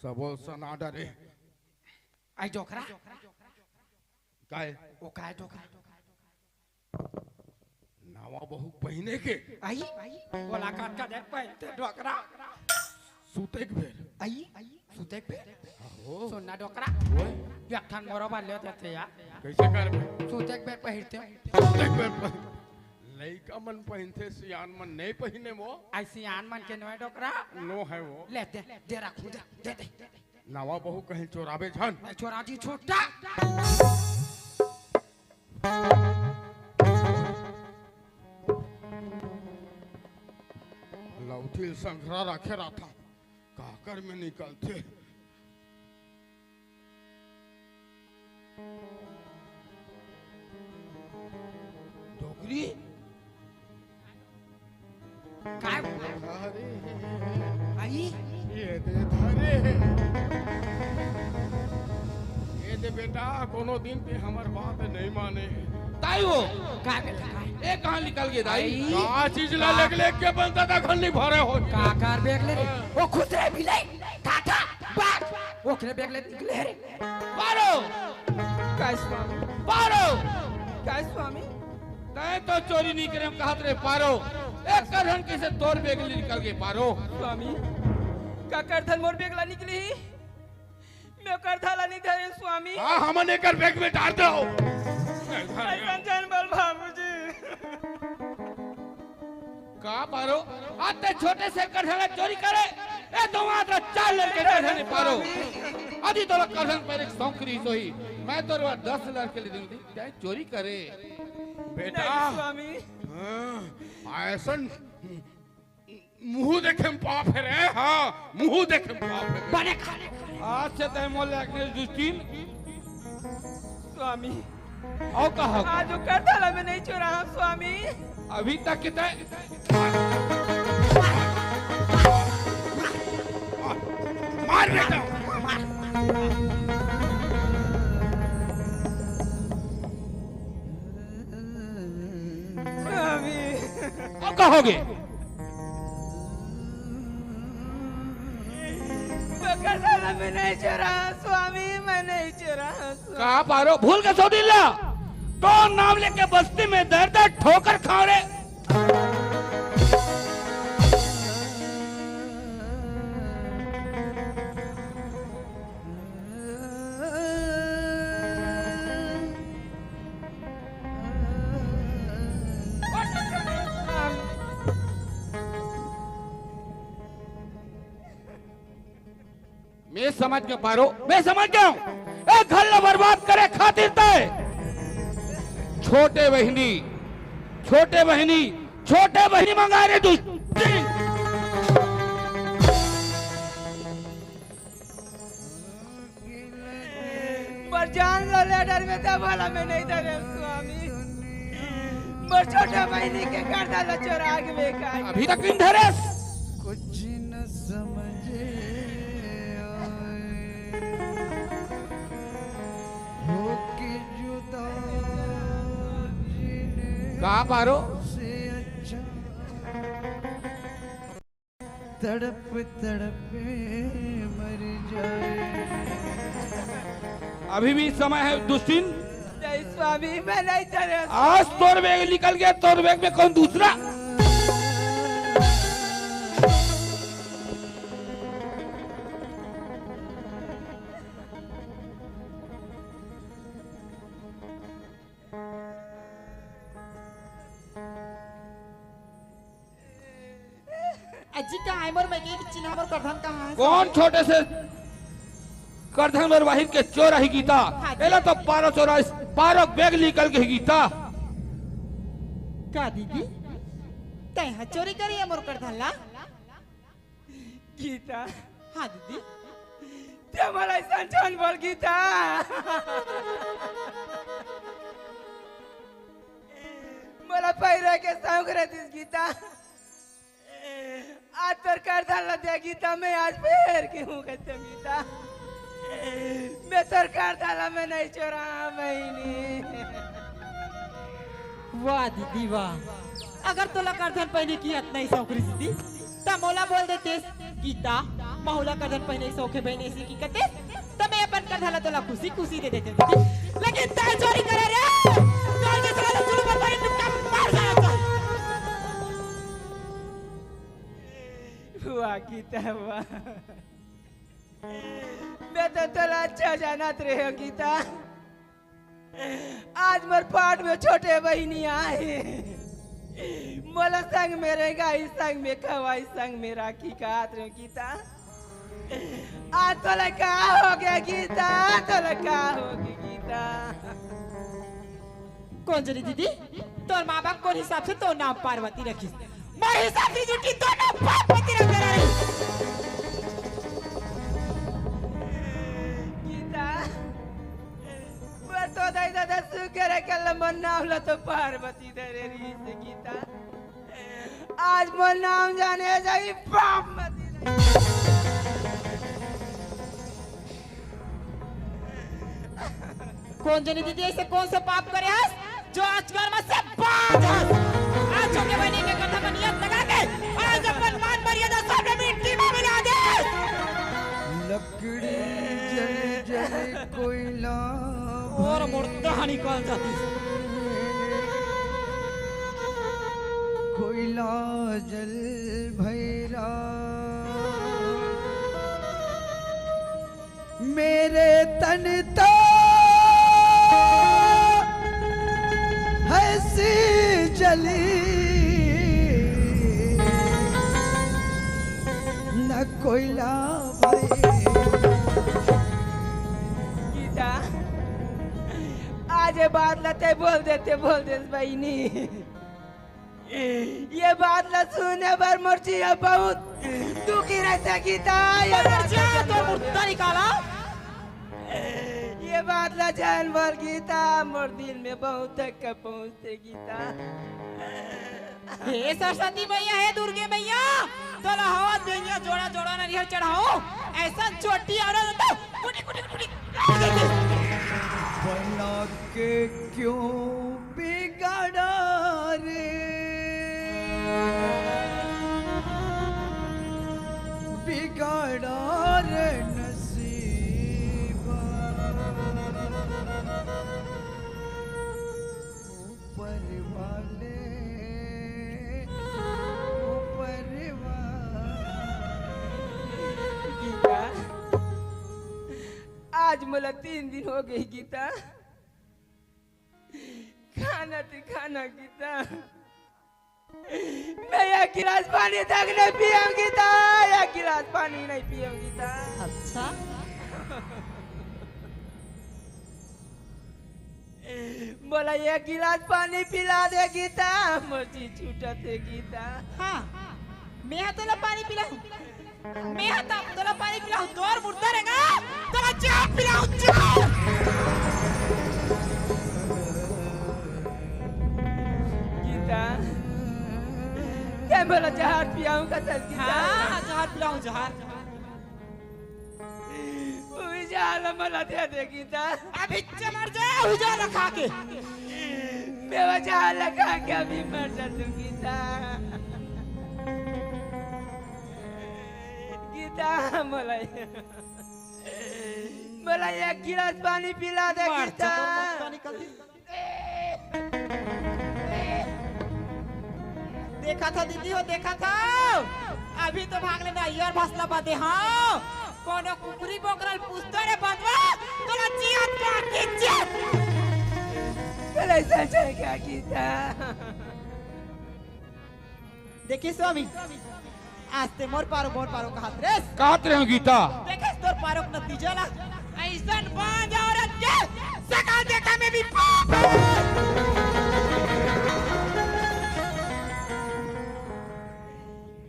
सबो सना डरे। आई डोकरा। काय? ओ काय डोकरा? नवा बहू पहिने के। आई, ओला कतका देर पहिनथे डोकरा? सुते के बेर। आई, सुते के बेर। आहो। सुन ना डोकरा। ओए। एक ठन मोरो बर ले देते यार। कैसे करबे? सुते के बेर पहिरते। सुते के बेर पहिर। लइका मन पहिनथे, सियान मन नइ पहिने वो। आई सियान मन के नोहे डोकरा। नो है वो। ले दे, दे रखू दे, दे दे। नवा बहू कहीं चोराबे झन। मैं चोरा जी छुट्टा। लौठी ल संघरा रखे रहिथंव, काकर में निकलथे। डोकरी? काय? अरे। आई? ये दे धरे। ये दे बेटा, कोनो दिन ते हमर बात नइ माने। ताई वो। काय बेटा, काय? ए कहाँ निकल गे दाई? आई। का चीज ला का? लेग लेग के बनता था खन्नी भरे हो। काकर बेग ले रे? ओ खुसरे बिलाई, टाटा, बाग, ओकरे बेग ले निकले रे। पारो! काय स्वामी? पारो! काय स्वामी? तैं तो चोरी नइ करे कहत रहे पारो। ए करधन कइसे तोर बेग ले निकल गे पारो? स्वामी, का करधन मोर बेग ला निकलही? मैं करधन ला नइ धरे स्वामी। हाँ, हमन एकर बेग में डार देव। अइसन झन बोल बाबूजी। का पारो? आज ते छोटे से करधन ला चोरी करे? ए तो वहाँ तो चार लड़के करधन पारो। अभी तो करधन पर एक सौंकरी सोही। मैं तो दस लड़के ले दूंगी। ते चोरी करे। बेटा। नहीं, स्वामी। हाँ, अइसन मुंह देखे में पाप हे रे, हाँ, मुंह देखे में पाप हे। बने खाने। आज से ते मोर ले अग्नि दुष्टिन। स्वामी। अउ कहा? आज ओ करधन ला मैं नइ चोराहूँ, स्वामी। अभी तक कितने? मार बेटा। स्वामी। अब कहोगे? मैं करधन ला मैं नइ चोराहूँ, स्वामी, मैं नइ चोराहूँ, स्वामी। का पारो? भूल गे सो दिन ला? तोर नाम लेके बस्ती में दर दर ठोकर खाँव रे। मैं समझ गेंव पारो, मैं समझ गेंव। ए घर ला बर्बाद करे खातिर ते छोटे बहिनी, छोटे बहिनी, छोटे बहिनी मंगाए रे दुष्टिन। मोर जान ला ले डरबे तभो ला मैं नइ धरेंव स्वामी। मोर छोटे बहिनी के करधन ला चोरा गे बेकार। अभी तक नइ धरेस? कुछ न समझे आए, होके जुदा जिने का पारो? से अच्छा। तड़प तड़प मर जाए। अभी भी समय है दुष्टिन। नहीं स्वामी, मैं नहीं चले। आज तोर बेग निकल गया, तोर बेग में कौन दूसरा? अजी, कहाँ है मोर, मैं के चिन्हा मोर करधन कहाँ है? कौन छोटे से करधन बर बाहिर के चोर आही गीता? हाँ जी। एला तो पारो चोरा, पारो बेग निकल के गीता। का दीदी, तैं हा चोरी करी है मोर करधन ला? गीता। हाँ दीदी। ते मोला ऐसा जान बोल गीता। मोला पैरा के साउक रहतीस गीता। आज तोर करधन ला दे गीता, मैं आज फेर के हूँ कहते गीता। मैं तोर करधन ला मैं नहीं चोरा बहिनी। वाह दीदी वाह, अगर तोला करधन पहिने की अतना ही सौख रहिस दीदी, त मोला बोल देतेस, गीता, महू ला करधन पहिने के सौख हे बहिनी, ऐसे की कहतेस, त मैं अपन करधन ला तोला खुशी खुशी दे देते दीदी। लेकिन तैं चोरी करे रे, तोर जैसा वाला चुलबुल बहिनी टुकड़ा मार जाना चाहिए। वाह गीता वाह, मैं तो तोला अच्छा जानत रहे हूँ गीता। आज मोर पाट में छोटे बहिनी आए, मोला संग में रेंगाही, संग में खवाही, संग में राखी कहत रहे हूँ गीता। आज तोला का हो गया गीता, तोला का हो गया गीता? कौन जनी दीदी, तोर माँ बाप कौन हिसाब से तोर नाम पार्वती रखिस? मोर हिसाब से जुटी तोर नाम पार्वती रखे रही। गीता, मोर तो दाई दादा सुकरे कल मोर नाम ला तो पार्वती धरे रहिस गीता। आज मोर नाम जाने जाही पार्वती। कौन जनी दीदी ऐसे कौन से पाप करे हस जो आज घर में से बाज हस? आज छोटे बहिनी के कथा में नियत लगा के आज अपन मान मर्यादा सब मिट्टी में मिला दे। लकड़ी जल जल कोयला और भैरा। मुर्दा निकल जाती। कोयला जल भैरा। मेरे तन तो हंसी जली न कोयला भाई। गीता, आज ये बात ला तैं बोल देते, बोल दे बहिनी। ये बात ला सुने बर मोर जिया बहुत दुखी रहते गीता। ये अरे बात जा, ला तो मुर्दा निकाला। ये बात ला जान बोल गीता, मोर दिल में बहुत धक्का पहुंचते गीता। हे सरस्वती मैया, हे दुर्गे मैया, तोला हवा देंगे जोड़ा जोड़ा नरियर चढ़ाओ, ऐसा चोटी औरत तो कुटी कुटी कुटी। बना के क्यों बिगाड़ा रे, बिगाड़ा रे नसीबा। ऊपर वाले, ऊपर वाले। गीता, आज मोला तीन दिन हो गए गीता, खाना ते खाना गीता। मैं एक गिलास पानी तक नहीं पीऊँ गीता, एक गिलास पानी नहीं पीऊँ गीता। अच्छा। मोला एक गिलास पानी पिला दे गीता, मोर जी छूटत हे गीता। हाँ, मैं हा तोला पानी पिलाहूँ। मैं हा त-, तोला पानी पिलाहूँ, तोर मुर्दा रेंगा, तोला जहर पिलाहूँ, जहर। गीता, ते मोला जहर पियाऊँ का तस गीता? हाँ, जहर पिलाहूँ, जहर। उही जहर ला मोला दे दे गीता। अभी मर जा, उही जहर ला खा के। मैं वो जहर ला खा के अभी मर जातूँ गीता। गीता, मोला मोला एक गिलास पानी पिला दे, मार गीता। चक्कर मत पानी कर दी। देखा था दीदी, वो देखा था, अभी तो भाग लेना, यार भसला बाते। हाँ, कोनो कुकुरी बोकरल पूछतो रे बदवा, तोला जियत काट के जियत। कल ऐसा चल क्या गीता? देखिस स्वामी, आज ते मोर पारो, मोर पारो कहत रेस। कहत रहे हो गीता। देखिस तोर पारो के नतीजा ला। ऐसन बांझ औरत के सकल देखा में भी पाप।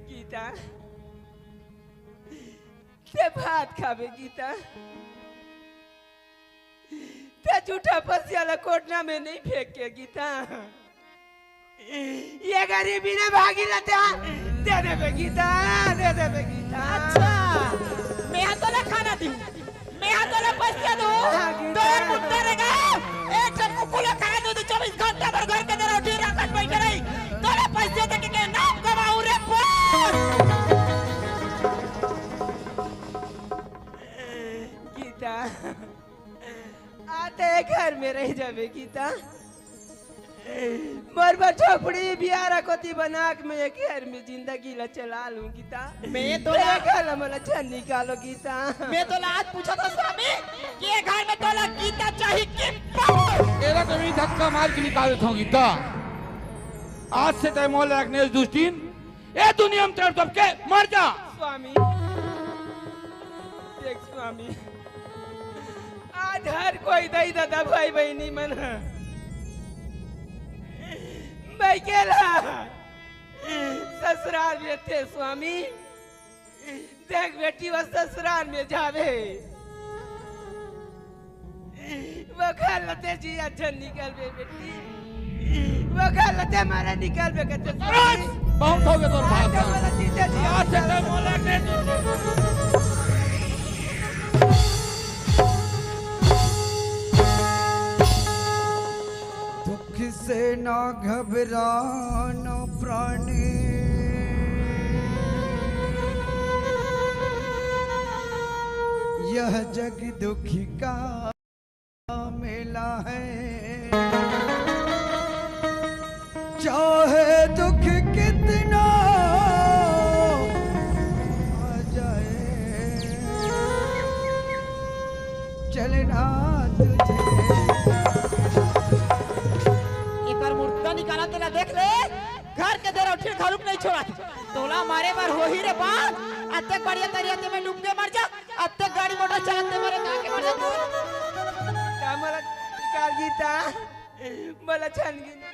गीता, ते भात खाबे गीता। ते जूठा पसिया ला कोटना में नहीं फेंक के गीता। ये गरीबी ने भागी लता। दे देबे गीता, दे देबे गीता। अच्छा, मैं हा तोला खाना दी, मैं हा तोला पसिया दू। हाँ, गीता। तोर मुद्दा रे गा, एक ठन कुकुर ला खाना दू, तो चौबीस घंटा भर घर के दरौटी राखत बैठे रही। तोला पसिया दे के नाम कमाऊ रे पुत। गीता, आते घर में रह जाबे गीता। मोर बर झोपड़ी बियारा कोती बना के मैं एक घर में जिंदगी ला चला लूं गीता। मैं तो तेरे ला- घर ला मोला झन निकालो गीता। मैं तो ला आज पूछा था स्वामी कि ये घर में तोला गीता चाहिए कि पाप? एला तो मैं धक्का मार के निकाल देता हूँ गीता। आज से तय मोला एक नेज दुष्टिन ए दुनिया में तड़प तड़प के मर जा। स्वामी, देख स्वामी, आज हर कोई दई ददा भाई बहिनी मन ह बइकेला ससुराल में थे स्वामी। देख बेटी, वो ससुराल में जावे। वो घर लते जी अच्छा निकल बे बेटी। वो घर लते मारा निकल बे कते। बहुत हो गया तोर भाषण। आज से तो मोला के दुख से ना घबराना प्राणी, यह जग दुखी का मेला है। चाहे दुख कितना आ जाए, चलना तुझे। एकर मुर्दा निकाला तेला देख ले, घर के दरौठिन घलुक नहीं छोड़ा। तोला मारे बर होही रे बाप, अतेक बढ़िया तरिया ते में डूब के मर जा, अतेक गाड़ी मोटर चलाते मरे का के मर जा तू। का मोला निकाल गीता, मोला छन गीता।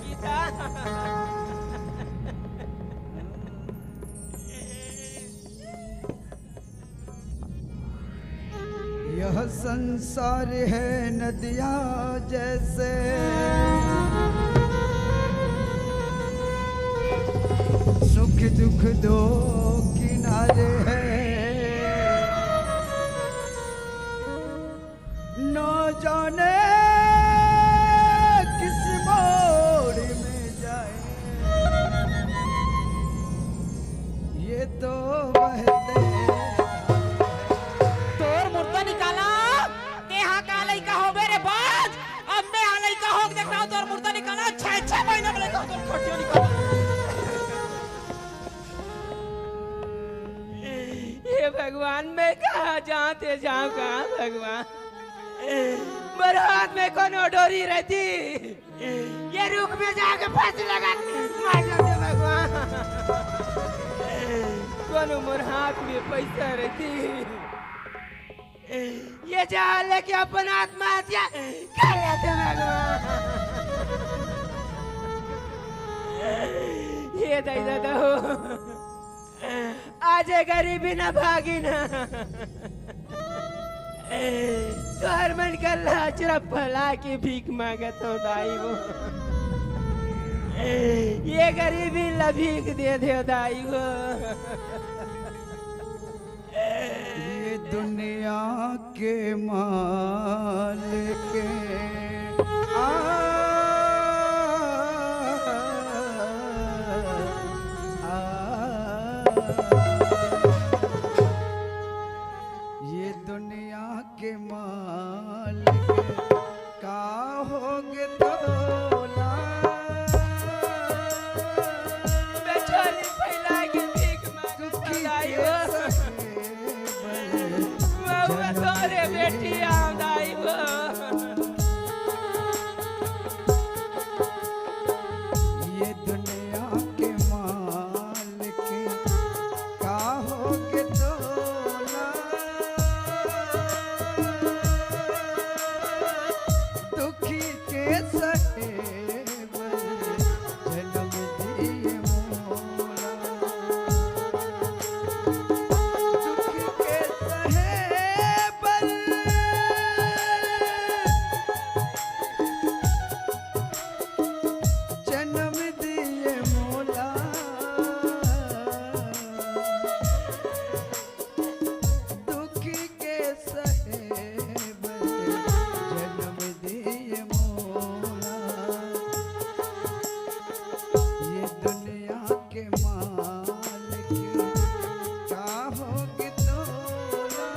गीता। यह संसार है नदिया जैसे, सुख दुख दो किनारे है। ना जाने किस मोड़ में जाए, ये तो बहते। तोर मुर्दा निकाला, ते हा का लइका होबे रे बाज? अब मैं हा लइका होके देखना हूँ, तोर मुर्दा निकाला, छह छह महीना में लइका हो, तोर खटिया निकाला। हे भगवान, मैं कहाँ जाऊँ, ते जाऊँ कहाँ भगवान? मोर हाथ में कोनो डोरी रहती, ये रुख में जाके फांसी लगा के मर जाते भगवान। कोनो मोर हाथ में पैसा रहती, ये जहान लेके अपन आत्महत्या कर लेते भगवान। ये दाई दादा हो, आज ये गरीबी ना भागी ना, तोहर मन कर लाचरा फैला के भीख मांगत हो दाई वो। ये गरीबी ला भीख दे दे दाई वो। ये दुनिया के मालिक आ, आ, आ, ये दुनिया के मालिक, का होगे तोला? बेचारी फैला के भीख मांगत दुखी दाई के हो। सहे बल बउआ तोरे बेटी आव दाई हो। ये दुनिया के मालिक, का होगे तोला? दुखी के सहे बर जनम दिए मोला। दुखी के सहे बर जनम दिए मोला। दुखी के सहे बर जनम दिए मोला। ये दुनिया के मालिक, का होगे तोला?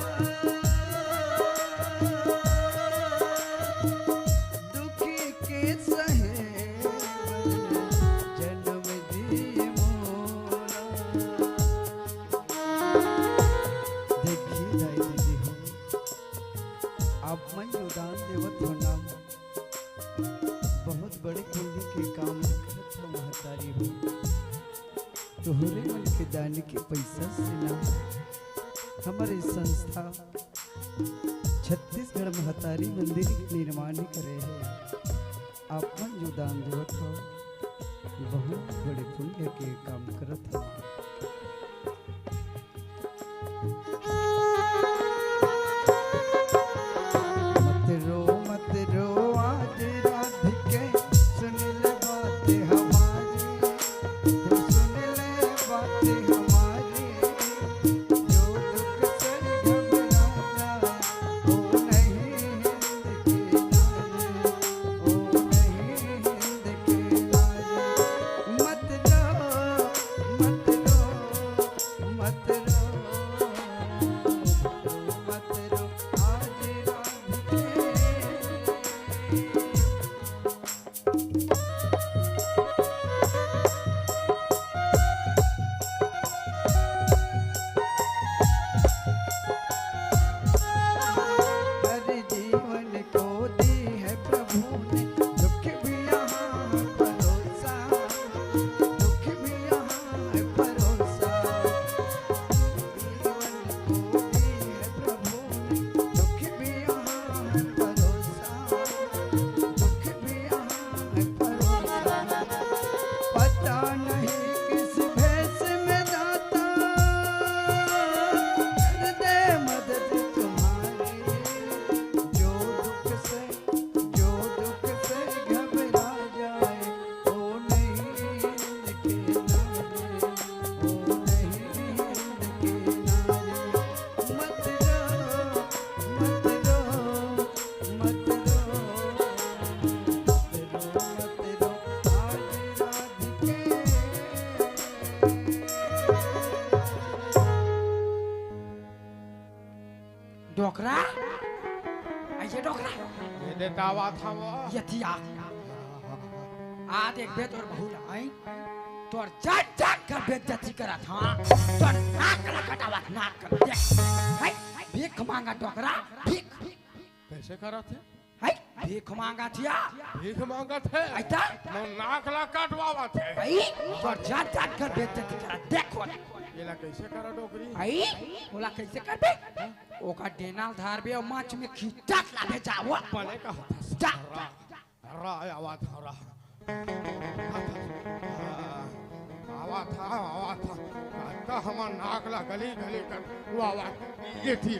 दुखी के सहे बर जनम दिए मोला। देखी दाई दीदी हो, आप मन जो दान देवत हो ना, बहुत बड़े पुण्य के काम करत हो महतारी हो। तोहरे मन के दान के पैसा से ना हमर संस्था छत्तीसगढ़ महतारी मंदिर के निर्माण करे हे। आप मन जो दान देवत हो, बहुत बड़े पुण्य के काम करत हो। मत रो, मत रो, आज राधिके, सुन ले बात हमारी, तू सुन ले बात हमारी। जो दुख से घबरा जाए, वो नहीं हिंद की नारी, वो नहीं हिंद की नारी। मत रो, मत रो, मत रो, मत रो, आज राधिके। हर जीवन को दी है प्रभु ने, दुख भी यहाँ परोसा, दुख भी यहाँ परोसा। जीवन को दी है प्रभु ने, दुख भी यहाँ परोसा, दुख भी यहाँ परोसा। पता नहीं किस भेष में दाता कर दे मदद तुम्हारी, जो दुख से, जो दुख से घबरा जाए, ओ नहीं हिंद के नारी, ओ नहीं हिंद के नारी। मत रो, मत रो, मत रो, मत रो, मत रो, आज राधिके। डोकरा, अइसे डोकरा। ये दे तावा था वो। ये थी आ। आ देखबे तोर बहू ला, आई। तोर जान जान कर बेइज्जती करत हँव। तोर नाक ला कटावत, नाक ला देख। आई, भीख मांगा डोकरा, भीख। कइसे करत हे? आई, भीख मांगत हे। भीख मांगत हे? आई त? मोर नाक ला कटवावत हे। आई, तोर जान जान कर बेइज्जती करत, देख वो। एला कइसे करा डोकरी? आई, ओला कइसे करबे? ओकर डेना ल धरबे अउ माच में खींचत लाबे जावो। बने कहत हस। जा। रा, आवाज, रा। आवाज, आवाज। त हमर नाक ला गली, गली कर, वो आवाज, ये थी।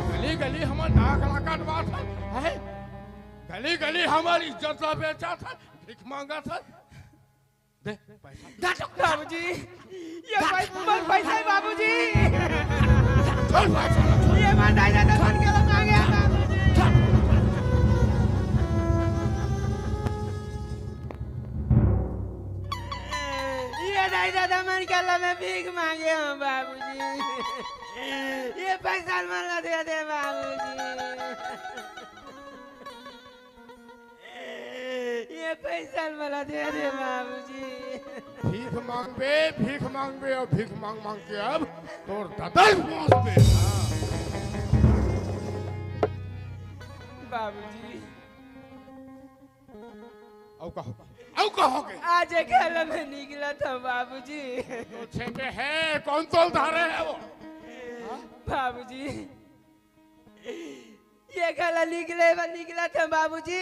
गली, गली हमर नाक ला कटवात हे, हैं? गली, गली हमर इज्जत ला बेचत हे, भीख मांगत हे। दे, पैसा। बाबूजी, ये भाई, मोर पैसा हे बाबूजी। चल, भाई, चल, चल। ये मार दाई दादा धन के लोग आ गया बाबूजी। चल। मन के ला मैं भीख मांगे हूँ बाबूजी, ये पैसा मन ला दे दे बाबूजी, ये पैसा मन ला दे दे बाबूजी। भीख मांगबे, भीख मांगबे अउ भीख मांग मांग के अब तोर दतई पहुंचबे। हाँ। बाबूजी। अउ कहो, अउ कहो के? आज घर में निकलत हूँ बाबूजी। तो छेपे है, कौन तोल धारे है वो? हाँ? बाबूजी, ये घर निकले, निकलत हूँ बाबूजी।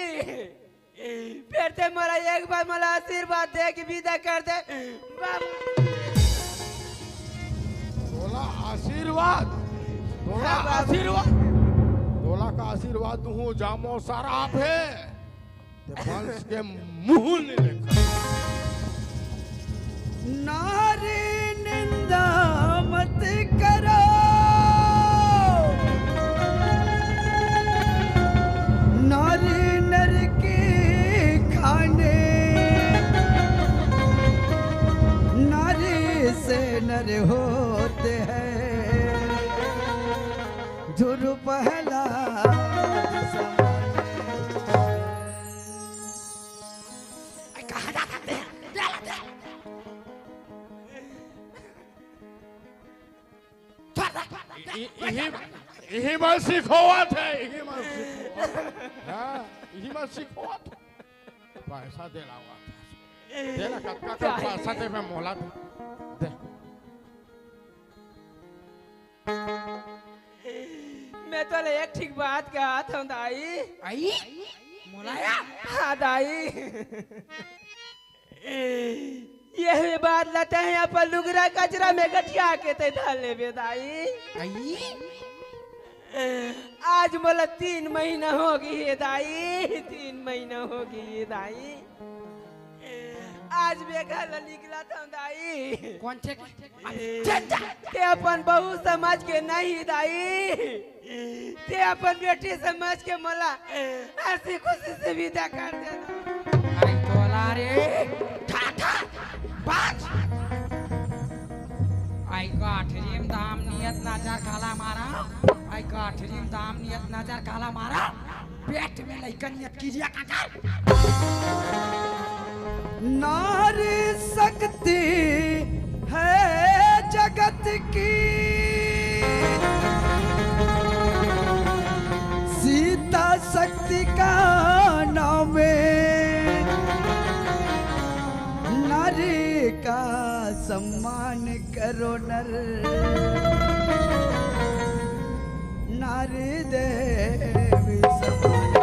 फेर ते मोला एक बार मोला आशीर्वाद दे के विदा कर दे बाबू। तोला आशीर्वाद, तोला हाँ बाबू। आशीर्वाद, तोला का आशीर्वाद दूँ, जामो सराप है। ते बंस के मुंह नहीं देखा। नारी निंदा मत करो, नारी नर के खाने, नारी से नर होते हैं ध्रुव प्रहलाद समान। कहाँ जा सकते हैं? इ-, इ-, इही, इही मन सिखोवत है, इही मन सिखोवत है। हाँ, इही मन सिखोवत है। पैसा दे लावा। दे ना, कतका का पैसा दे, मैं मोला दे। दे। मैं तोला एक ठीक बात कहत हूँ दाई। आई? मोला या? हाँ दाई। ये बात ला तैं अपन लुगरा कचरा में गठिया के तैं धर लेबे दाई। आई? आज मोला तीन महीना हो गई है दाई, तीन महीना हो गई है दाई। आज मैं घर ले निकलत हूँ दाई। कौन थे? अरे, चल जा। ते अपन बहू समझ के नहीं दाई, ते अपन बेटी समझ के मोला हंसी खुशी से विदा कर देना। अरे तोला रे, ठा, ठा, बाज। आई गाठरी में दाम नियत नजर काला मारा, आई गाठरी में दाम नियत नजर काला मारा। पेट में लइका नियत किरिया काकर। नारी शक्ति है जगत की, सीता शक्ति का नाम है। नारी का सम्मान करो नर, नारी देवी समान।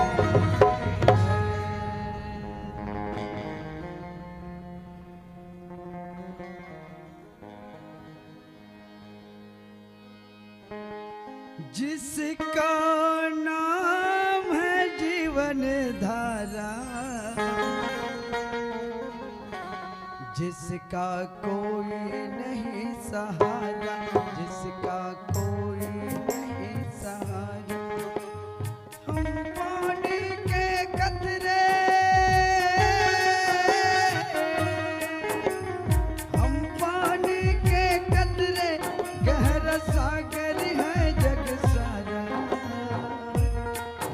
जिसका नाम है जीवन धारा, जिसका कोई नहीं सहारा, जिसका कोई नहीं सहारा। हम पानी के कतरे, हम पानी के कतरे, गहरा सागर है जग सारा।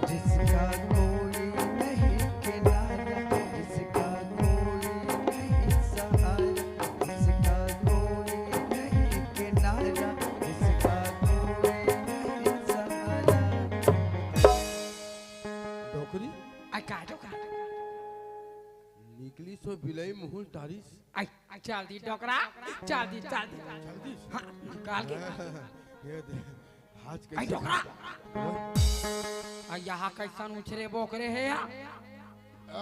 जिसका कोई नहीं किनारा, जिसका कोई नहीं सहारा, जिसका कोई नहीं किनारा, जिसका कोई नहीं सहारा। डोकरी? आई का डोकरा? निकली सो बिलाई मुहुल टारिस। आई, आई, चल दी डोकरा, चल दी, चल दी। चल दी। हाँ, निकाल के। ये दे, आज आई कैसे डोकरा। ओए। आ यहाँ कैसन उछरे बोकरे है या?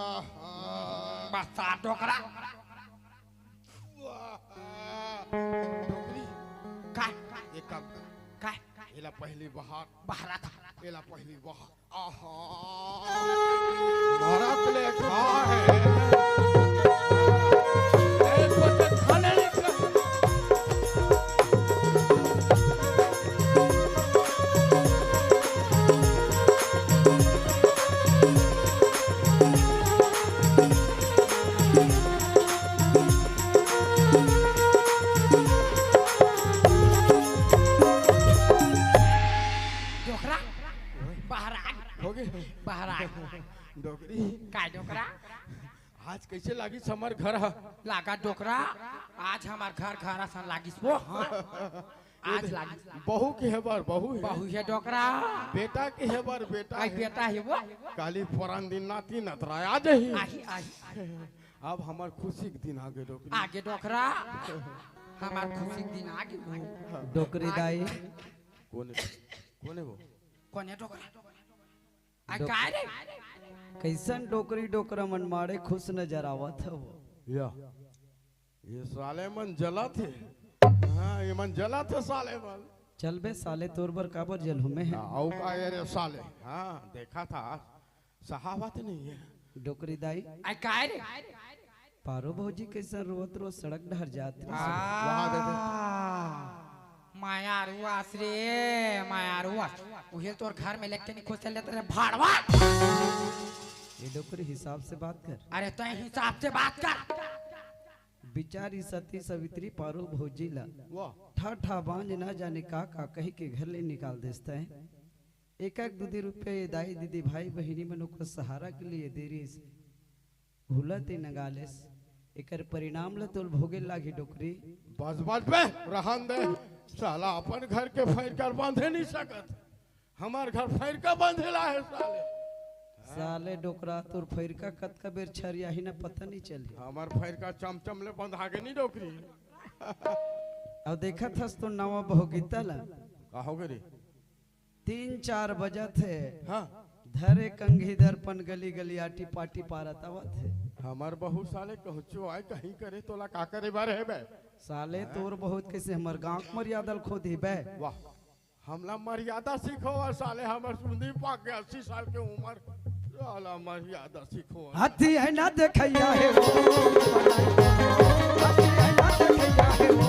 आहा। बस सात डोकरा। डोकरी। का? एक काम कर। का? एला पहली बहार। बहरा था। एला पहली बहार। आहा। मरत ले खा है। एक बच्चे खाने नहीं खा। डोकरी। काय डोकरा? आज कइसे लागिस हमर घर ह? लागा डोकरा, आज हमर घर घर असन लागिस वो, हाँ। आज लागिस। बहू के हे बर बहू हे। बहू हे डोकरा। बेटा के हे बर बेटा आई हे। बेटा हे वो। काली परन दिन नाती नतरा आ जाही। आही, आही। अब हमर खुशी के दिन आगे डोकरी। आगे डोकरा। हमर खुशी के दिन आगे वो। डोकरी दाई। कोने, कोने वो? कोने डोकरा? आ, कइसे रे? कइसन डोकरी डोकरा मन माड़े खुश नजर आवत हव? या, ये साले मन जलत हे। हाँ, ये मन जलत हे साले मन। चल बे साले, तोर बर काबर जलहूँ मैं? हाँ, अउ का ये रे साले? हाँ, देखा था, सहावत नहीं है। डोकरी दाई। आ, काय रे? पारो भौजी कइसन रोवत रोवत सड़क डहर जात रहिस। आ, वहाँ दे दे। मायारू आस रे, मायारू आस। उहे तोर घर में लेके नहीं खोसे लेते रे भाड़वा। ये डोकरी हिसाब से बात कर। अरे तैं हिसाब से बात कर। बिचारी सती सवित्री पारो भौजी ला वाह। ठा ठा बांझ ना जाने का का कही के घर ले निकाल देस तैं। एक एक दू दू रुपया ये दाई दीदी भाई बहिनी मन ओकर सहारा के लिए दे रहिस। भूलत ही नंगा लेस। एकर परिणाम ल तोल भोगे लागही डोकरी। बस बस बे, रहन दे। साला अपन घर के फैरका बांधे नहीं सकत, हमर घर फैरका बांधे ला हे साले। साले डोकरा, तोर फैरका कतका बेर छरियाही ना पता नहीं चलही। हमर फैरका चमचम ले बंधा गे नहीं डोकरी। अब देखत हस तो नवा बहुगीता ला। का हो गे रे? तीन चार बजत हे। हाँ। धरे कंघी दर्पण गली गली आटी पाटी पारत आवत हे। हमर बहू साले कहचो आय कहीं करे तोला का करे बर हे बे? साले हाँ? तोर बहुत कइसे हमर गांव के मर्यादा ल खो दी बे। वाह। हमला मर्यादा सिखो साले, हमर सुंदी पाक के अस्सी साल के उमर। साला मर्यादा सिखो। हाथी है ना देखैया हे वो। हाथी है ना देखैया हे वो।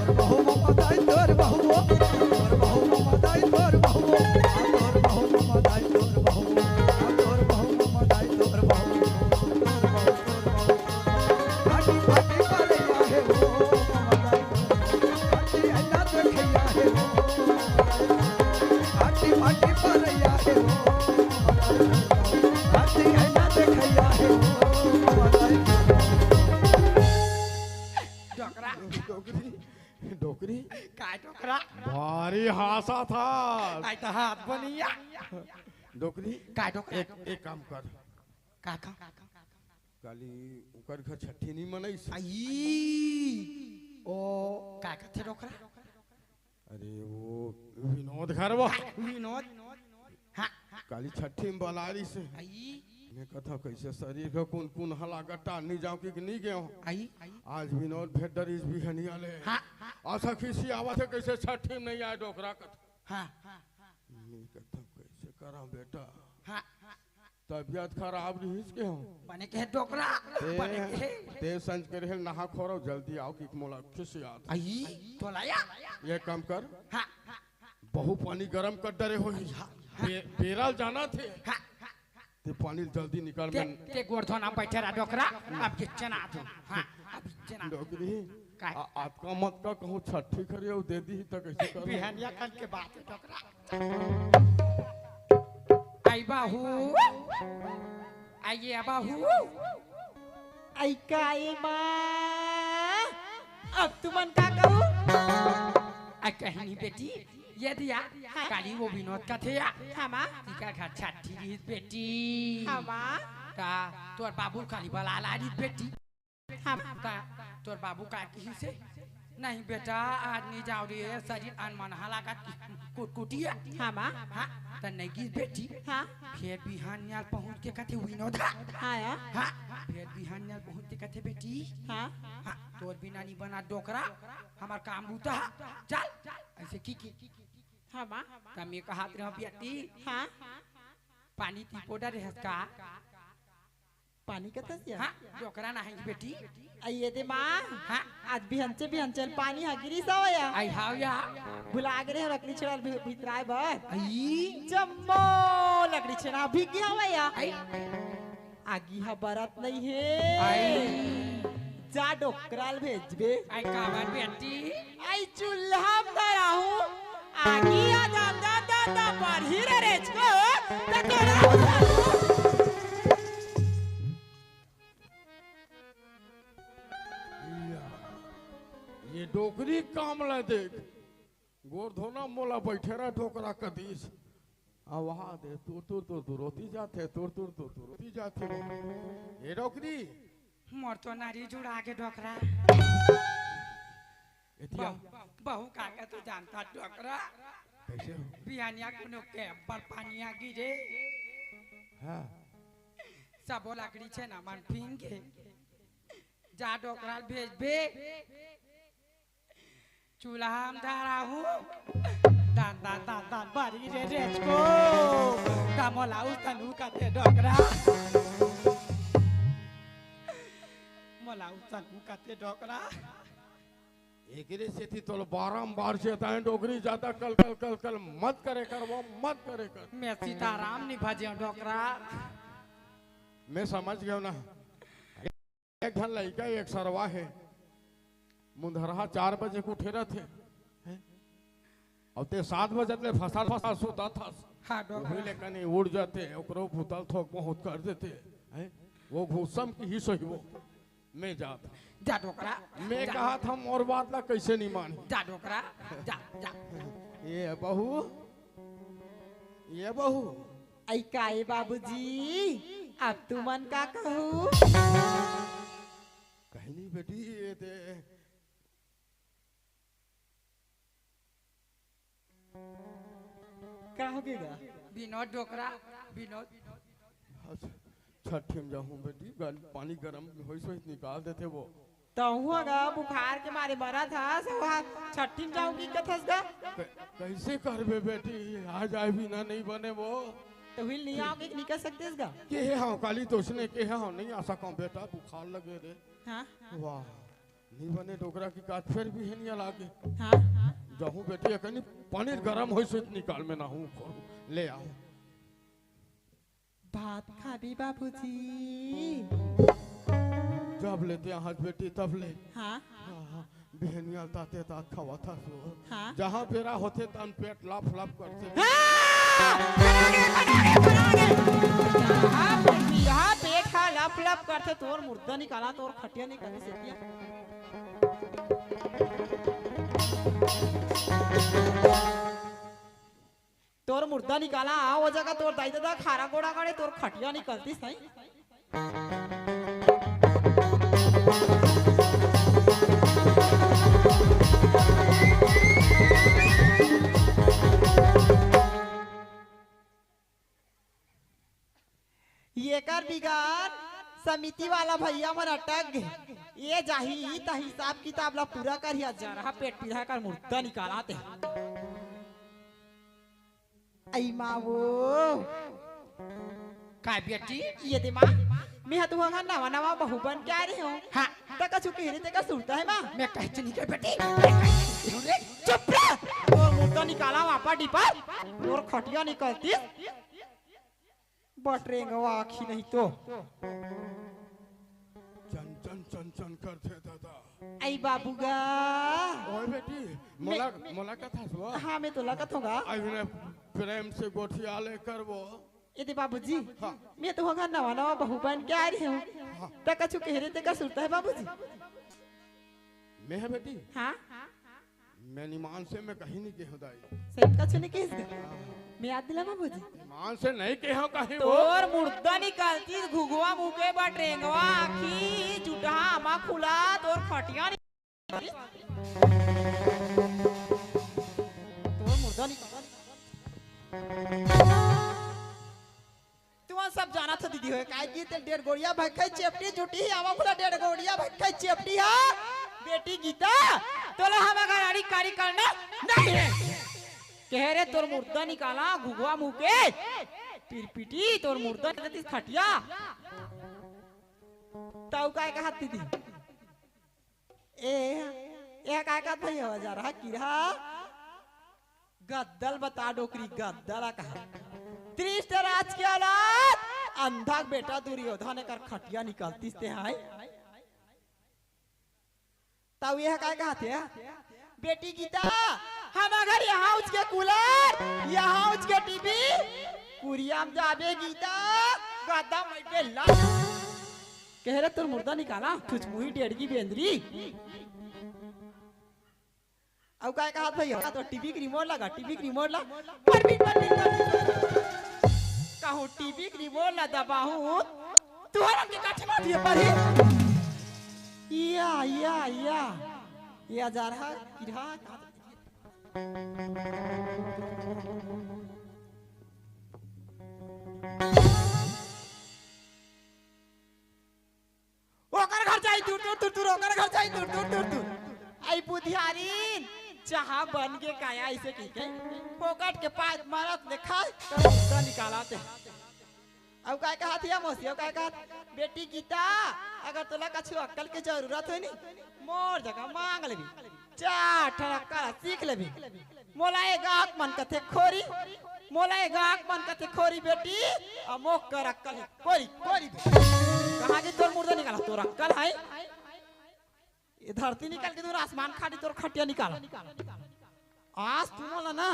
तोर बहू ममा दाई तोर बहू। तोर बहू ममा दाई तोर बहू। तोर बहू ममा दाई तोर बहू। तोर बहू ममा दाई तोर बहू। तोर बहू, तोर बहू, तोर बहू। फाटी, फाटी परैया हे वो, ममा दाई। फाटी है ना देखैया हे वो। फाटी, फाटी परैया हे वो। फाटी है ना देखैया हे वो, ममा दाई। डोकरा। डोकरी, डोकरी। काय डोकरा? भारी हांसत हस। आई त हाथ बनिया। डोकरी। काय डोकरा? एक, एक काम कर। का, का? काली ओकर घर छट्ठी नहीं मनइस। आई, ओ, का कथे डोकरा? अरे वो विनोद घर वो। विनोद? हाँ। काली छट्ठी में बला रहिस। आई। मैं कथा कइसे शरीर के कुन कुन हला गट्टा नहीं जाओ कि नहीं गयो। आई। आज विनोद भेट डरिस बिहनिया ले। हाँ। असा खिसी आवत हे कइसे छट्ठी में नहीं आय डोकरा कथा। हाँ। मैं कथा कइसे करा बेटा। हाँ। तबियत खराब रहिस के हो। बने के डोकरा, ते, बने के। ते संझ के रहे नहा खोरो, जल्दी आओ कि मोला खिसियात। आई, तोला या? ये काम कर। हाँ। बहू पानी गरम कर डरे हो। हाँ। बे-, बेरा ल जाना थे। हाँ। ते पानी ल जल्दी निकाल ते, मन। ते गोड़ धोना बैठे रहा डोकरा, अब ये चना दो। हाँ, अब ये चना दो। डोकरी, काय? आ-, अतका मत का कहूँ छट्ठी करे अउ दे दी त कइसे करूँ? बिहनिया कन के बात हे डोकरा। आई बाहू, आइए बाहू। आई काय माँ, अब तुमन का करू? आ कहीं नहीं बेटी, ये दिया, हाँ? काली वो विनोद कथे या, हाँ माँ। तिकर घर छट्ठी रहिस बेटी। हाँ माँ। का तोर बाबू काली बला ला रहिस बेटी। हाँ। त तोर बाबू का किहिसे? नहीं बेटा, आज नहीं जाओ रे, शरीर अनमनहा लागत कुटकुटिया। हाँ माँ। हाँ, त नहीं गिस बेटी। हाँ। फेर बिहान नियाल पहुँच के कथे विनोद हा। हाँ या। हाँ, फेर बिहान नियाल पहुँच के कथे बेटी। हाँ। हाँ, तोर बिना नहीं बना डोकरा, हमर काम बूता हा। चल, अइसे की की। हाँ माँ। त मैं कहत रहों बेटी। हाँ। पानी ती पाउडर रहस का? पानी कथस या? हाँ, डोकरा ना हे बेटी। अइए दे माँ। हाँ। आज बिहनचे बिहनचे पानी हा गिरिस हवय या। आई हाव या। भुला गे रहे लकड़ी छेड़ा ल भि-, भितराय बर। आई। जम्मो लकड़ी छेड़ा भीग गे हवय या। आई। आगी हा बरत नहीं हे। आई। जा डोकरा ल भेजबे। आई काबर बेटी? आई चूल्हा म धराहूँ। आगी हा जाम जाम जाम ना बाढ़ही रे रेचको, त तोरा उतारू। या, ये डोकरी काम ला देख, गोर धोना मोला बइठे रह डोकरा कदीस। आ वहाँ दे, तुर, तुर, तुर, तुर होती जाथे, तुर, तुर, तुर, तुर होती जाथे। ये डोकरी। मोर तो नारी जुड़ा के डोकरा। एतिया। बहू, बहू काका तू जानता डोकरा? कैसे हो? बिहानिया कोनो के बड़ पानिया गिरे। हाँ। सबो लकड़ी छेना मन फींगे। जा डोकरा भेजबे। चूल्हा म धराहूँ। दान, दान, दान, दान, बारी रे रेचको। का मोला उतनू कथे डोकरा। मोला उतनू कथे डोकरा। एकरे सेती तोला बारंबार चेताएं डोकरी, ज्यादा कल, कल, कल, कल मत करे कर, वो मत करे कर। मैं सीताराम नहीं भजे डोकरा। मैं समझ गया ना। एक ठन लइका, एक सरवा हे, मुंधरहा चार बजे के उठे रथे, हैं? अउ ते सात बजे ले फसाल फसाल सुतत हस। हाँ, डोकरा। उही ले कनी उठ जाते, ओकरो भूतल थोक बहुत कर देते, हैं? वो घूसम की ही सही वो। मैं जात। जा डोकरा, मैं जा। कहा था मोर बात ला कैसे नहीं मानी? जा डोकरा, जा, जा। ये बहू, ये बहू। आई का ए बाबूजी, अब तुमन का कहू? कहीं नहीं बेटी, ये दे। का हो गे गा? विनोद डोकरा, विनोद। अच्छा, छट्ठी में जाहूँ बेटी, गन-, पानी गरम होइस होइस निकाल देथे वो। तहूँ गा बुखार के मारे मरत हस, वहाँ छट्ठी में जाहूँ की कथस गा? क-, कैसे करबे बेटी, आ जाए बिना नहीं बने वो। तो हिल नहीं आओगे कि निकल सकते गा? के हे हाँ, काली तो उसने के हे हाँ, नहीं आ सका बेटा, बुखार लगे रे। हाँ? वाह, नहीं बने डोकरा की काट फेर भी है नहीं लागे। हाँ? जाहूँ बेटी, कनी पानी गरम होइस होइस निकाल में ना हूँ, ले आओ। भात खाबी बाबूजी? जब ले ते आहस बेटी तब ले। हाँ? हाँ, हाँ, बिहनिया ताते तात खवात हस वो। हाँ? जहाँ बेरा होथे तन पेट लप लप करथे। हाँ! हाँ, बेटी, हाँ, पेट हा लप लप करथे, तोर मुर्दा निकाला, तोर खटिया निकाले से किया। तोर मुर्दा निकाला, आ, वो जगह तोर दाई ददा खारा गोड़ा गड़े, तोर खटिया निकलती सही। येकर बिगर समिति वाला भैया मन अटक गे। ये जाही त हिसाब किताब ला पूरा करही, जरहा पेट पीरा कर मुर्दा निकाला ते। अई माँ वो। का बेटी? ये दे माँ, मैं हा तुहर घर नवा नवा बहू बन के आ रही हूँ। हाँ। त कछु कहे रहे ते का सुरता हे माँ? मैं कहे नहीं के बेटी। चुप रह। तोर मुर्दा निकाला वापा डिपर। तोर खटिया निकलती। बटरेंगवा आँखी नहीं तो। चन चन चन चन करथे दादा। आई बाबू गा। ओए बेटी, मोला, मैं मोला कथस वो? हाँ, मैं तोला कथों गा। आई ने प्रेम से गोठिया ले करबो। ये दे बाबूजी, हाँ। मैं तो घर नवा नवा बहू बन के आ रही हूँ। हाँ। त कछु कहे रहे ते का सुरता हे बाबूजी? मैं हा बेटी? हाँ। मैं निमान से मैं कहीं नहीं कहे दाई। सही कछु नहीं कहिस गा? मैं याद दिला बाबूजी। निमान से नहीं कहे कहीं वो। तोर मुर्दा निकालती घुघुआ मुँह के बटरेंगवा आँखी जुटहा आमा खुला तोर खटिया निकालती। तोर मुर्दा निकालती। तुमन सब जानत हो दीदी होय, काय की तेल डेढ़ गोड़िया भक्खई चेपटी जुटी ही, आवा खुला डेढ़ गोड़िया भक्खई चेपटी हा। बेटी गीता, तोला हम अगर आड़ी कारी करना नहीं है। कहे रे तोर मुर्दा निकाला, घुघुआ मुँह के, पिरपिटी, तोर मुर्दा निकालती खटिया। ताऊ काय कहा दीदी? ए, ए काय कहत भई हो जरा किरा? गद्दल बता डोकरी, गद्दल कहा। धृतराज के औलाद, अंधा के बेटा दुर्योधन एकर खटिया निकलतीस ते हाय। तब यह काय कहत हे? बेटी गीता, हमर घर यहाँ उच के कूलर, यहाँ उच के टीवी, कुरिया म जाबे गीता, गद्दा म बइठबे ला। कहे रे तोर मुर्दा निकाला, छुचमुही डेढ़गी बेंदरी। अउ काय कहत भैया? तो टीवी के रिमोट लगा, टीवी के रिमोट ला। परबीन, परबीन, परबीन। कहूँ टीवी के रिमोट ला दबाहूँ, तुहर के काठी मार दिए परही। या, या, या। या जा रहा, किरहा। ओकर घर जाई दूर दूर दूर दूर, ओकर घर जाई दूर दूर दूर दूर। आई बुधियारिन, जहाँ बन के काया अइसे कहिके, फोकट के पाद मारत ले खाए, तोर मुर्दा निकालत हे। अउ काय कहत हिया मौसी, अउ काय कहत, बेटी गीता, अगर तोला कछु अक्कल के जरूरत होय नी, मोर जगह मांग लेबे। चार ठन अक्कल सीख लेबे। मोला ए गाँव के मन कथे खोरी, मोला ए गाँव के मन कथे खोरी बेटी, अउ मोकर अक्कल हे कोरी, कोरी बेटी। कहाँ गे तोर मुर्दा निकाला, तोर अक्कल हे? ए धरती निकल के तोर आसमान खाड़ी तोर खटिया निकाला। आज तुमन ला ना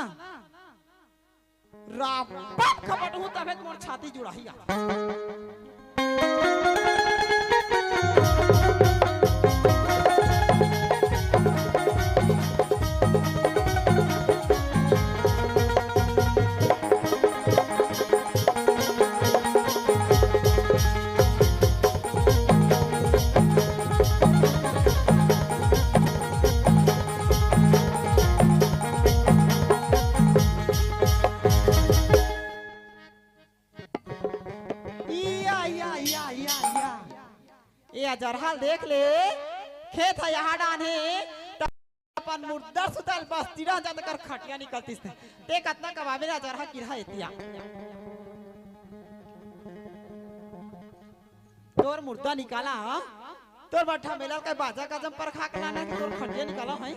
रापट खपटहूँ तभे त मोर छाती जुड़ाही आज। या, या, या, या, या। ए अजरहा ल देख ले, खेत ह यहाँ डान हे, त अपन मुर्दा सुतल बस्ती डान जात कर खटिया निकलतिस ते। ते कतना कमाबे रे अजरहा किरहा एतिया। तोर मुर्दा निकाला, हाँ? तोर बट्ठा मेला के बाजा गाजा म परखा के लाना कि तोर खटिया निकाला, हैं?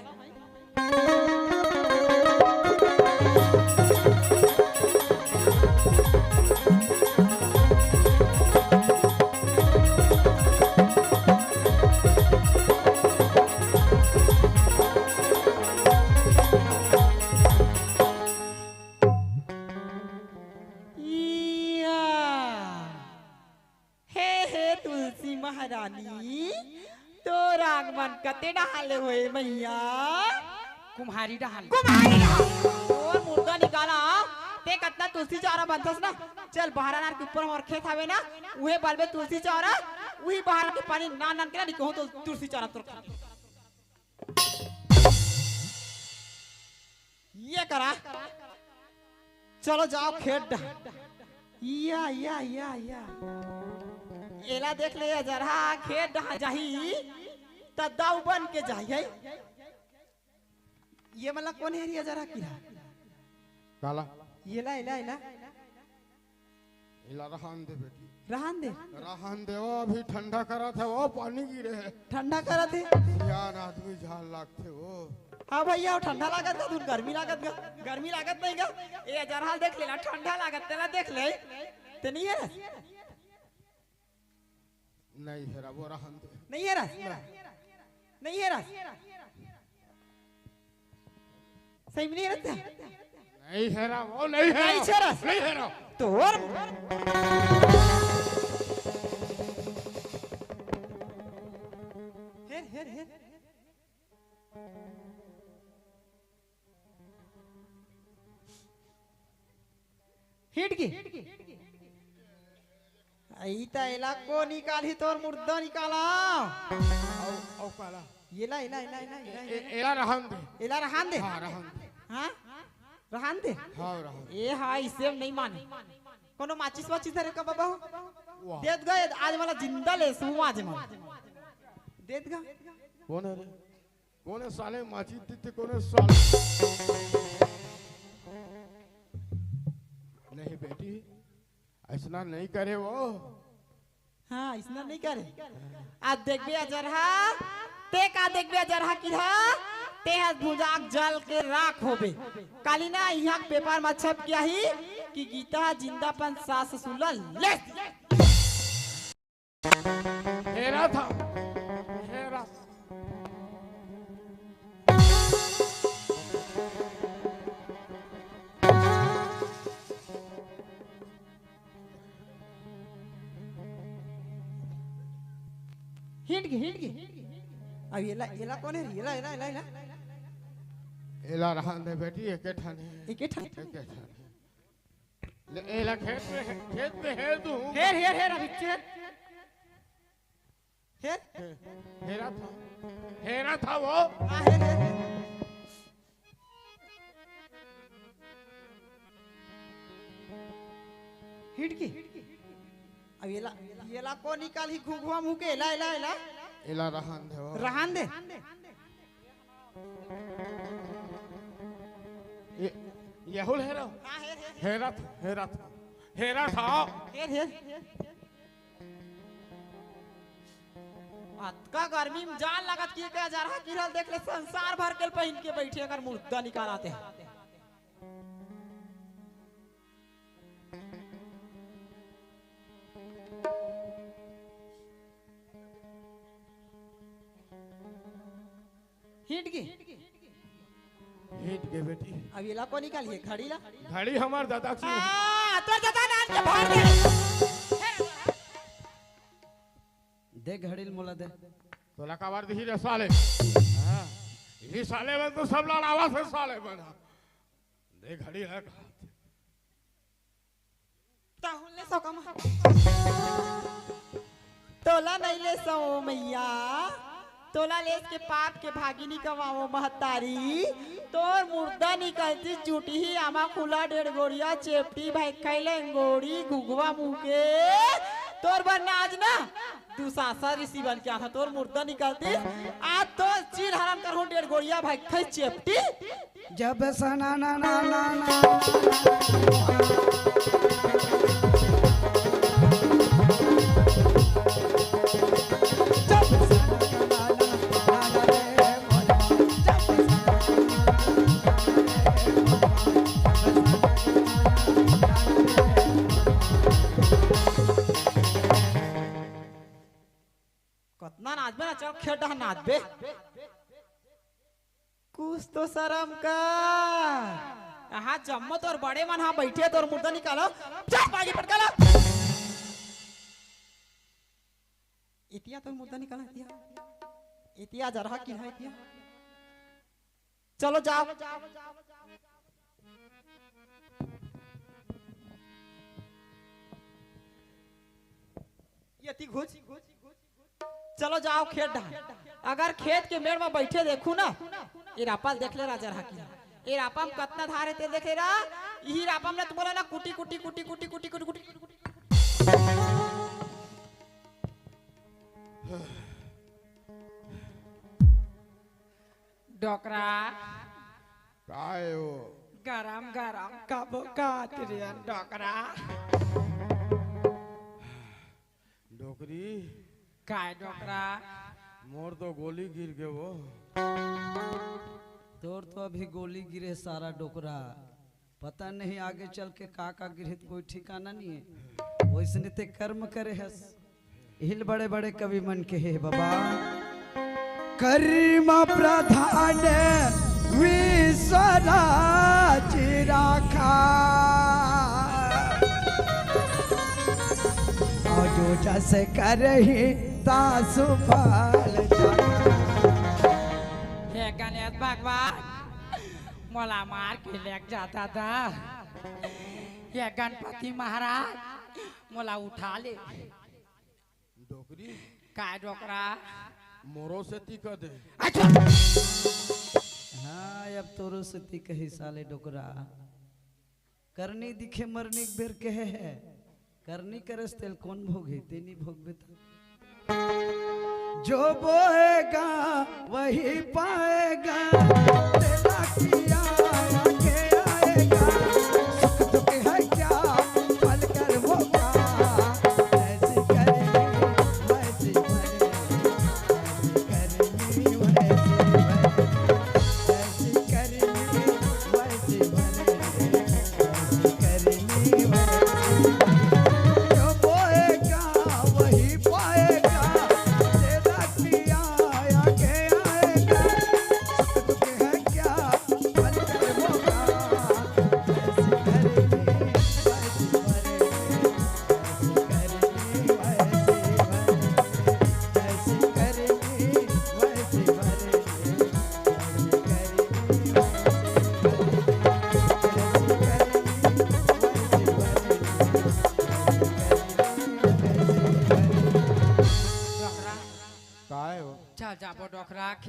या। हे, हे तुलसी महारानी, तोर आंगमन कते डहान ले होय मैया? कुम्हारी डहान। कुम्हारी डहान। तोर मुर्दा निकाला, ते कतना तुलसी चौरा बनथस ना? चल बहरा नार के ऊपर हमर खेत हवे ना, उहे बलबे तुलसी चौरा, उही बहरा के पानी नान नान के ना निकहो तो तुलसी चौरा तोर। ये करा। चलो जाओ खेत डहा। या, या, या, या। एला देख ले, अजरहा खेत डहा जाही, त दाऊ बन के जाही, है? ये मतलब कोन हे रे अजरहा किरहा? काला? येला, एला, एला। एला रहन दे बेटी। रहन दे। रहन दे, वो अभी ठंडा करत हे, वो पानी गिरे हे। ठंडा करत हे? सियान आदमी झाल लागथे वो। हाँ भैया, वो ठंडा लागत गा, तुन गर्मी लागत गा, गर्मी लागत नहीं गा। ए अजरहा ल देख लेला, ठंडा लागत तेला देख ले। ते नहीं हे रस? नहीं हे रा, वो रहन दे। नहीं हे रस? नहीं हे रस? सही में नहीं हे रस? नहीं हे रा, वो नहीं हे रा। नहीं हे रस? नहीं हे रा। तोर हेर, हेर, हेर। हिट गे। ई त एला को निकालही तोर मुर्दा निकाला। अउ, अउ काला? एला, एला, एला, एला, एला, ए-, एला। एला रहन दे। एला रहन दे। हाँ, रहन दे। हाँ? रहन दे। हाँ, रहन दे। ए हाँ, इसे हम नहीं माने। कोनो माचिस वाचिस धरे का बाबा हो? वाह। देत गा, आज वाला जिंदा ले, सुहू आज वाला। देत गा। कोन हे रे? कोने साले माचिस दीथे, कोने साले? नहीं बेटी, अइसना नहीं करे वो। हाँ, अइसना नहीं करे। आज देखबे अजरहा, ते का देखबे अजरहा किरहा, ते ह भुंजा के जल के राख होबे। काली ना इहाँ के पेपर म छप के आही कि गीता ह जिंदा अपन सास ससुर ला ले। हेरा था, हेरा। हिट गे, हिट गे। अब एला, एला कोन हे रे? एला, एला, एला, एला। एला रहन दे बेटी, एके ठन हे। एके ठन? एके ठन हे। ले, एला खेत में हे, खेत में हेर दूँ। हेर, हेर, हेर, अभी हेर। हेर? हे-, हेरत हँव। हेरत हँव वो। हाँ, हेर, हेर, हेर। हिट गे। अब एला, एला कोन निकालही घुघुवा मुँह के? एला, एला, एला। एला रहन दे वो। रहन दे। ये, ये हुल हेरो। हाँ, हेर, हेर, हेर। हेरत, हेरत, हेरत हँव। हेर, हेर। अतका गर्मी में जान लागत कि एकर जरहा किरल देख ले, संसार भर के पहिन के बइठे, एकर मुर्दा निकालत हे। हिट गे। हिट गे बेटी। अब एला कोन निकालही घड़ी ला? घड़ी हमर ददा के। हाँ, तोर ददा नान के फाड़ दे। दे घड़ी ल मोला दे। तोला काबर दिही रे साले? हाँ। इही साले मन तो सब लड़ावत हे साले मन। दे घड़ी ला कहा। ताहुन ले सो कमा। तोला नइ ले सो मइया। तोला लेस के पाप के भागी नी कमावो महतारी। तोर मुर्दा निकलतिस जुटही आमा खुला डेढ़ गोड़िया चेपटी भइखई लंगोड़ी घुघुवा मुँह के। तोर बर ना आज ना दुसासा ऋषि बन के आथा, तोर मुर्दा निकलतिस। आज तो चीर हरण करहूँ डेढ़ गोड़िया भइखई चेपटी। जब सना ना ना ना ना। कतना नाचबे ना, चल खेत डहर नाचबे। कुछ तो शरम कर। यहाँ जम्मो तोर बड़े मन हा बइठे, तोर मुर्दा निकालो। चल, बागी पटका ला। एतिया तोर मुर्दा निकालो, एतिया। एतिया जरहा किरहा एतिया। चलो जाओ। एती घुच। चलो जाओ खेत डहर। अगर खेत के मेड़ में बइठे देखहूँ ना, ए रापा ल देख ले राजा रहा कि ए रापा में कतना धार हे तेला देख ले रा। इही रापा में ना तुमन ला ना कुटी, कुटी, कुटी। डोकरा। काय ओ? गरम गरम कबो काट रियन डोकरा। डोकरी। काय डोकरा? मोर तो गोली गिर गे वो। तोर तो अभी गोली गिरे सारा डोकरा। पता नहीं आगे चल के का का गिरही त कोई ठिकाना नहीं हे। वइसने ते कर्म करे हस। इही ल बड़े बड़े कवि मन कहे हे बाबा। कर्म प्रधान विश्व राज राखा। और जो जस करही तासु फल चाखा। हे गणेश भगवान, मोला मार के लेग जाता था। हे गणपति महाराज, मोला उठा ले। डोकरी। काय डोकरा? मोरो सेती कह दे। अच्छा। हाँ, अब तोरो सेती कही साले डोकरा। करनी दिखे मरनी के बेर कहे हे। करनी करेस तेल कोन भोगही, तेनी भोगबे त। जो बोएगा वही पाएगा, तेरा किया आगे आएगा। सुख दुख है क्या, फल कर्मों का। ऐसी करनी, वैसी भरनी, ऐसी करनी, वैसी भरनी, ऐसी करनी, वैसी भरनी।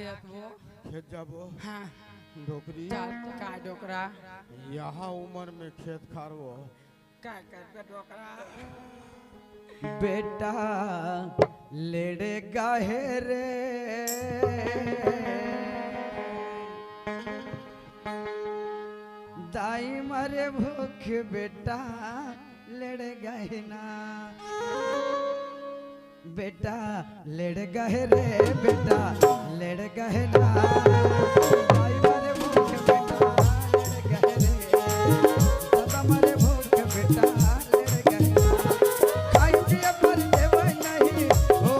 खेत वो। खेत जाबो। हाँ। डोकरी। चल, का डोकरा? यहाँ उम्र में खेत खार वो। का करबे डोकरा? बेटा लेड़ गहे रे, दाई मरे भूख बेटा लेड़ गहे ना। बेटा लेड़ गहे रे, बेटा लेड़ गहे ना। दाई मरे भूख बेटा लेड़ गहे रे, दादा मरे भूख बेटा लेड़ गहे ना। खाई पिए पर देवे नहीं, ओ,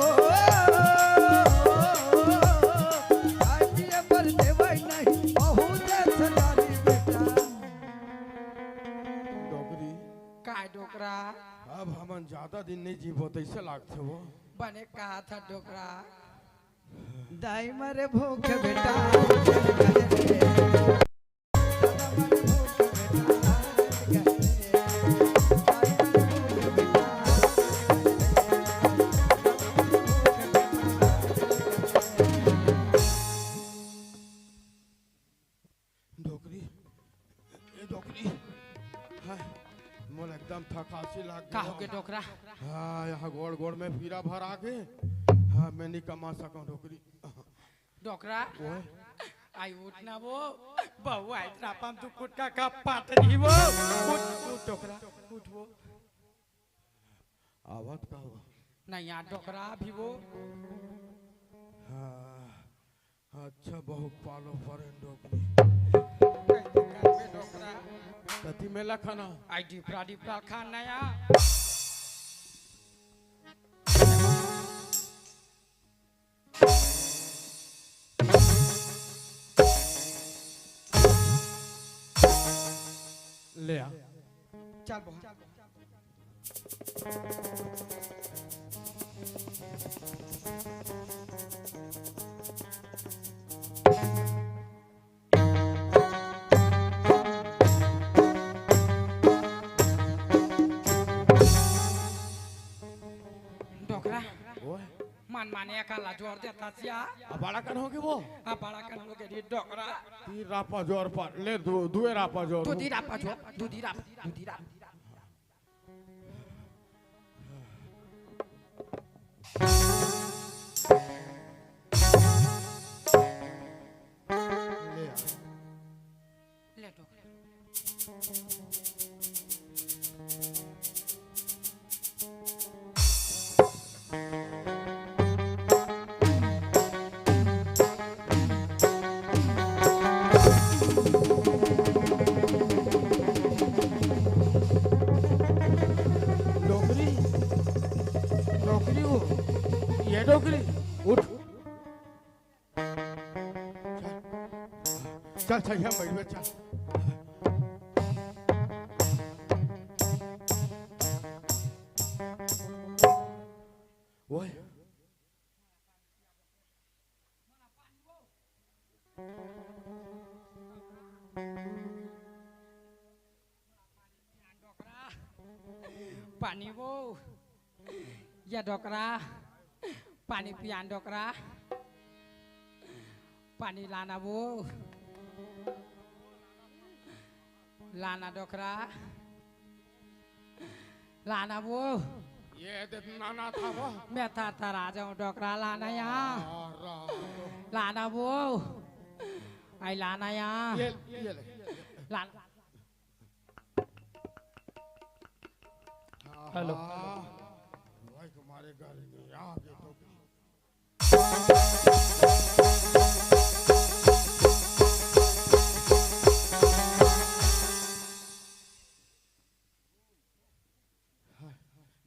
खाई पिए पर देवे नहीं, बहुत सदारी बेटा। डोकरी। काय डोकरा? अब हमन ज्यादा दिन नहीं जीबो, तैसे लागथे वो। बने कहा था डोकरा। दाई मरे भूख बेटा। डोकरी, ए डोकरी, हाँ, मोला एकदम थकासी लाग का गे। होगे डोकरा? हाँ, यहाँ गोड़ गोड़ में पीरा भर आगे। हाँ, मैं नहीं कमा सकूँ डोकरी। डोकरा, ओए। आई उठ ना वो, बहू आई रापम तू कुटका का पात नहीं वो। उठ, उठ डोकरा, उठ वो। आवत का वो? नहीं यार डोकरा भी वो। हाँ, अच्छा, बहुत पालो परेन डोकरी। कति मेला खाना? आई डिपरा डिपरा खाना या। ले आ। चल बहन। डोकरा। ओए। मन माने का ला जोर देता सिया। अब बड़ा कन होगे वो? अब बड़ा कन होगे रे डोकरा। तीन रापा जोर पर, ले दू, दुए रापा जोर। दूधी रापा जोर, दूधी रापा, दूधी रापा। ले आ। ले डोकरा। डोकरी, डोकरी वो, ये डोकरी, उठ। चल, चल, यहाँ बैठ, बैठ, चल। ओए। पानी वो, या डोकरा, पानी पियान डोकरा, पानी लाना वो, लाना डोकरा, लाना वो। ये दे नाना था वो। मैं थार थार आ जाऊं डोकरा लाना यहाँ। आ, रा, रा। लाना वो। आई लाना यहाँ। ये, ये ले। लाना। हेलो। आहा, भाई तुम्हारे घर में आ गए तो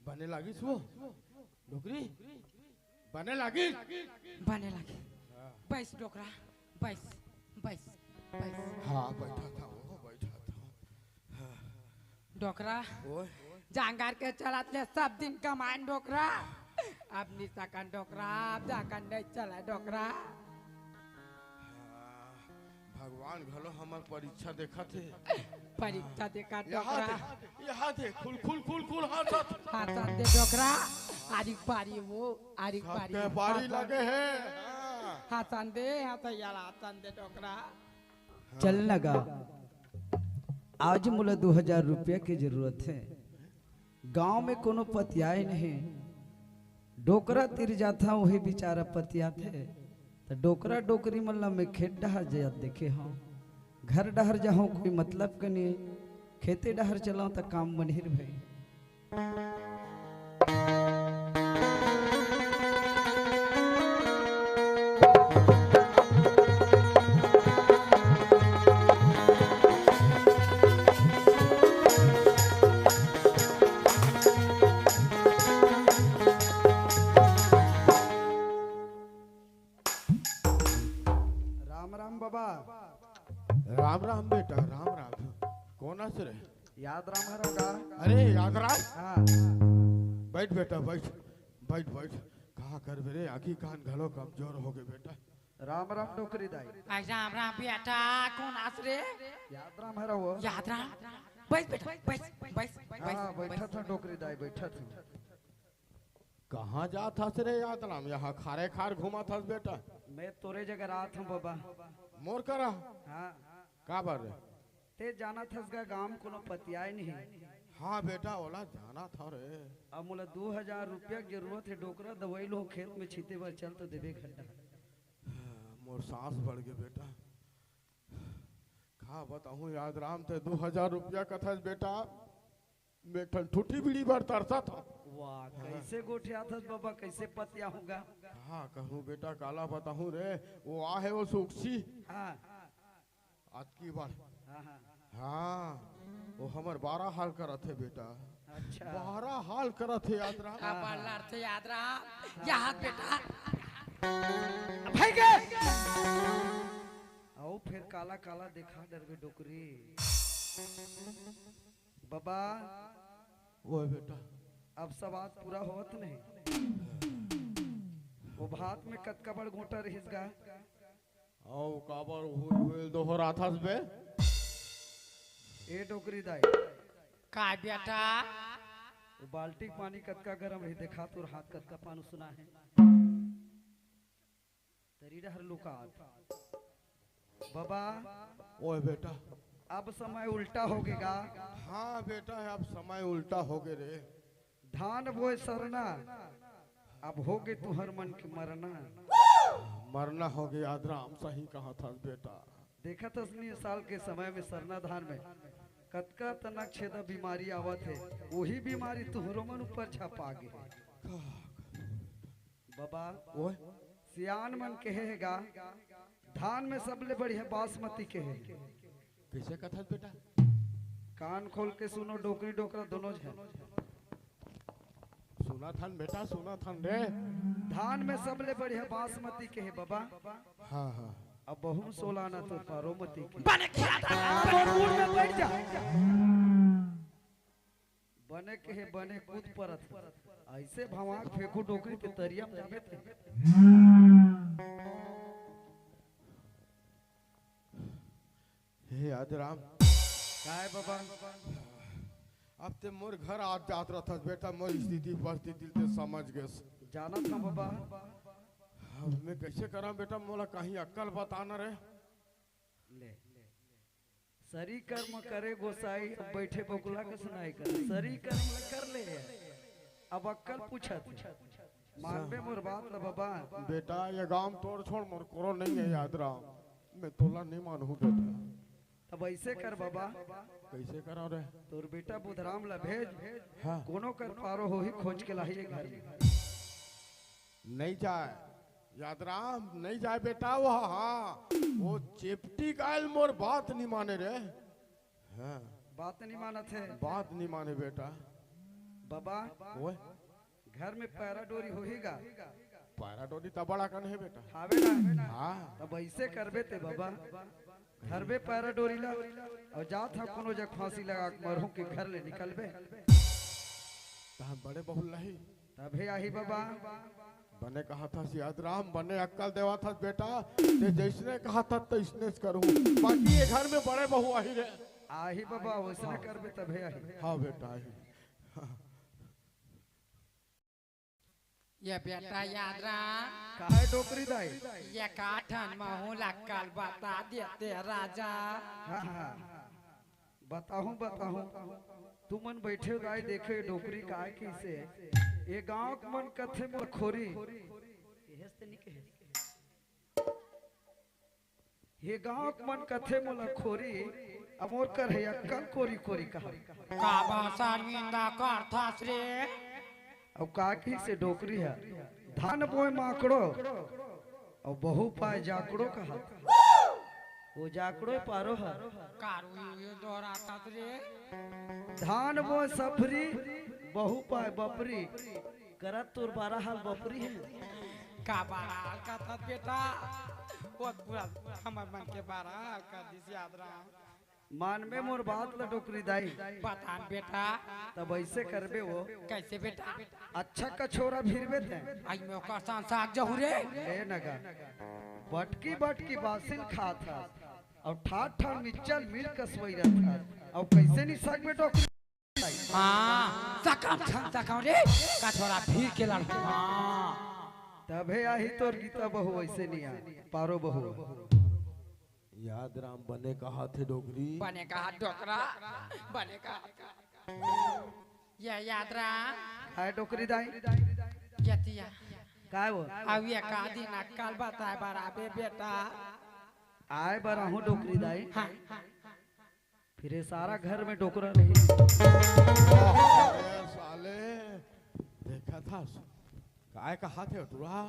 बने लागिस वो डोकरी? बने लागिस? बने लागिस। हाँ। बैस डोकरा, बैस, बैस, बैस। हाँ, बैठा था वो, बैठा था। हाँ। डोकरा, ओए। जांगर के चलत ले सब दिन कमाएन डोकरा। अब नि सकन डोकरा, अब जांगर नहीं चला डोकरा। हाँ। भगवान घलो हमर परीक्षा देखत हे। परीक्षा देखत यहाँ डोकरा। दे, यहाँ दे, खुल, खुल, खुल, खुल, हाथ, हाथ। हाथ, हाथ दे डोकरा। आरिक पारी वो, आरिक पारी। सबके पारी हाथ, हाथ। लगे हे। हाँ। आसन दे, हाँ, तैयार आसन दे डोकरा। चल न गा, आज मोला दू हजार रुपया के जरूरत हे। गांव में कोनो पतियाए नहीं, डोकरा तीर जाथा, वही बेचारा पतियाथे। त डोकरा डोकरी मन ला मैं खेत डहर जात देखे हंव, घर डहर जाहूं, कोई मतलब के नहीं, खेते डहर चलंव त काम बनही रे भाई। राम राम बाबा। राम राम बेटा, राम राम। कोन अस रे? याद राम हरव का? अरे याद राम। हाँ। बैठ बेटा, बैठ, बैठ, बैठ। का करबे रे, आँखी कान घलो कमजोर हो गे बेटा। राम राम डोकरी दाई। आई राम राम बेटा, कोन अस रे? याद राम हरव वो। याद राम। बैठ बेटा, बैठ, बैठ, बैठ, हाँ, बैठ, बैठा बैठ। था डोकरी दाई, बैठा था। कहाँ जात हस रे याद राम? यहाँ खारे खार घूमत हस बेटा। मैं तोरे जगह रात हूँ बाबा। मोर करा? हाँ। काबर रे? ते जानत हस गा, गांव कोनो पतियाए नहीं। हाँ बेटा, ओला जानत हंव रे। अब मोला दू हजार रुपया के जरूरत हे, डोकरा दवाई लो खेत में छीते बर, चल तो देबे घंटा। मोर सांस बढ़ गे बेटा। का बताहूँ याद राम, ते दू हजार रुपया कथस बेटा, मैं एक ठन ठूठी बीड़ी बर तरसत हंव। वाह, हाँ। कैसे गोठियाथस बाबा, कैसे पतियाहूँ गा? हाँ, कहूँ बेटा, काला बताहूँ रे, वो आहे वो सुकसी। हाँ। अतकी बार। हाँ, हाँ। हाँ, वो हमर बारा हाल करत हे बेटा। अच्छा। बारा हाल करत हे याद राम। का हाँ, बार हाँ। लड़थे याद राम? हाँ। याद बेटा। भाई के। आओ फिर काला काला देखा डरबे डोकरी। बाबा। ओए बेटा। अब सब बात पूरा होत नहीं। वो भात में कतका बड़ गोटा रहिस गा? अउ काबर हुई हुई दोहराथस बे? ए डोकरी दाई। का बेटा? वो बाल्टी के पानी कतका गरम रही, देखा तोर हाथ कतका पानी सुना है। तरी डहर लुकात। बाबा। ओए बेटा। अब समय उल्टा हो गे गा। हाँ बेटा, अब समय उल्टा हो गे रे। धान बोए सरना, अब हो गे तुहर मन के मरना। मरना हो गे याद राम, सही कहत हस बेटा। देखत हस नी, साल के समय में सरना धान में कतका तनक छेदा बीमारी आवत हे, वही बीमारी तुहरो मन ऊपर छपा गे हे। का बाबा, ओए? सियान मन कहे हे गा, धान में सबले बढ़िया बासमती कहे हे। कइसे कथस बेटा? कान खोल के सुनो, डोकरी डोकरा दोनों झन। सुनत हन बेटा, सुनत हन रे। धान में सबले बढ़िया बासमती कहे हे बाबा। हाँ, हाँ। अब बहुम सोलाना तो पारोमती के। बने खेला था। हाँ, वो मूड में बैठ जा। बने के हे, बने कूद परत हे। ऐसे भवाक फेंकू डोकरी के तरिया में जमे थे। हे याद राम। काय बाबा? अब ते मोर घर आ जात रहत बेटा, मोर स्थिति परिस्थिति ते समझ गेस। जानत ना बाबा। अब मैं कैसे करा बेटा, मोला कहीं अक्कल बताना रे। ले। सरी कर्म करे गोसाई, अब बैठे बगुला के सुनाई कर। सरी कर्म ल कर ले। अब अक्कल पूछत। मानबे मोर बात ल बाबा। बेटा, ये गांव तोर छोड़ मोर करो नहीं है याद राम। मैं तोला नहीं मानहूं बेटा। तब ऐसे कर बाबा। कैसे करो रे? तोर बेटा बुधराम ल भेज। हाँ। कोनो कर पारो होही खोज के लाही ये घर में। नहीं जाए। याद राम, नहीं जाए बेटा, वो, हाँ, वो चेपटी गायल मोर बात नहीं माने रे। हाँ। बात नहीं मानत हे। बात नहीं माने बेटा। बाबा, ओए? घर में पैरा डोरी होही गा? पैरा डोरी त बड़ा कन हे बेटा। हावे ना? हाँ। तब ऐसे करबे ते बाबा, धरबे पैरा डोरी ला, अउ जात हा कोनो जग फांसी लगा के मरहूं के घर ले निकलबे। तहां बड़े बहू लाही। तभे आही बाबा। बने कहत हस याद राम, बने अक्कल देवत हस बेटा, ते जैसने कहत हस तैसने च करहूं। बाकी ये घर में बड़े बहू आही रे। आही बाबा, वैसने हाँ। करबे तभे आही। हाँ बेटा, आही। हाँ। ये बेटा याद रहा। काय डोकरी दाई? ये का ठन महू ला कल बता देते राजा। हाँ, हाँ। बताहूँ, बताहूँ। तुमन बइठे हो दाई, देखे डोकरी काय कहिसे। ये गाँव के मन कथे मोला खोरी। ये गाँव के मन कथे मोला खोरी, अउ मोर कर हे अक्कल कोरी कोरी कहा। का बा शर्मिंदा करथस रे? अउ का कहिसे डोकरी ह, धान बोय माकड़ो, अउ बहू पाय जाकड़ो कहा। वो जाकड़ो पारो ह। कारू ये दोहराथस रे। धान बोय सफरी, बहू पाय बपरी, करत तोर बारह हाल बपरी हे। का बारह हाल कथस बेटा? वो पूरा हमर मन के बारह हाल कर दिस याद राम। मान में मोर बात ल डोकरी दाई। बतान बेटा। तब अइसे करबे वो। कइसे बेटा? अच्छा कछोरा भिरबे ते। आई में ओकर सान साग जहू रे। ले नगा। बटकी बटकी बासिन खात हस। अउ ठाठ ठाठ मिच्चल मिल कसवई रहत हस। अउ कइसे निसकबे डोकरी? हाँ, सकम छन सकम रे, कछोरा भीर के लड़की। हाँ। तभे आही तोर गीता बहू, वइसे नइ आ, पारो बहू। याद राम बने कहाथे डोकरी। बने कहा डोकरा, बने कहा। ये याद राम। काय डोकरी दाई? ये तिया। काय वो? अउ ये का दिन अक्कल बताए बर आबे बेटा। आए बर आहूँ डोकरी दाई। हाँ। फिर ये सारा घर में डोकरा रही। अरे साले, देखा था, काय कहाथे टुरा?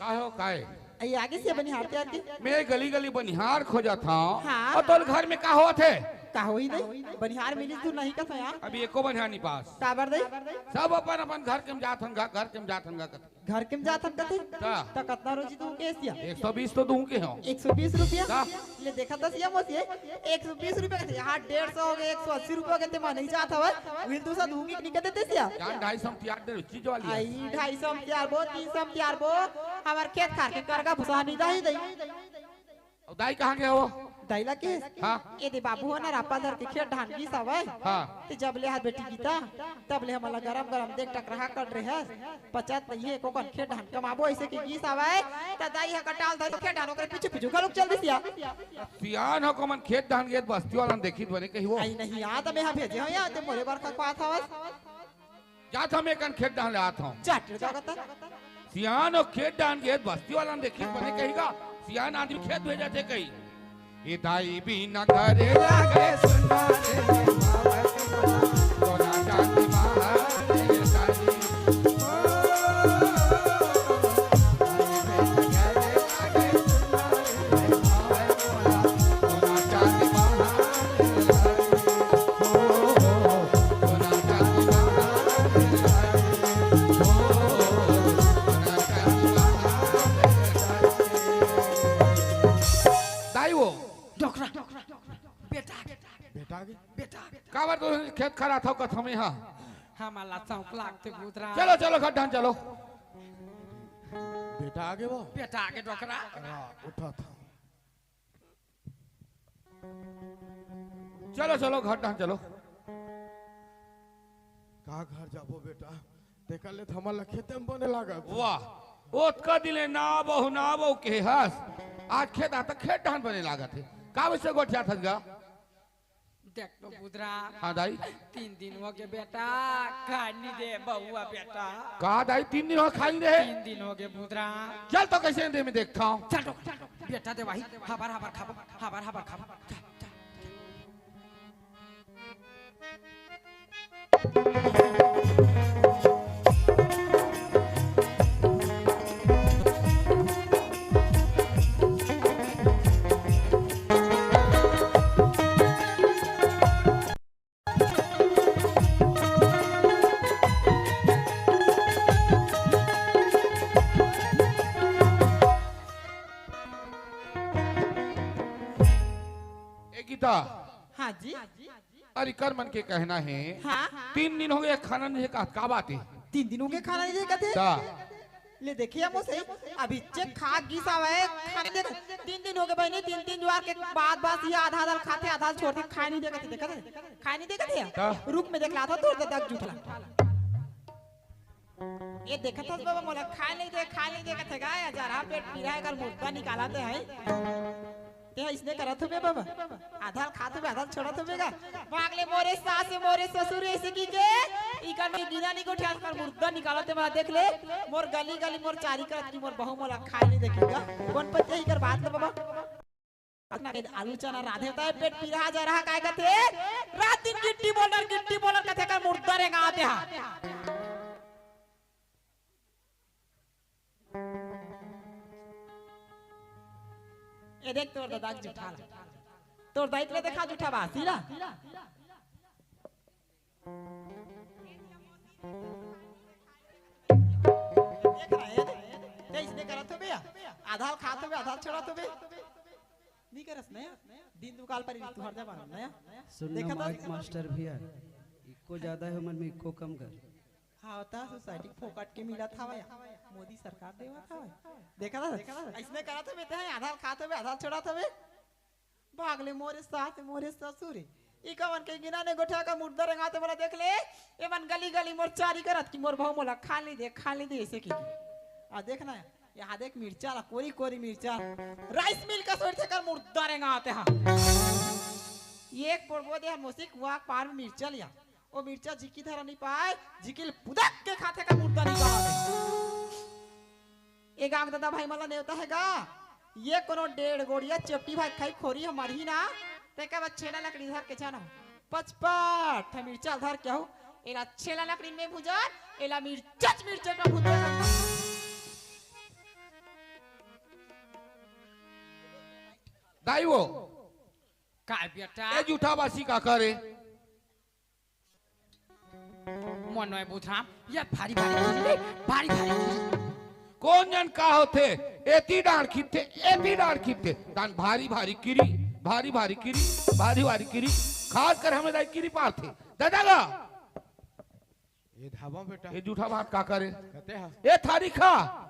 काय हो, काय? अई आगे से बनिहार के आती। मैं गली गली बनिहार खोजत हँव। हाँ। अउ तोर घर में का होत हे? का होही दे? बनिहार मिलिस तू नहीं कस यार। अभी एको बनिहार नहीं पास। काबर दे? सब अपन अपन घर के म जात हन, घर, घर के म जात हन, घर के। घर के म जात हन कथे? का? त कतना रोजी दूँ के सिया? एक सौ बीस तो दूँ के हँव। एक सौ बीस रुपया? का? ले देखा त सिया मोसी, एक सौ बीस रुपया कथे, यहाँ डेढ़ सौ हो गए, एक सौ अस्सी रुपया हो गए, ते मा नहीं जात हवय, विल दूसरा दूँगी कि नहीं कथे सिया? जान ढाई सौ म तियार दे, चीज वाली हे। आई, ढाई सौ म तियार बो, तीन सौ म तियार बो, हमर खेत खार के करगा भुसा नहीं दाही दई। अउ दाई कहाँ गे हो? दाई ला के? हाँ। ए दे बाबू हो ना, रापा धर के खेत धान गिस हवय। हाँ। ते जब ले हाथ बेटी गीता, तब ले हमला गरम गरम देख टकराहा कर रहे हस। पचत नहीं हे, एको कन खेत धान कमाबो अइसे के गिस हवय, त दाई ह कटाल धर खेत धान ओकरे पीछू पीछू घलोक चल दिस या। सियान हो को मन खेत धान गेत बस्ती वाला देखी बने कही वो। आई नहीं याद, मैं हा भेजे हो या, ते मोरे बर खखवात हवस। जात हँव मैं कन खेत धान ले आत हँव। चट जागत। सियान हो खेत धान गेत बस्ती वाला देखी बने कही गा, सियान आदमी खेत भेजथे कही। ए दाई बिना घरे लागे सुन्ना रे, मावत कोना जानी बाहर रे दाई। ओ, दाई बिना घरे लागे सुन्ना रे, मावत कोना, कोना जानी बाहर रे दाई। ओ, कोना जानी बाहर रे दाई। ओ, कोना जानी बाहर रे दाई। दाई वो। डोकरा। बेटा आगे। बेटा आगे? बेटा आगे। काबर तो खेत खड़ा था कथमे हा। हमला चौक लागते गुदरा। चलो, चलो, घर धान चलो। बेटा आगे वो? बेटा आगे डोकरा। हाँ, उठा था। चलो, चलो, घर धान चलो। का घर जाबो बेटा? तेकर ले त हमन ल खेते म बने लागत। वाह, ओतका दिन ले ना बहू, ना बहू के हस, आज खेत आता, खेत धान बने लागत हे। का वइसे गोठियाथस गा? देख तो बुधराम। हाँ दाई। तीन दिन हो गए बेटा, खाए नहीं दे बहुआ बेटा। का दाई, तीन दिन हो खाए नहीं दे? तीन दिन हो गए बुधराम। चल तो कैसे दे, मैं देखता हूँ। चल तो, चल तो। बेटा देवाही, हबर हबर खाबो, हबर हबर खाबो। चल, चल। ए गीता। हाँ जी। अरे कर मन के कहना है। हाँ। तीन दिन हो गए खाना नहीं खात, का बात है? तीन दिन हो गए खाना नहीं खात है? ता। ले देखिए मोसे, अभी चेक खा गिस हवय, खाने दे। तीन दिन हो गए बहिनी, तीन दिन जुआर के बाद बस ये आधा आधा खाथे, आधा छोड़ के खाए नहीं देखत, देखत है? खाए नहीं देखत है? ता। रुक में देख ला था, तोर ददा जूठा। ये देखत हस बाबा, मोला खाए नहीं दे, खाए नहीं दे कथे गा, या जरा पेट पीरा है, कर मुर्दा निकालत है। ते ह इसने करत होबे बाबा, आधा खात होबे, आधा छोड़त होबे गा। भाग ले मोरे सास, मोरे ससुर, ऐसे की के, इकर में गिना नहीं गोठिया, कर मुर्दा निकालत है, मोला देख ले, मोर गली गली मोर चारी करत की मोर बहू मोला खाए नहीं देखेगा। कौन पत्ते इकर बात ले बाबा? अपना के आलू चना रांधे होता है, पेट पीरा जा रहा, काय कथे? रात दिन गिट्टी बोलर, गिट्टी बोलर कथे, कर मुर्दा रेंगाते हा। ये देख तोर दादा के जूठा ला। तोर दाई के ले देखा जूठा बा, सीला। देख रहा है, ते इसने करत होबे या? आधा खात होबे, आधा छोड़त होबे। नहीं करस नया, दिन दुकाल पर तू हर जा बार नया। सुन ना देखा था? माइक मास्टर भैया, इको ज्यादा है उम्र में, इको कम कर। हाँ, होता सोसाइटी फोकट के मिलत हवय, मोदी सरकार देवत हवय। देखा था? इसने करत होबे ते, आधा खात होबे, आधा छोड़त होबे। भाग ले मोरे सास, मोरे ससुर। ई कवन के गिना ने गोठा का मुर्दा रेंगाते वाला देख ले। ए मन गली गली मोर चारी करत कि मोर बहू मोला खा ली दे, खा ली दे, ऐसे की। आ देख ना, यहाँ देख मिर्चा ला, कोरी कोरी मिर्चा। राइस मिल का सोच से कर मुर्दा रेंगाते हा। ये एक पोरबो दे हर मोसिक वाक पार में मिर्चा लिया। ओ मिर्चा झिकी धरा नहीं पाए, झिकिल पुदक के खाथे का मुर्दा नहीं कहा। ए गांव दादा भाई मला नेवता है गा। ये कोनो डेढ़ गोड़िया चेपटी भाई खाई खोरी हमर ही ना। ते का बस छेला लकड़ी धर के जाना। पचपट, हम मिर्चा धर के हो। एला छेला लकड़ी में भुजा, एला मिर्चा, मिर्चा का भुजा। दाई वो। काय बेटा? ए जूठा बासी का करे? मोर नोय बुधराम, ये भारी भारी किरी रे, भारी भारी किरी। कोन जन का होथे? एती डांड़ खिंचथे, एती डांड़ खिंचथे। तान भारी भारी किरी, भारी भारी किरी, भारी भारी किरी। खास कर हमर दाई किरी पारथे। दादा गा। ए धाबा बेटा। ए जूठा बात का करे? कते हा? ए थारी खा।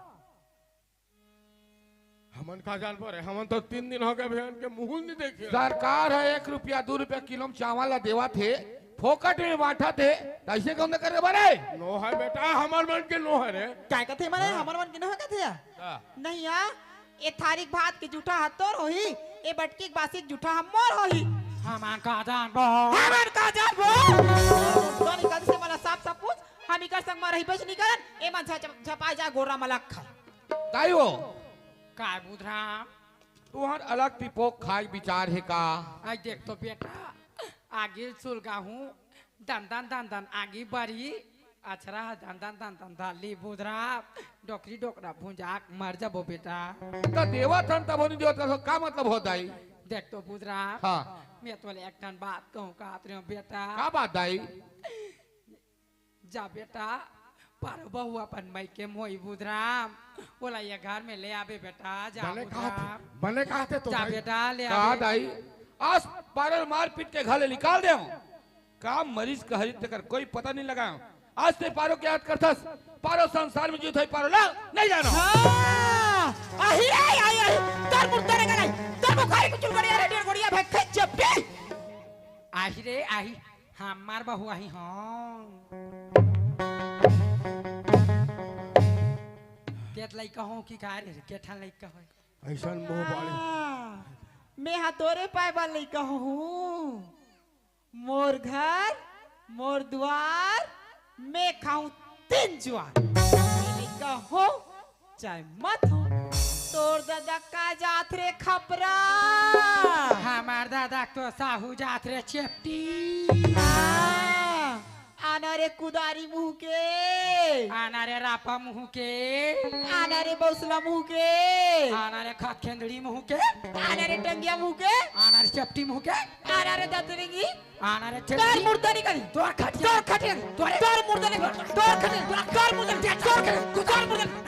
हमन का जान परे, हमन तो तीन दिन हो गए भैया इनके मुंह नहीं देखे। सरकार ह एक रुपया, दू रुपया किलो में चावल ला देवत हे, फोकट में बांटत हे, त अइसे कौन करे बरे? नो है बेटा, हमर मन के नो है रे। काय कथे मने? हाँ। हमर मन के नो है कथे या? हाँ। नहीं या, ए थारी के भात के जूठा ह तोर होही, ए बटकी के बासी के जूठा ह मोर होही। हमन का जान बो? हमन का जान बो? तो निकल से मला साफ साफ पूछ, हम इकर संग मा रहिबे नहीं करन, ए मन झ-, झ-, झपा जा गोरा मलक खा। ताई वो। काय बुधराम? तुहर अलग टिपोक खाए विचार हे का? आई देख तो बेटा, आगी सुलगा हूँ, दन दन दन दन आगी बरी, अछरा ह दन दन दन दन धरली बुधराम, डोकरी डोकरा भुंजाक मर जबो बेटा। त देवत हन तब नहीं देवत का, का मतलब हो दाई? देख तो बुधराम, हाँ। मैं तोले एक ठन बात कहूँ कहत रहे हूँ बेटा। का बात दाई? जा बेटा, पारो बहू अपन मइके म होई बुधराम, ओला ये घर में ले आबे बेटा, जा बने कहा थे, बुधराम। बने कहा थे तो जा भाई। बेटा, ले का आबे। दाई? आज पारो मार पीट के घर ले निकाल दे। का मरीज कहरी तेकर कोई पता नहीं लगायो। आज ते पारो के याद करथस, पारो संसार में जीत होई पारो ला, नहीं जानो। हाँ, आही रे, आही, आही, तोर मुर्दा रे गलाई, तोर मुखारी कुचुल गड़िया रे, डेढ़ गोड़िया भाई, खेत चप्पी। आही रे, आही। हमार बहू आही, हाँ। केत लइका हो कि का रे, केठन लइका हो? अइसन मोह बाड़े। हाँ, मैं हा तोरे पाए बर लइका हूँ। मोर घर, मोर दुआर, मैं खाऊं तीन जुआर। मैं कहो चाहे मत हो, तोर ददा का जात रे खपरा? हमार ददा तो साहू जात रे चेपटी। हाँ। आना रे कुदारी मुंह के। आना रे रापा मुंह के। आना रे बौसला मुंह के। आना रे खत खेंदड़ी मुंह के। आना रे टंगिया मुंह के। आना रे चपटी मुंह के। आना रे दतरिंगी। आना रे चपटी। तोर मुर्दा निकल। तोर खटिया। तोर खटिया। तोर, तोर मुर्दा निकल। तोर खटिया। तोर मुर्दा निकल। तोर खटिया। तोर मुर्दा निकल।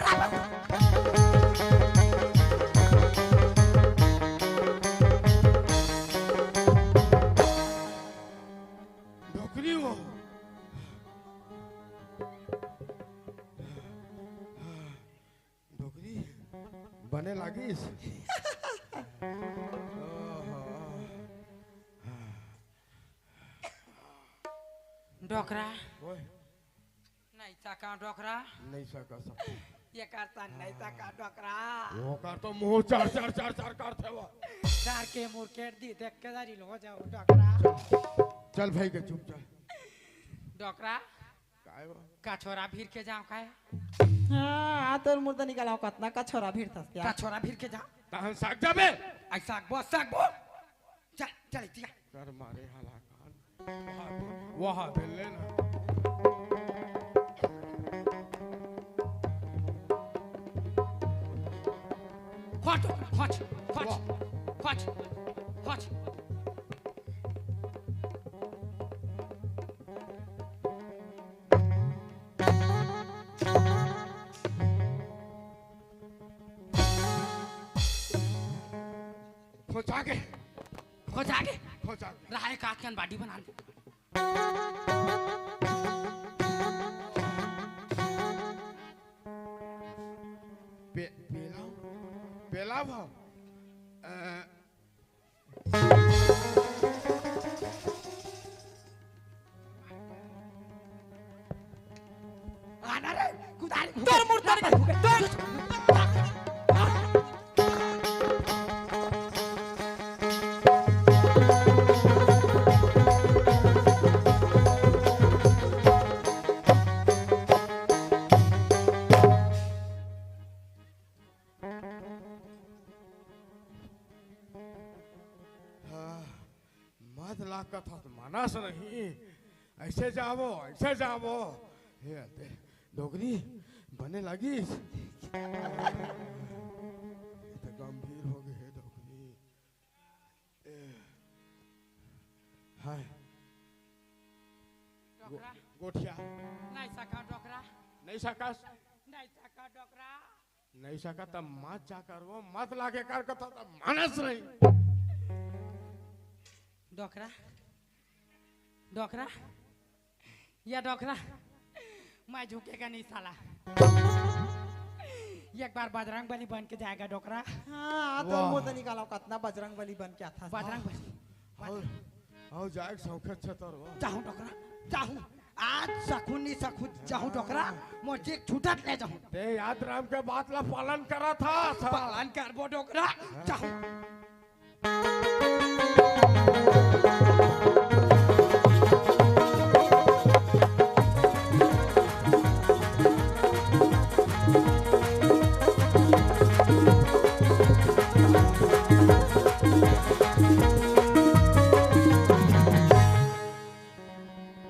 डोकरी हो। डोकरी बने लागिस। डोकरा। ओए। नहीं सका डोकरा। नहीं सका, सका। ये करता नहीं सका डोकरा। ओकर तो मुंह चर चर चर चर करथे वो। डर के मुरकेट दी देख के दारी लो जाओ डोकरा। चल भाई के चुप चल। डोकरा। काय बा? कछोरा भीर के जाओ काय? हाँ, आ तोर मुर्दा निकाला कतना कछोरा भीर थस क्या? कछोरा भीर के जाओ। तहन साग जाबे? आई साग बो, साग बो। चल, चल, चल। कर मारे हाला कान। वहाँ, वहाँ पे लेना। खोच, खोच, खोच, वाह। खोच, खोच। खोचा के। खोचा के। खोचा के। रहा एक आध कन बाटी बना ले। पे-, पेला, पेला भाव। अ, आना रे, कुदारी। तोर मुर्दा निकल, तोर। हाँ, मत ला कथस मानस नहीं। ऐसे जाबो, ऐसे जाबो। हे अते, डोकरी, बने लागिस। ये तो गंभीर हो गए हे डोकरी। ए, हाय। डोकरा। गो-, गोठिया। नहीं सका डोकरा। नहीं सकस? नहीं सका डोकरा। नहीं सका त मत जा कर वो, मत लागे कर कथस त मानस नहीं। डोकरा, डोकरा, या डोकरा, मैं झुकेगा नहीं साला। एक बार बजरंग बली बन के जाएगा डोकरा। हाँ, तो वाह। मुंह तो निकालो, कतना बजरंग बली बन के आता था। बजरंग बली। आओ, आओ, जाए सौखे छतर हो। जाहूं डोकरा, जाहूं। आज सकूं नहीं सकूं, जाहूं डोकरा, मोर जी छूटत ले जाहूं। ते याद राम के बात ला पालन करा था, सा। पालन करबो डोकरा, जाहूं।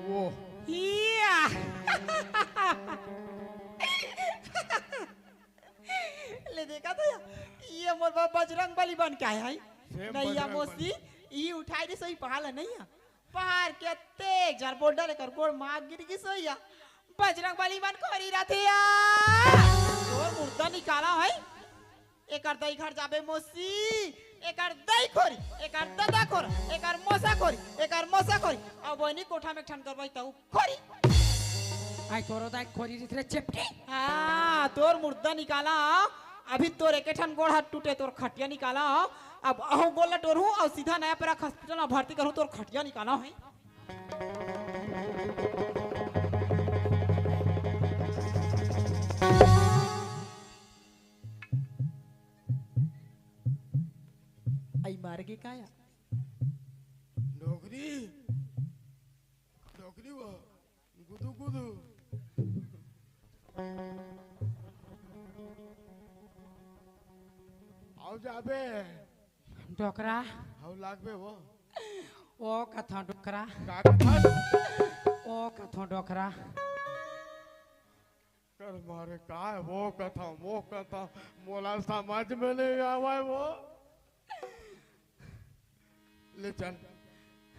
वो। या। ले देखा तो या, ये मोर बा-, बजरंग बली बन के आया है। सेम नहीं या बजरंग मोसी, बली। ई उठाई दे सोई पहाड़ है नहीं है। पहाड़ के तेज और बोल्डर लेकर गोड़ मार गिर गई सोई या। बजरंग बली बन खोरी रथे या। तोर मुर्दा निकाला है। एकर दई घर जाबे मोसी, एकर दई खोरी, एकर ददा खोर, एकर मोसा खोरी, एकर मोसा खोरी। अब वही कोठा में ठन करवाई तऊ। खोरी। आई तोरो दाई खोरी रित रे चेपटी। हाँ, तोर मुर्दा निकाला। अभी तोर एके ठन गोड़ हाथ टूटे, तोर खटिया निकाला। अब अहो गोड़ ला टोरहूँ अउ सीधा नया पेरा हॉस्पिटल में भर्ती करहूँ, तोर खटिया निकाला है। आई मार के काया? डोकरी, गुदू गुदू। आओ जाबे। डोकरा। आओ लागबे वो। ओ कथों डोकरा। का कथों? ओ कथों डोकरा। कर मारे का है वो कथों, वो कथों, मोला समझ में नहीं आवे वो। ले चल,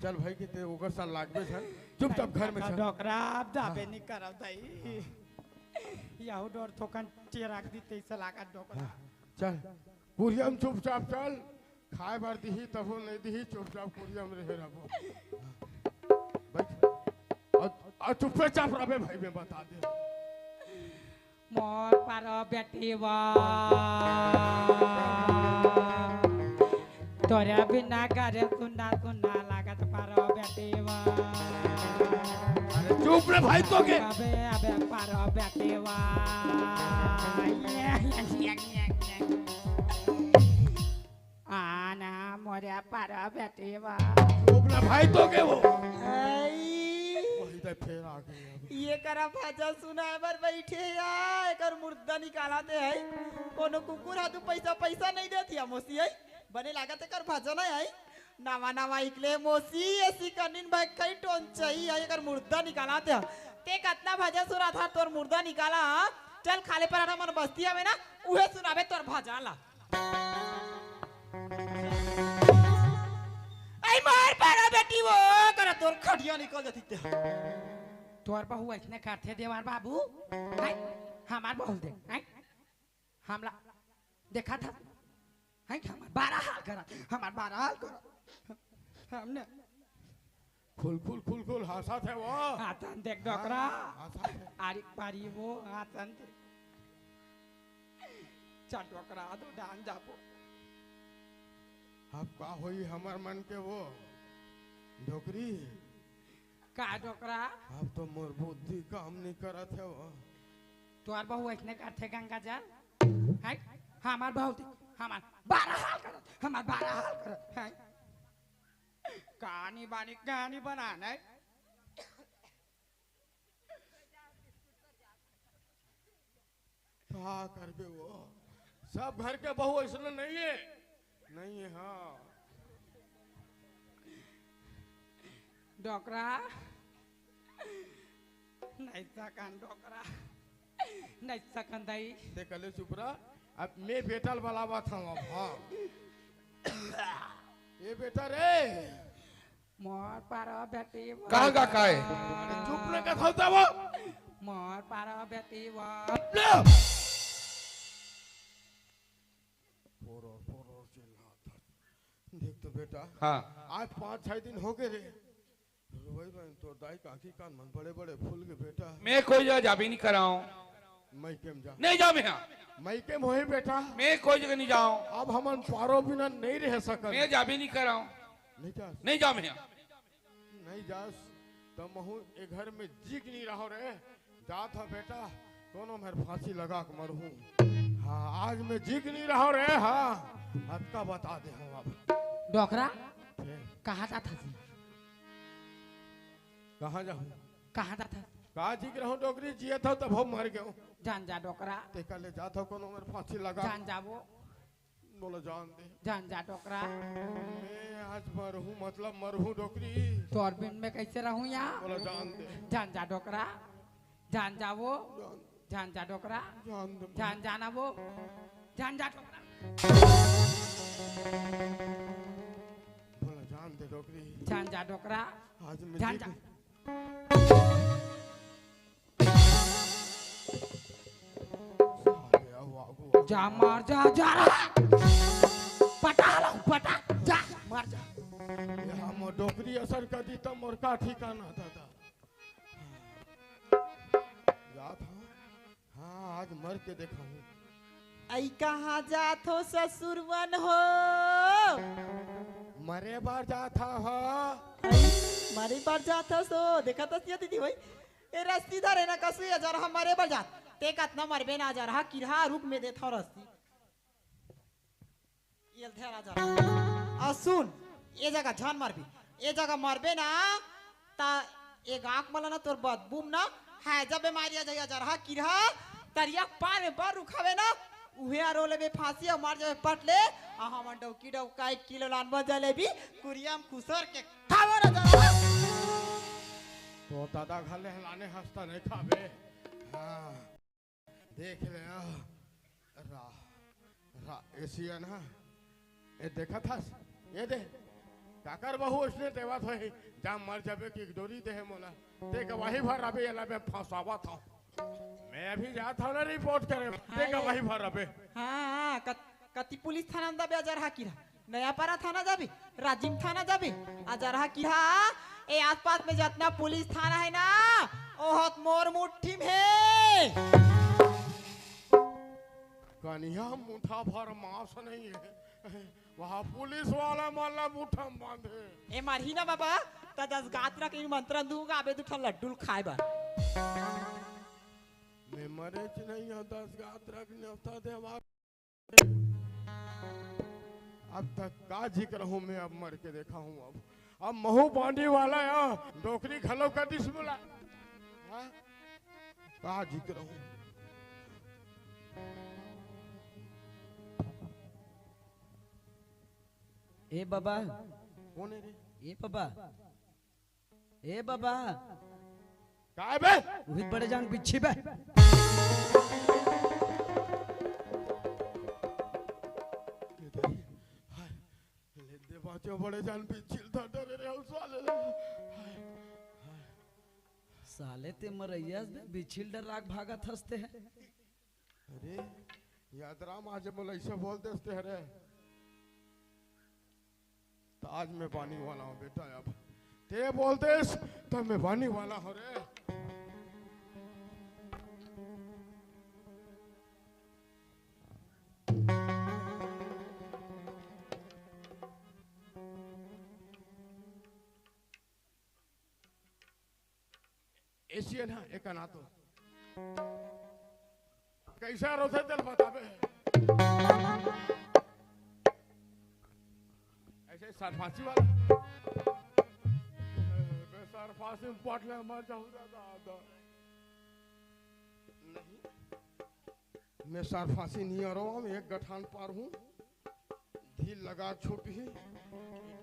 चल भाई, कि ते ओकर साथ लागबे झन, चुपचाप घर में चल। डोकरा, अब जाबे हाँ। नहीं करब दाई। यहू डोर थोकन टेराक दी, तैसे लागत डोकरा। हाँ, चल, कुरिया म चुपचाप चल, खाए बर दिही, तभो नहीं दिही, चुपचाप कुरिया म रहे रहबो। बैठ। और, और चुपचाप रहबे भाई, मैं बता दे। मोर पारो बेटी वा, तोरे बिना घरे सुन्ना सुन्ना लागत पारो बेटी वा। अरे चुप रे भाई, तो के? अबे, अबे, पारो बेटी वा। ये, ये, ये, ये, ये। आना मोरे पारा बेटी वा। चुप ना भाई, तो के वो? आई। वही तो फेर आ गई अब। ये करा भजन सुनाए बर बैठे या, एकर मुर्दा निकाला दे है। कोनो कुकुर हा दू पैसा, पैसा नहीं देत या मोसी है। बने लागत एकर भजन है, है। नवा नवा इकले मोसी, ऐसी कनिन भाई कई टोन चाहिए है, एकर मुर्दा निकाला दे। ते कतना भजन सुना था, तोर मुर्दा निकाला, हाँ? चल खाले पराठा मन बस्ती हवे ना, उहे सुनाबे तोर भजन ला। आई मार पारा बेटी वो, करा तोर खटिया निकल जाती ते। तोर बहू ऐसने करथे देवर बाबू, हैं? हमार बहू दे, हैं? हमला देखा था, हैं? हमार बारा हाल करा, हमार बारा हाल करा। हमने खुल, खुल, खुल, खुल हांसत हे वो। हाथन देख डोकरा। हाँ, हांसत हे। आरी पारी वो हाथन देख। चल डोकरा, दो डान जाबो। अब का होई हमर मन के वो डोकरी? का डोकरा? अब तो मोर बुद्धि काम नहीं करत हे वो। तोर बहू ऐसने करथे गंगा जल? हैं? हमार बहू देख, हमार बारा हाल करत, हमार बारा हाल करत, हैं? कहानी बानी कहानी बनाना है। का करबे वो? सब घर के बहू ऐसने नहीं है, नहीं है। हाँ। डोकरा, नहीं सकन डोकरा, नहीं सकन दाई। ते कले चुप रह, अब मैं बेटा ल बलावत हूँ अब। हाँ। ये बेटा रे, मोर पारा बेटी वो। कहाँ का काय? अरे चुप ना, कथा होता वो। मोर पारा बेटी वो। ले। पोरोर, पोरोर चिल्लात हे। देख तो बेटा। हाँ। आज पाँच छह दिन हो गए रे। रोई रोई तो दाई काकी कान मन बड़े बड़े फूल के बेटा। मैं कोई जगह जाबे नहीं कराऊं। मइके म जा। नहीं जाऊं मैं। मइके म होही बेटा। मैं कोई जगह नहीं जाऊं। अब हमन पारो बिना नहीं रह सकन। मैं जाबे नहीं कराऊं। नहीं जा। नहीं जाऊं मैं। नहीं जास, त महू ए घर में जीक नहीं रहो रे। जात ह बेटा, कोनो मेर फांसी लगा के मरहूं। हाँ, आज मैं जीक नहीं रहो रे। हाँ, अतका बता दे हूँ अब। डोकरा, फिर? कहाँ जात हस? कहाँ जाहूँ? कहाँ जात हस? का जीक रहूं डोकरी, जियत हूँ तब हम मर गए। जान जा डोकरा। ते का ले जात हो कोनो मेर फांसी लगा। जान जाबो। मोला जान दे। जान जा डोकरा। मैं आज मरहूं, मतलब मरहूं डोकरी। तोर बिन मैं कैसे रहूं या? मोला जान दे। जान जा डोकरा। जान जा वो। जान दे। जान जा डोकरा। जान दे। जान जाना वो। जान जा डोकरा। मोला जान दे डोकरी। जान जा डोकरा। आज मैं जान जीत जा। जा, मर जा, जा रहा। पटा लो, पटा, जा, मर जा। ये हम डोकरी असर कर दी, तब मोर का ठिकाना, दादा। जात हूँ। हाँ, आज मर के देखा हूँ। आई कहाँ जात हो ससुरवन हो? मरे बार जात हो। आई, मरे बार जात हो सो, देखा तो सिया दीदी भाई। ए रस्सी धरे ना कसु, ये जरहा मरे बर जात। ते कतना मरबे ना जरहा, किरहा रूप में देथव रस्सी। ये धरा जरहा। आ सुन, ए जगह झन मरबे। ए जगह मरबे ना, ता ए गाँव के मन ला ना तोर बदबू म ना, हैजा बेमारी आ जाही, अजरहा किरहा, तरिया के पार में बर रुखावे ना, उहें आ रो लेबे फांसी अउ मर जाबे पट ले, अउ हमन डौकी डौका एक किलो लानबो जलेबी, कुरिया म खुसर के खाबो ना जरहा। तो दादा घर ले लाने हस त नहीं खाबे। हाँ। देख ले, आ, रा, रा, एशियन, हाँ। ए, देखत हस? ए दे, काकर बहू उसने देवत होही, जा मर जाबे कि डोरी देहे मोला। ते गवाही भर रबे, एला मैं फंसावत हूँ। मैं अभी जात हूँ ना रिपोर्ट करे, ते हाय। गवाही भर रबे। हाँ, हाँ, कत-, कति पुलिस थाना अंदर बे अजरहा किरहा। नयापारा थाना जाबे, राजिम थाना जाबे, अजरहा किरहा, ए आसपास में जतना पुलिस थाना हे ना, ओहत मोर मुट्ठी में हे। कनिहा मुठा भर मांस नहीं हे, वहाँ पुलिस वाला मन ला मुठा म बांधे। ए मरही ना बाबा, त दस गात रख निमंत्रण दूंगा, आबे दू ठन लड्डू ल खाए बर। मैं मरेच नहीं हूँ, दस गात रख नेवता देवा। अब तक का जिक्र हूँ मैं, अब मर के देखा हूँ। अब, अब महू बांडी वाला या डोकरी घलो कर दिस मोला। हाँ? का जिक्र हूँ। ए बाबा। कौन है रे? ए बाबा। ए बाबा। का हे बे? उहित बड़े जान बिच्छी बे। हाय, ले दे बाचो बड़े जान बिच्छी ल धर डरे रे, उस वाले ले। हाय, हाय। साले ते मरैया बे, बिच्छी ल डर राख भागत हस ते हे। अरे, यादराम आज मोला ऐसे बोल देस ते हरे। त आज मैं बानी वाला हूँ बेटा, अब ते बोल देस, त मैं बानी वाला हूँ रे। एशियन हा, एका ना तो। कैसा रोथे तेल बताबे। ऐसे सरफासी वाला। बे सरफासी में पट ले मर जाऊँ दादा, दादा। नहीं। मैं सरफासी नहीं आ रहा हूँ, मैं एक गठान पार हूँ। ढील लगा छूट ही,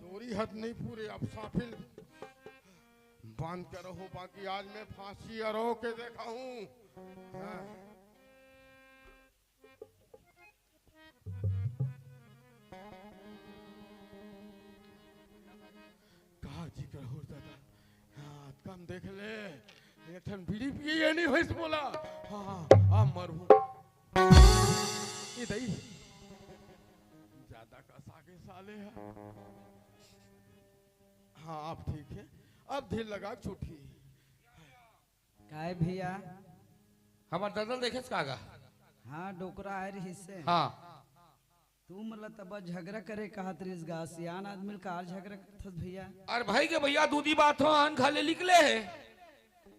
डोरी हद नहीं पूरे, अब साफिल बांध के रहो, बाकी आज मैं फांसी अरो के देखा हूँ। हाँ। का जिक्र हो दादा, हाँ, कम देख ले, एक ठन बीड़ी पिए ये नहीं होइस मोला। हाँ, हाँ, अब मरहूँ। ए दई, ज्यादा कसा के साले हे। हाँ, अब ठीक हे, अब ढील लगा छूटी। काय भैया? हमर ददा ल देखेस का गा? हाँ, डोकरा आय रहिस हे। हाँ। तू मोला तब झगरा करे कहत रहिस गा, सियान आदमी ल कार झगरा करथस भैया? अरे भाई के भैया, दूधी बात हो, अन खा ले निकले हे।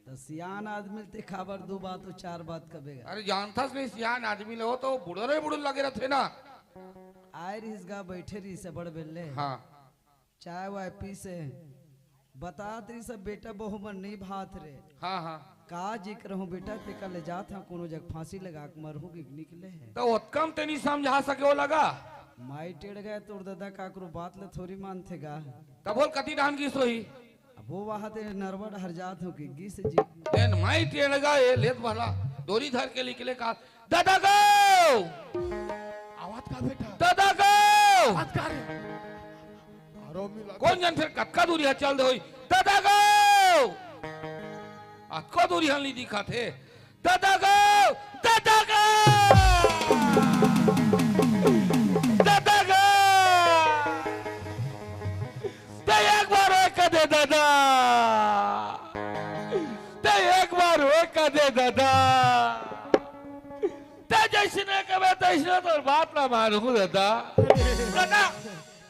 त सियान आदमी ल ते काबर दू बात अउ चार बात कबे गा? अरे जानथस नहीं, सियान आदमी ल हो तो बुढ़रे बुढ़ लगे रथे ना। आय रहिस गा, बैठे रहिस हे बड़ बेल्ले। हाँ। चाय वाय पीस हे। बतात रहिस हे बेटा बहू मन नहीं भात रे। हाँ, हाँ। का जिक्र हूँ बेटा, तेकर ले जात हूँ कोनो जग फांसी लगा के मरहूँ कि निकले हे। त ओतका म ते नहीं समझा सके ओ लगा। माई टेढ़ गा, तोर ददा काकरो बात ल थोरी मानथे गा। त बोल कति डाहन गिस होही? अब वो वहाँ ते नरवा डहर जात हूँ कि गिस जी। तेन माई टेढ़ गा, ए लेत भला डोरी धर के निकले का। ददा गो! आवाज का बेटा? ददा गो! आवाज का रे? आरो मिला। कोन जन फेर कतका दूरी हा चल दे होही? ददा गो! अतको दूरी हा नहीं दिखत हे। ददा गो! ददा गो! ददा गो! ते एक बार ओए कदे ददा। ते एक बार ओए कदे ददा। ते जैसने कबे तैसने तोर बात ला मानहूँ ददा। ददा।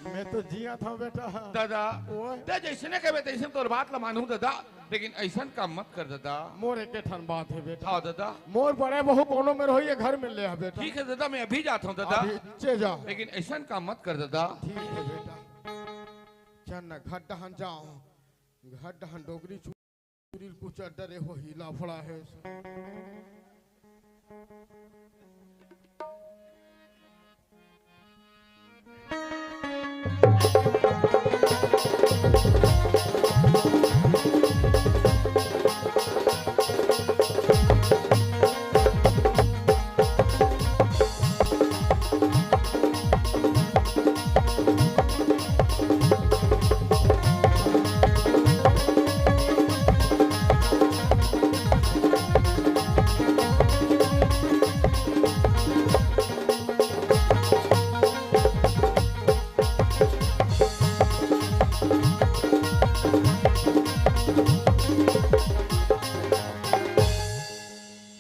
मैं तो जिया था बेटा। ददा। ओए। ते जैसने कबे तैसने तोर बात ला मानहूँ ददा। लेकिन ऐसन काम मत कर ददा। मोर एक ठन बात हे बेटा। हाँ ददा। मोर बड़े बहू कोनो मेर होही, घर में ले आ बेटा। ठीक हे ददा, मैं अभी जात हूँ ददा। अभी चे जा। लेकिन ऐसन काम मत कर ददा। ठीक हे बेटा। चल ना, घर डहन जाओ, घर डहन डोकरी छू- कुरिल कुछ डरे हो, हीला फड़ा है।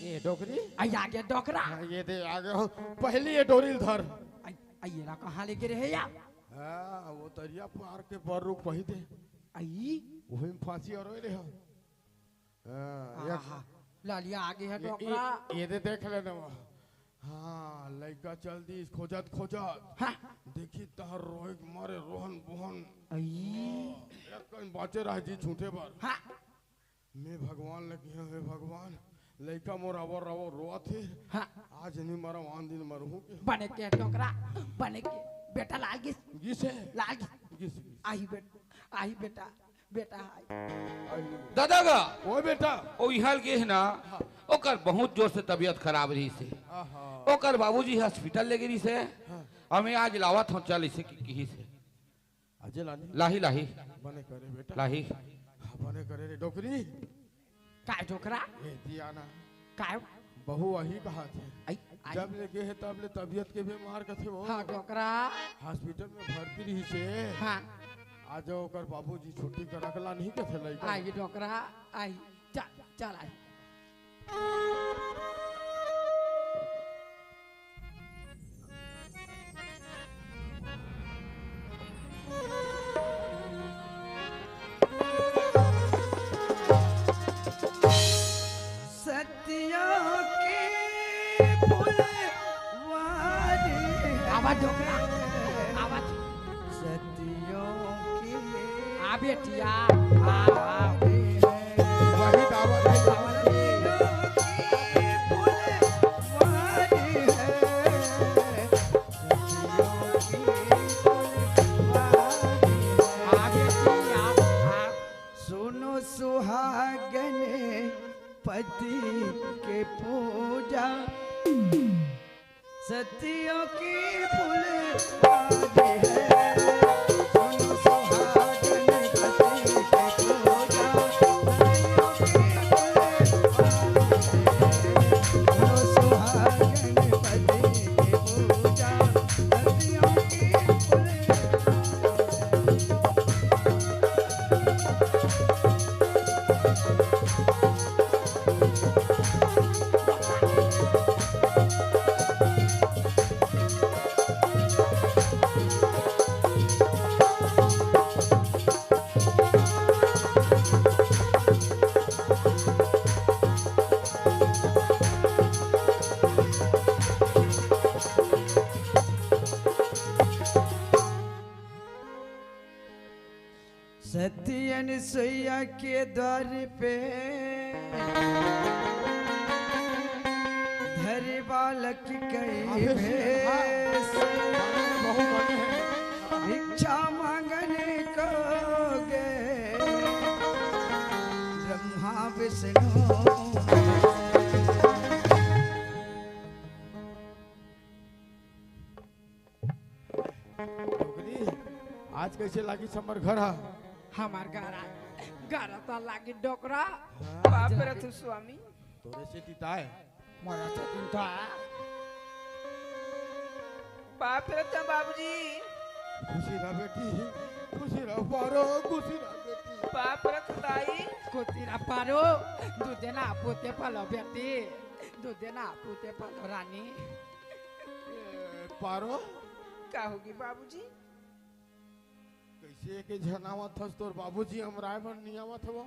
ए डोकरी। आई आगे डोकरा। हाँ, ये दे आगे हो। पहली ये डोरी ल धर। आई, आई, एला कहाँ लेगे रहे या? हाँ, वो तरिया पार के बर रुख पही दे। आई। वही में फांसी और ले हो। हाँ, एक आहा, लालिया आगे है ये, डोकरा। ये, ये दे देख लेना वो। हाँ, लइका चल दिस, खोजत, खोजत। हाँ। देखी तहर रोए के मारे रोहन बोहन। आई। एक कन बाचे रह जी छूटे बर। हाँ। मैं भगवान ले किहा, हे भगवान, लइका मोर अबर अबर रोवत हे। हाँ। आज नहीं मरव, आन दिन मरहूँ के। बने के डोकरा, बने के। बेटा लाल गिस। गिस हे। लाल गिस। गिस, गिस। आही बेटा, आही बेटा, बेटा आही। दादा गा, ओ बेटा। ओ इहाँ गे हे ना, हाँ। ओकर बहुत जोर से तबीयत खराब रहिस हे। आहा। ओकर बाबूजी hospital लेगे रहिस हे। हाँ। हमें आज लावत हँव, चल इसे कि-, किहिस हे। अजय लानी। लाही, लाही। बने करे बेटा। लाही। हाँ, बने करे रे डोकरी। काय डोकरा? ए, दिया ना। काय? बहू आही कहा थे। आई, आई। जब ले गे हे, तब ले तबीयत के बीमार कथे वो। हाँ, डोकरा। Hospital में भर्ती रहिस हे। हाँ। आज ओकर बाबूजी छुट्टी करा के लानही कथे लइका। आई, डोकरा, आई। चल, चल, आई। सतिया के फुलवारी है। आवाज डोकरा, आवाज। सतियों की आ बेटिया, आ, आ। वही दावत है। सतियों की फुलवारी है। सुनो सुहागन पति के पूजा, सतियों की फुलवारी है। सुनो सुहागन पति के पूजा, सतियों की फुलवारी है। सुनो सुहागन पति के पूजा, सतियों की फुलवारी। सती अनसुईया के द्वार पे धरी बालक कई भेष। भिक्षा मांगने को गए ब्रह्मा विष्णु। डोकरी, आज कइसे लागिस हमर घर ह? हमर घर आ, घर त लागिस डोकरा। हाँ। बाप रे तू स्वामी। तोरे से तिताय। मोरा से तिताय। बाप रे त बाबूजी। खुशी रह बेटी, खुशी रह पारो, खुशी रह बेटी। बाप रे त दाई। खुशी रह पारो, दूधे ना पूते पलो बेटी, दूधे ना पूते पलो रानी। ए, पारो? का होगे बाबूजी? कइसे एके झन आवत हस? तोर बाबूजी अमराय बर नइ आवत हवय?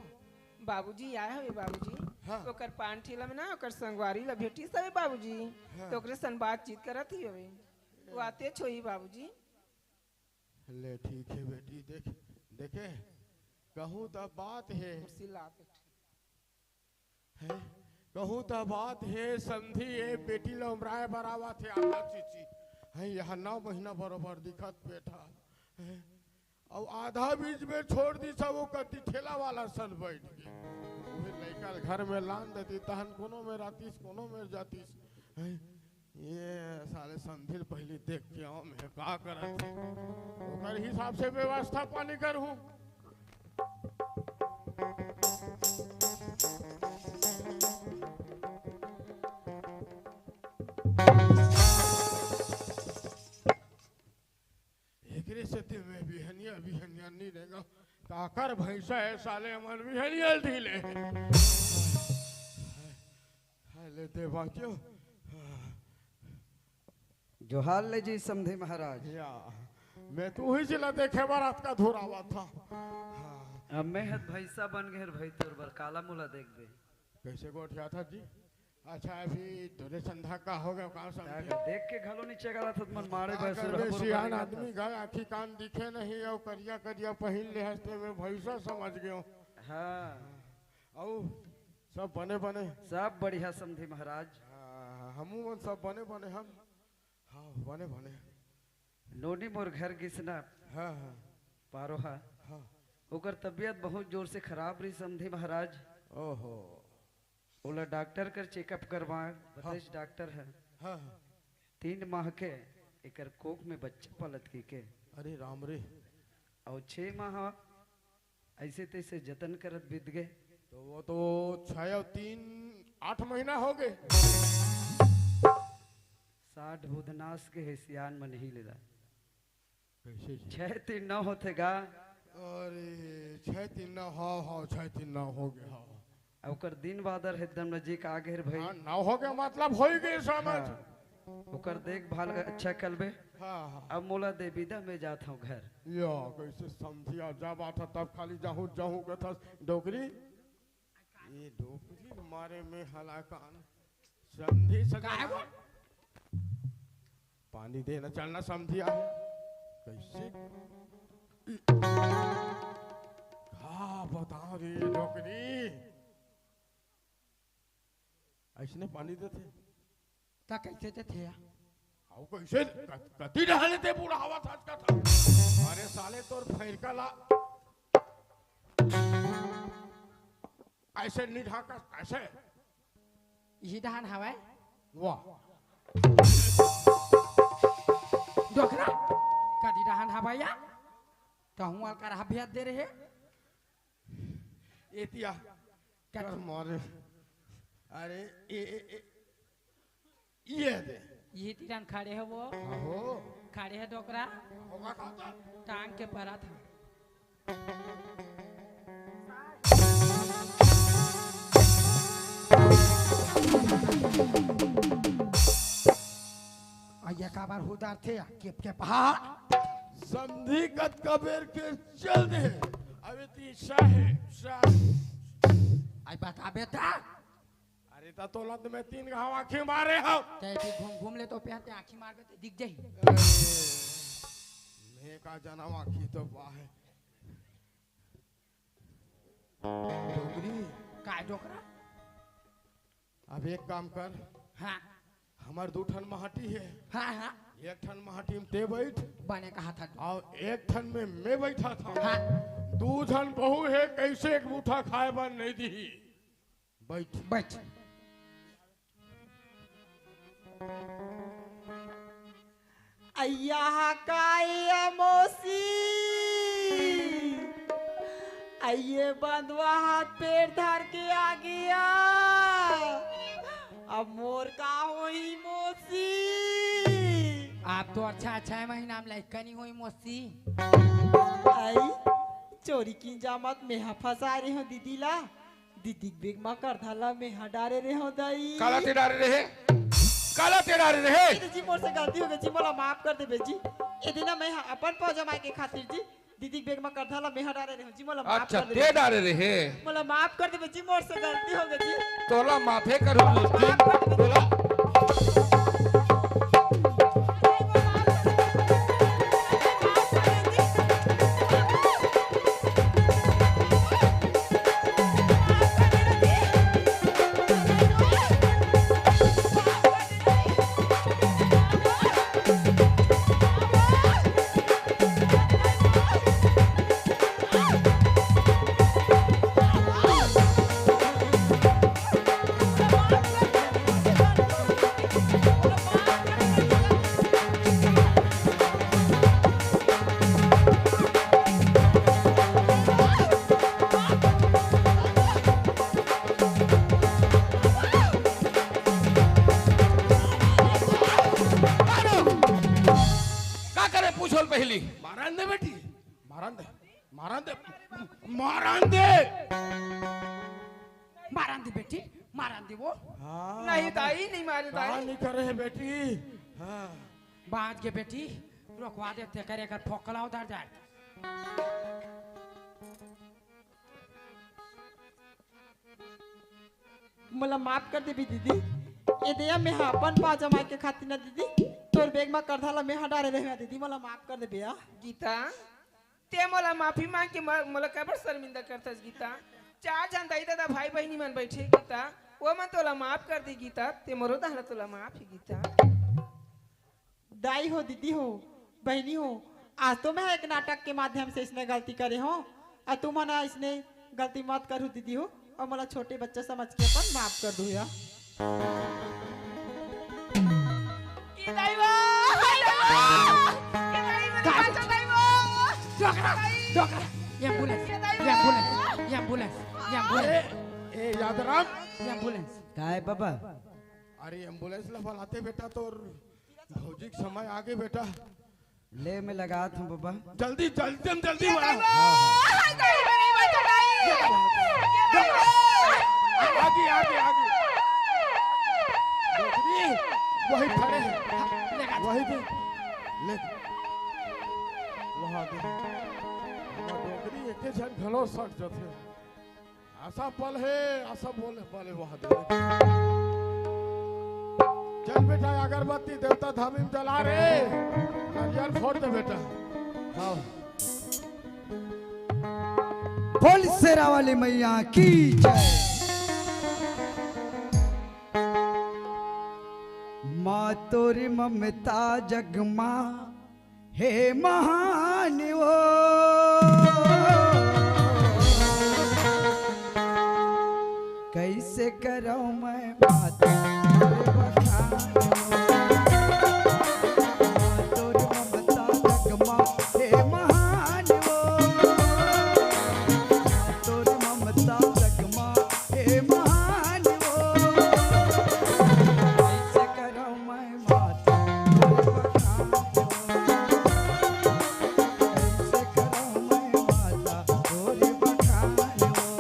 बाबूजी आय हवे बाबूजी। हाँ। ओकर पान ठेला में ना ओकर संगवारी ला भेटिस हवे बाबूजी। हाँ। त ओकरे सन बातचीत करत ही हवे। वो आतेच होही बाबूजी। ले ठीक हे बेटी, देख, देखे, कहूँ त बात हे। कुर्सी ला बेटी। कहूँ त बात हे समधी, ए बेटी ल उमराए बर आवत हे आधा चीची। हैं, यह नौ महीना बरोबर दिखत बेटा। हैं, अउ आधा बीच में छोड़ दिस, वो कति ठेला वाला सन बैठ गे। उही लइका ल घर में लान देती, तहन कोनो में रहतिस, कोनो में जातिस। हैं, ये साले समधी ल पहिली देख के आऊं, मैं का करत हे, ओकर हिसाब से व्यवस्था पानी करहूं। एकरे सेती मैं बिहनिया बिहनिया नी रेंगव। काकर भैंसा हे साले, हमन बिहनिया ल ढीले। हाय ले देवा क्यों? जोहार ले जी समधी महाराज। या, मैं तो उही जिला देखे बर अतका दूर आवत हंव। हाँ। अब मैं हत भैंसा बन गे हंव भाई, तोर बर काला मोला देखबे। कैसे गोठियाथस जी? अच्छा, अभी तोरे संधा का हो गे, का समधी? देख के घलो नीचे गलत हत मन मारे का भैंसुर करबे, हमरो सियान बने आदमी गलत। गा, आँखी कान दिखे नहीं, अउ करिया करिया पहिन ले हस ते मैं भैंसा समझ गेंव। हाँ। अउ सब बने बने? सब बढ़िया समधी महाराज। हाँ, हमू मन सब बने बने हन। हाँ, बने बने। नोनी मोर घर गिस ना। हाँ, हाँ। पारोहा। हाँ। ओकर तबीयत बहुत जोर से खराब रही समधी महाराज। ओहो। ओला डॉक्टर कर चेकअप करवाए, हाँ। बताइस डॉक्टर ह। हाँ, हाँ। तीन माह के एकर कोख में बच्चा पलत कहिके। अरे राम रे। अउ छह माह ऐसे तैसे जतन करत बीत गे। तो वो तो छह अउ तीन, आठ महीना हो गे। साठ बुधनास के हे सियान मन ही लेला। कैसे जी? छह तीन नौ होथे गा। अरे, छह तीन नौ, हाँ, हाँ, छह तीन नौ हो गे, हाँ। अउ ओकर दिन बादर एकदम नजीक आ गे भाई। हाँ, नौ हो गे, मतलब हो ही गे समझ। हाँ। ओकर देखभाल अच्छा करबे। हाँ, हाँ। अब मोला दे बिदा, मैं जात हंव घर। या, कैसे समधी आ जा बात है, तब खाली जाहूं, जाहूं कथस, डोकरी। ये डोकरी मारे में हलाकान। समधी सगा काहे वो? पानी देना चलना समधी आ। कैसे? का बताओ रे डोकरी? ऐसने पानी देथे? त कैसे देथे या? अउ कैसे? क-, कति डहले ते बुढ़ावा था का था? अरे साले तोर फैरका ला। ऐसे नहीं ढाका, ऐसे। इही डहान हवय? वाह। डोकरा, कदी डहान हवय या? कहूँ अलकर हबियत दे रहे। एतिया। क्या कर मारे? अरे, ए, ए, ए, ये दे। ये तीरन खड़े हे वो। आहो। खड़े हे डोकरा। होगा खाता। टांग के परत हे। अइया काबर हुदार थे, केप केप हा। समधी कतका बेर के चल दे। अबे ती शाहे, शाहे। आई बताबे ता। अरे ता तोला तो मैं तीन घाव आँखी मारे हव। ते ती घूम घूम ले तो प्यार ते आँखी मारबे ते दिख जाही। ए, मैं का जानव आँखी तो बाहे। डोकरी। काय डोकरा? अब एक काम कर। हाँ। हमर दू ठन माटी हे। हाँ, हाँ। एक ठन माटी में ते बैठ। बने कहा था। अउ एक ठन में मैं बैठा था। हाँ। दू झन बहू हे, कैसे एक मुठा खाए बर नहीं दिही। बैठ। बैठ। अइया हा का ए मौसी, अइये बंदवा हाथ पैर धर के आ गया। अब मोर का होही मौसी? आप तो अच्छा, अच्छा है महीना में लइका नहीं होई मौसी। आई चोरी की जामत में हा फंसा रही हूँ दीदी ला। दीदी के बेग म करधा ला मेहा डारे रेहेंव दाई। काला ते डारे रहे? काला ते डारे रहे? ए जी, मोर से गलती हो गई जी, मोला माफ कर देबे जी। ए दिन मैं ह अपन पौजा माय के खातिर जी, दीदी के बेग म करधा ला मेहा डारे रेहेंव जी, मोला माफ अच्छा, कर देबे ते जी। डारे रहे? मोला माफ कर देबे जी, मोर से गलती हो गई जी। तोला माफे करूँ मोला मुस्किन, माफ कर देबे जी। तोला। चल पहली। मारन दे बेटी, मारन दे, मारन दे, मारन दे। मारन दे बेटी, मारन दे वो। हाँ, नहीं दाई, नहीं मारे दाई। नहीं करे है बेटी। हाँ। बाज के बेटी, रोकवा दे, तेकर एकर फोकला उधर जाए। मोला माफ कर देबी दीदी। ए दे या, मैं हा अपन पाँव जमाए के खातिर ना दीदी, तोर बेग म करधा ला मैं हा डारे रहेंव दीदी, मोला माफ कर देबे या। गीता, ते मोला माफी मांग के म-, मोला काबर शर्मिंदा करथस गीता? चार झन दाई ददा भाई बहिनी मन बइठे गीता, वो मन तोला माफ कर दी गीता, ते मोरो डहर ले तोला माफ हे गीता। दाई हो, दीदी हो, बहिनी हो, आज तो मैं एक नाटक के माध्यम से इसने गलती करे हों, अउ तुमन इसने गलती मत करहू दीदी हो, अउ मोला छोटे बच्चा समझ के अपन माफ कर दू या। ए दाई वो, ए दाई वो, ए दाई वो, डोकरा, डोकरा, एम्बुलेंस, ए दाई वो। एम्बुलेंस, एम्बुलेंस, एम्बुलेंस, ए, ए, यादराम। एम्बुलेंस। काय बाबा? अरे, एम्बुलेंस ला बुलाते बेटा, तोर भौजी के समय आगे बेटा। ले, मैं लगात हों बाबा। जल्दी, जल्दी, जल्दी, जल्दी ये मारा। नहीं, नहीं, नहीं, नहीं, ये नहीं। आगे, आगे, आगे। डोकरी, वही खड़े हैं। हाँ, लेगा। वही दे। ले। वहाँ दे। डोकरी एके झन घलो सट जथे। आशा पल हे, आशा बोले पल हे, वहाँ दे। चल बेटा, अगरबत्ती देवता धामी में जला रे, नरियर फोड़ दे बेटा। हाँ। बोल शेरा वाली मैया की जय। माँ तोरी ममता जगमा हे महान वो, कैसे करौं मैं माता तोर बखान वो। माँ तोर ममता जगमा हे महान वो, माँ तोर ममता जगमा हे महान वो, कैसे करौं मैं माता तोर बखान वो। कैसे करौं मैं माता तोर बखान वो।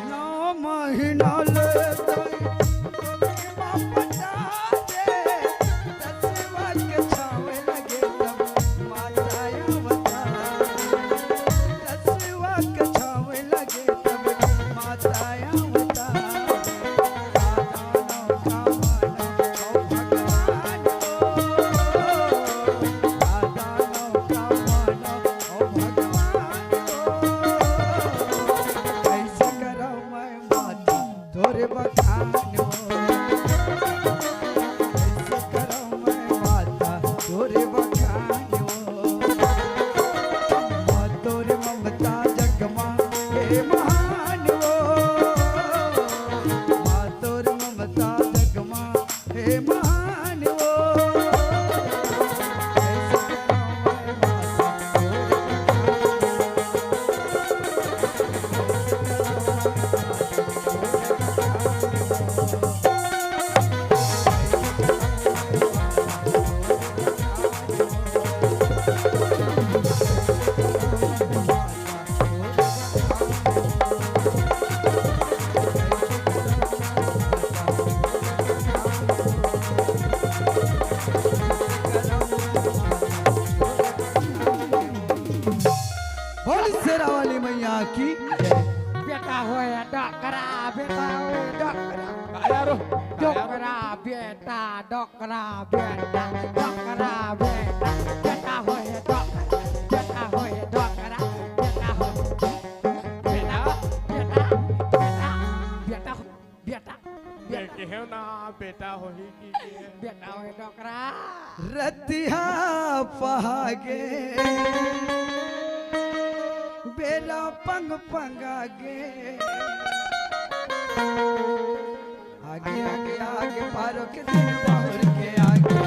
नौ महीना ले तोरी बाप पटा दे, दसवां के छावे लगे तब माता अवतार। दसवां के छावे लगे तब माता अवतार। तोरे बखान हो, कैसे करौं मैं माता तोरे बखान हो। माँ तोर ममता जगमा हे महान वो, माँ तोर ममता जगमा हे महान वो। बोल शेरा वाली मैया की जय। बेटा होए डोकरा, बेटा होए डोकरा। काया रो, काया रो। डोकरा बेटा, डोकरा बेटा, डोकरा बेटा, बेटा होए डोकरा, बेटा होए डोकरा, बेटा होए, बेटा, बेटा, बेटा, बेटा, बेटा, बेटा। बेटे हे ना, बेटा होही कि के? बेटा होही डोकरा। रतिहा पहागे, बेरा पंग पंगागे। आगे, आगे, आगे, पारो के दिन बहुर के आगे।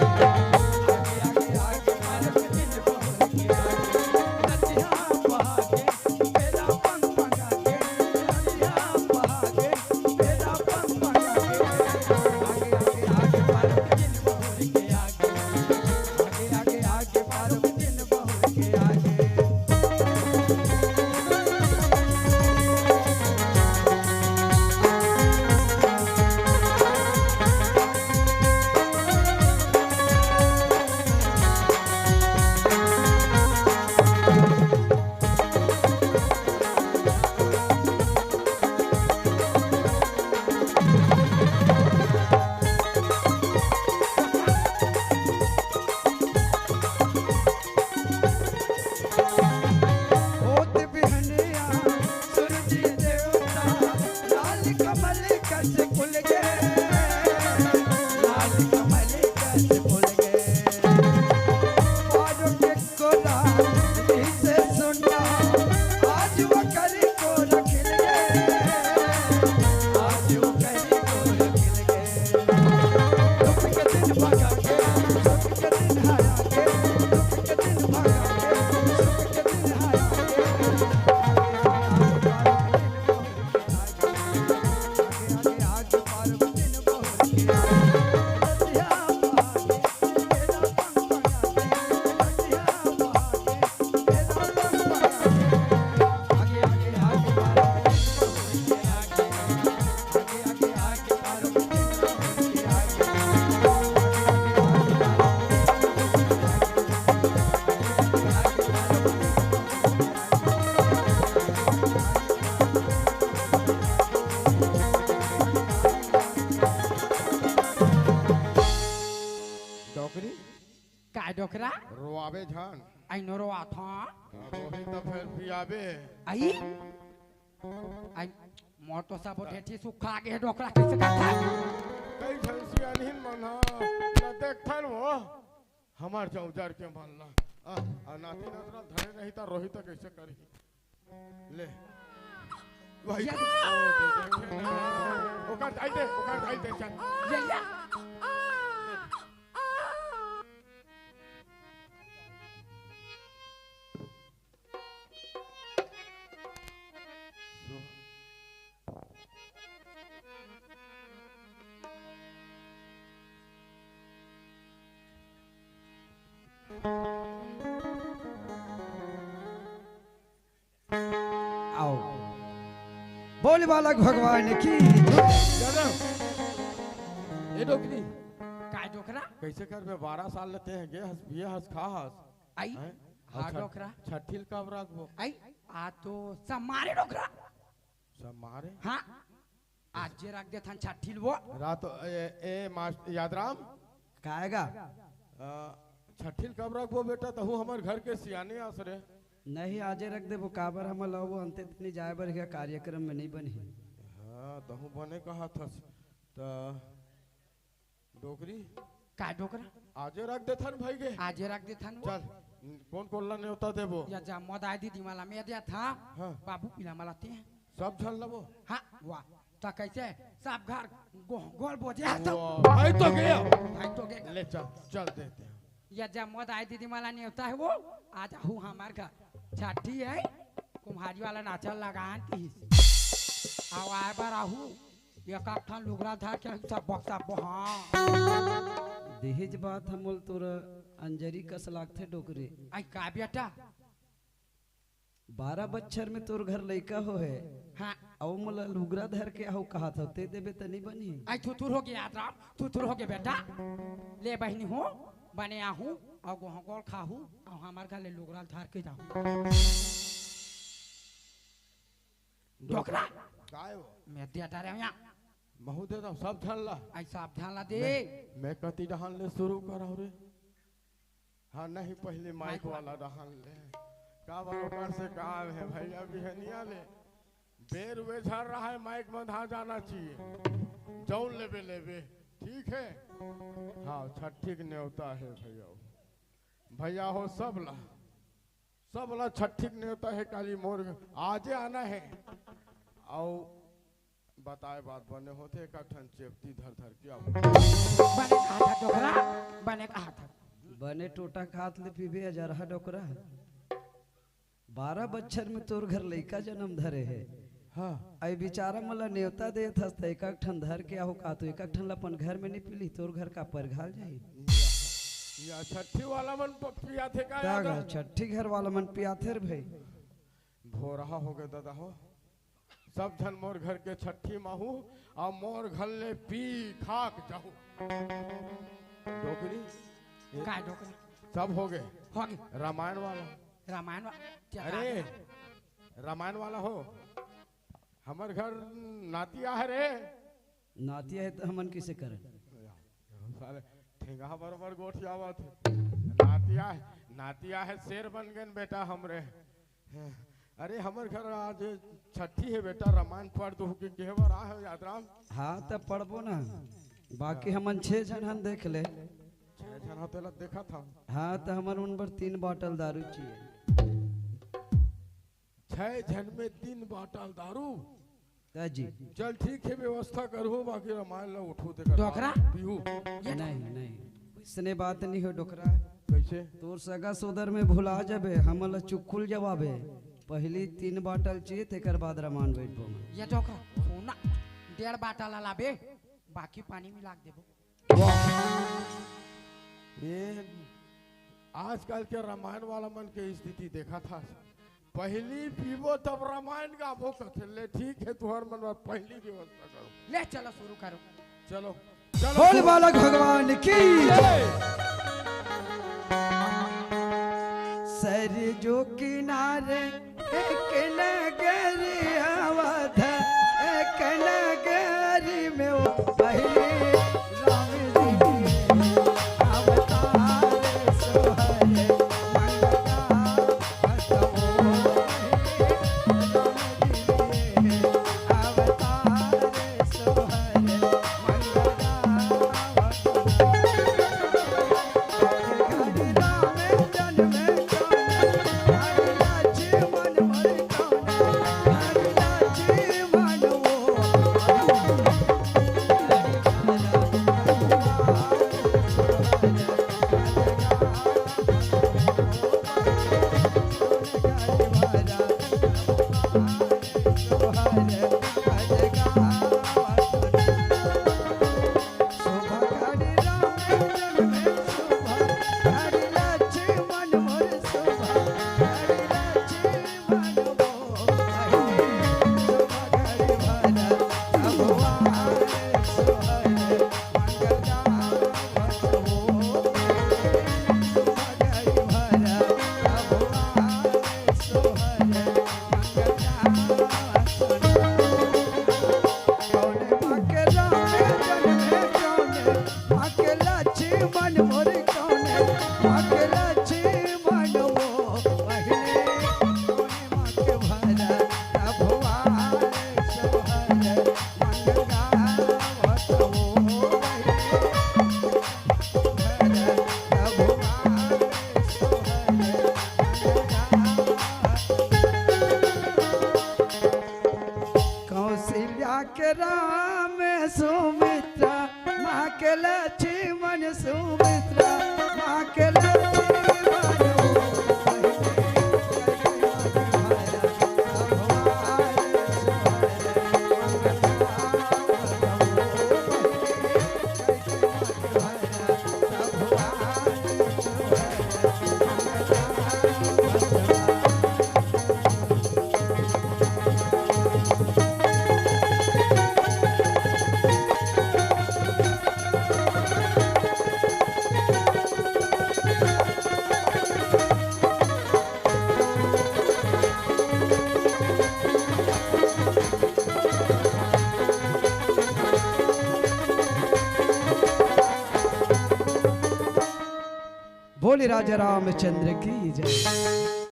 आगे, आगे, आगे, पारो के दिन बहुर के आगे। रतिहा पहागे, बेरा पंग पंगागे। रतिहा पहागे, होत बिहनिया सूरज देवता लाल कमल कस फुल गे, लाल कमल कस फुल गे। और के कोरा से सुना, आज वो करी को रख ले, आज वो करी को रख ले। डोकरी? काय डोकरा? रोआबे झन। I know रोआथों। रोही त फेर पियाबे। आई? आई, मोर तो सब ढेठी सुखा गे डोकरा, कइसे करथा? कई झन सियानहिन मन ह, न देखथन वो, हमर चौजार के मन ला। आ, आ नाती नतरा धरे नहीं त रोही त कइसे करही? ले। भाई, या। ओ, दे, दे, दे। ओकर दाई दे, ओकर दाई दे, चल। या, या। आओ। बोल बालक भगवान की जय। ए डोकरी। काय डोकरा? कइसे करबे? बारह साल ले तें गे हस, पिए हस, खा हस। आई? हैं? हाँ, अच्छा, डोकरा। छट्ठी ल कब रखबो? आई? आ तो समारे डोकरा। समारे? हाँ। आज जे रख देथन छट्ठी ल वो। रात, ए, ए, मास-, यादराम। काय गा? अ, छट्ठी ल कब रखबो बेटा? तहूँ हमर घर के सियाने आस रे। नहीं, आजे रख देबो, काबर हमन ल वो अंते तनी जाए बर हे, कार्यक्रम में नहीं बनही। हाँ, तहूँ बने कहत हस। त डोकरी? काय डोकरा? आजे रख देथन भाई के। आजे रख देथन वो। चल, कोन कोन ला नेवता देबो? या जा, मोर दाई दीदी मन ला मैं देथों। हाँ। बाबू पीला मन ला ते। सब झन लबो? हाँ, वाह। त कइसे? सब घर गो-, गोल बोजे हे सब। वाह, भाई तो गया। भाई तो गया। ले चल, चल देते हैं। या जा, मोर दाई दीदी मन ला नेवता हे वो, आ जाहू हमर घर। छट्ठी हे, कुम्हारी वाला नाचा ल लगान किहिस। अउ आए बर आहू, एक आध ठन लुगरा धर के सब बक्सा बो-, हाँ। दहेज बात हमल तोर अंजरी कस लागथे डोकरी। आई का बेटा? बारह बच्छर में तोर घर लइका होहे। हाँ। अउ मोला लुगरा धर के अउ कहत हव, ते देबे त नइ बनही। आई थुथुर होगे यादराम, थुथुर होगे बेटा। ले बहिनी हो, बने आहू, अउ गोहूँ गोल खाहू, अउ हमर घर ले लुगरा धर के जाहू। डोकरा। काय हो? मैं दे डरे हूँ यहाँ। महू दे दो, सब झन ला। आई सब झन ला दे। मैं, मैं कति डहान ले शुरू कराओ रे। हाँ, नहीं, पहले माइक माइक वाला वाला। डहान ले। का बार ओकर से काम है भैया, बिहनिया ले। बेर वे झर रहा है, माइक बंधा जाना चाहिए। जौन लेबे लेबे, ठीक है। हाँ, छट्ठी के नेवता है भैया। भैया हो, सब ला, सब ला छट्ठी के नेवता है। काली मोर आजे आना है। अउ बताए बात बने होथे, एक ठन चेपती धर धर के आओ। बने कहा था डोकरा, बने कहा था। बने टोटा खात ले पीबे अजरहा डोकरा। बारह बच्छर में तोर घर लइका जन्म धरे हे। हाँ। अई बिचारा मन ला नेवता देत हस त एक एक ठन धर के आहू का, तो एक एक ठन ला अपन घर में नहीं पीली, तोर घर का परघाल जाही। या छट्ठी वाला मन प-, पियाथे का का याद गा, है? छट्ठी घर वाला मन पियाथे रे भाई। भोरहा हो गए दादा हो, सब झन मोर घर के छट्ठी माहू, अउ मोर घर ले पी खाक जाहू। डोकरी, ए, का डोकरी? सब हो गए। हो गए। रामायण वाला। रामायण वा-, क्या अरे, कहा? रामायण वाला हो, हमर घर नाती आहे रे। नाती आहे त हमन किसे करन? साले ठेंगा बरोबर गोठियावत हे। नाती आहे, नाती आहे, शेर बन गए बेटा हमरे। अरे, हमर घर आज छट्ठी है बेटा, रामायण पढ़ दो के केहे बर आए हो यादराम? हाँ, त पढ़बो ना, बाकी हमन छह झन हन, देख ले। छह झन हो तेला देखा था। हाँ, त हमन उन बर तीन बाटल दारू चाहिए। छह झन में तीन बाटल दारू? ता जी। चल ठीक है, व्यवस्था करहूँ, बाकी रामायण ला उठू ते डोकरा? पीहू। ये नहीं, नहीं, इसने बात नहीं हो डोकरा। कैसे? तोर सगा सोदर में भुला जाबे, हमन ला चुक्कुल जवाबे। पहली तीन बाटल चाहिए, तेकर बाद रामायण बैठबो मैं। ये डोकरा, सोना डेढ़ बाटल ला लाबे, बाकी पानी मिला के देबो। वाह। ये आजकल के रामायण वाला मन के स्थिति देखा था। पहली पीबो तब रामायण गाबो कथे। ले ठीक है, तुहर मन बर पहली व्यवस्था करो। ले चलो शुरू करो। चलो, चलो बोल शुरू। बालक भगवान की जय। सरजू किनारे एक नगरी अवध, एक नगरी में वो पहली राम जी के अवतार सोहर मंगला। कौशल्या के राम सुमित्रा, माँ के लक्ष्मण सुमित्रा, माँ के लक्ष्मण। बोले राजा रामचंद्र की जय।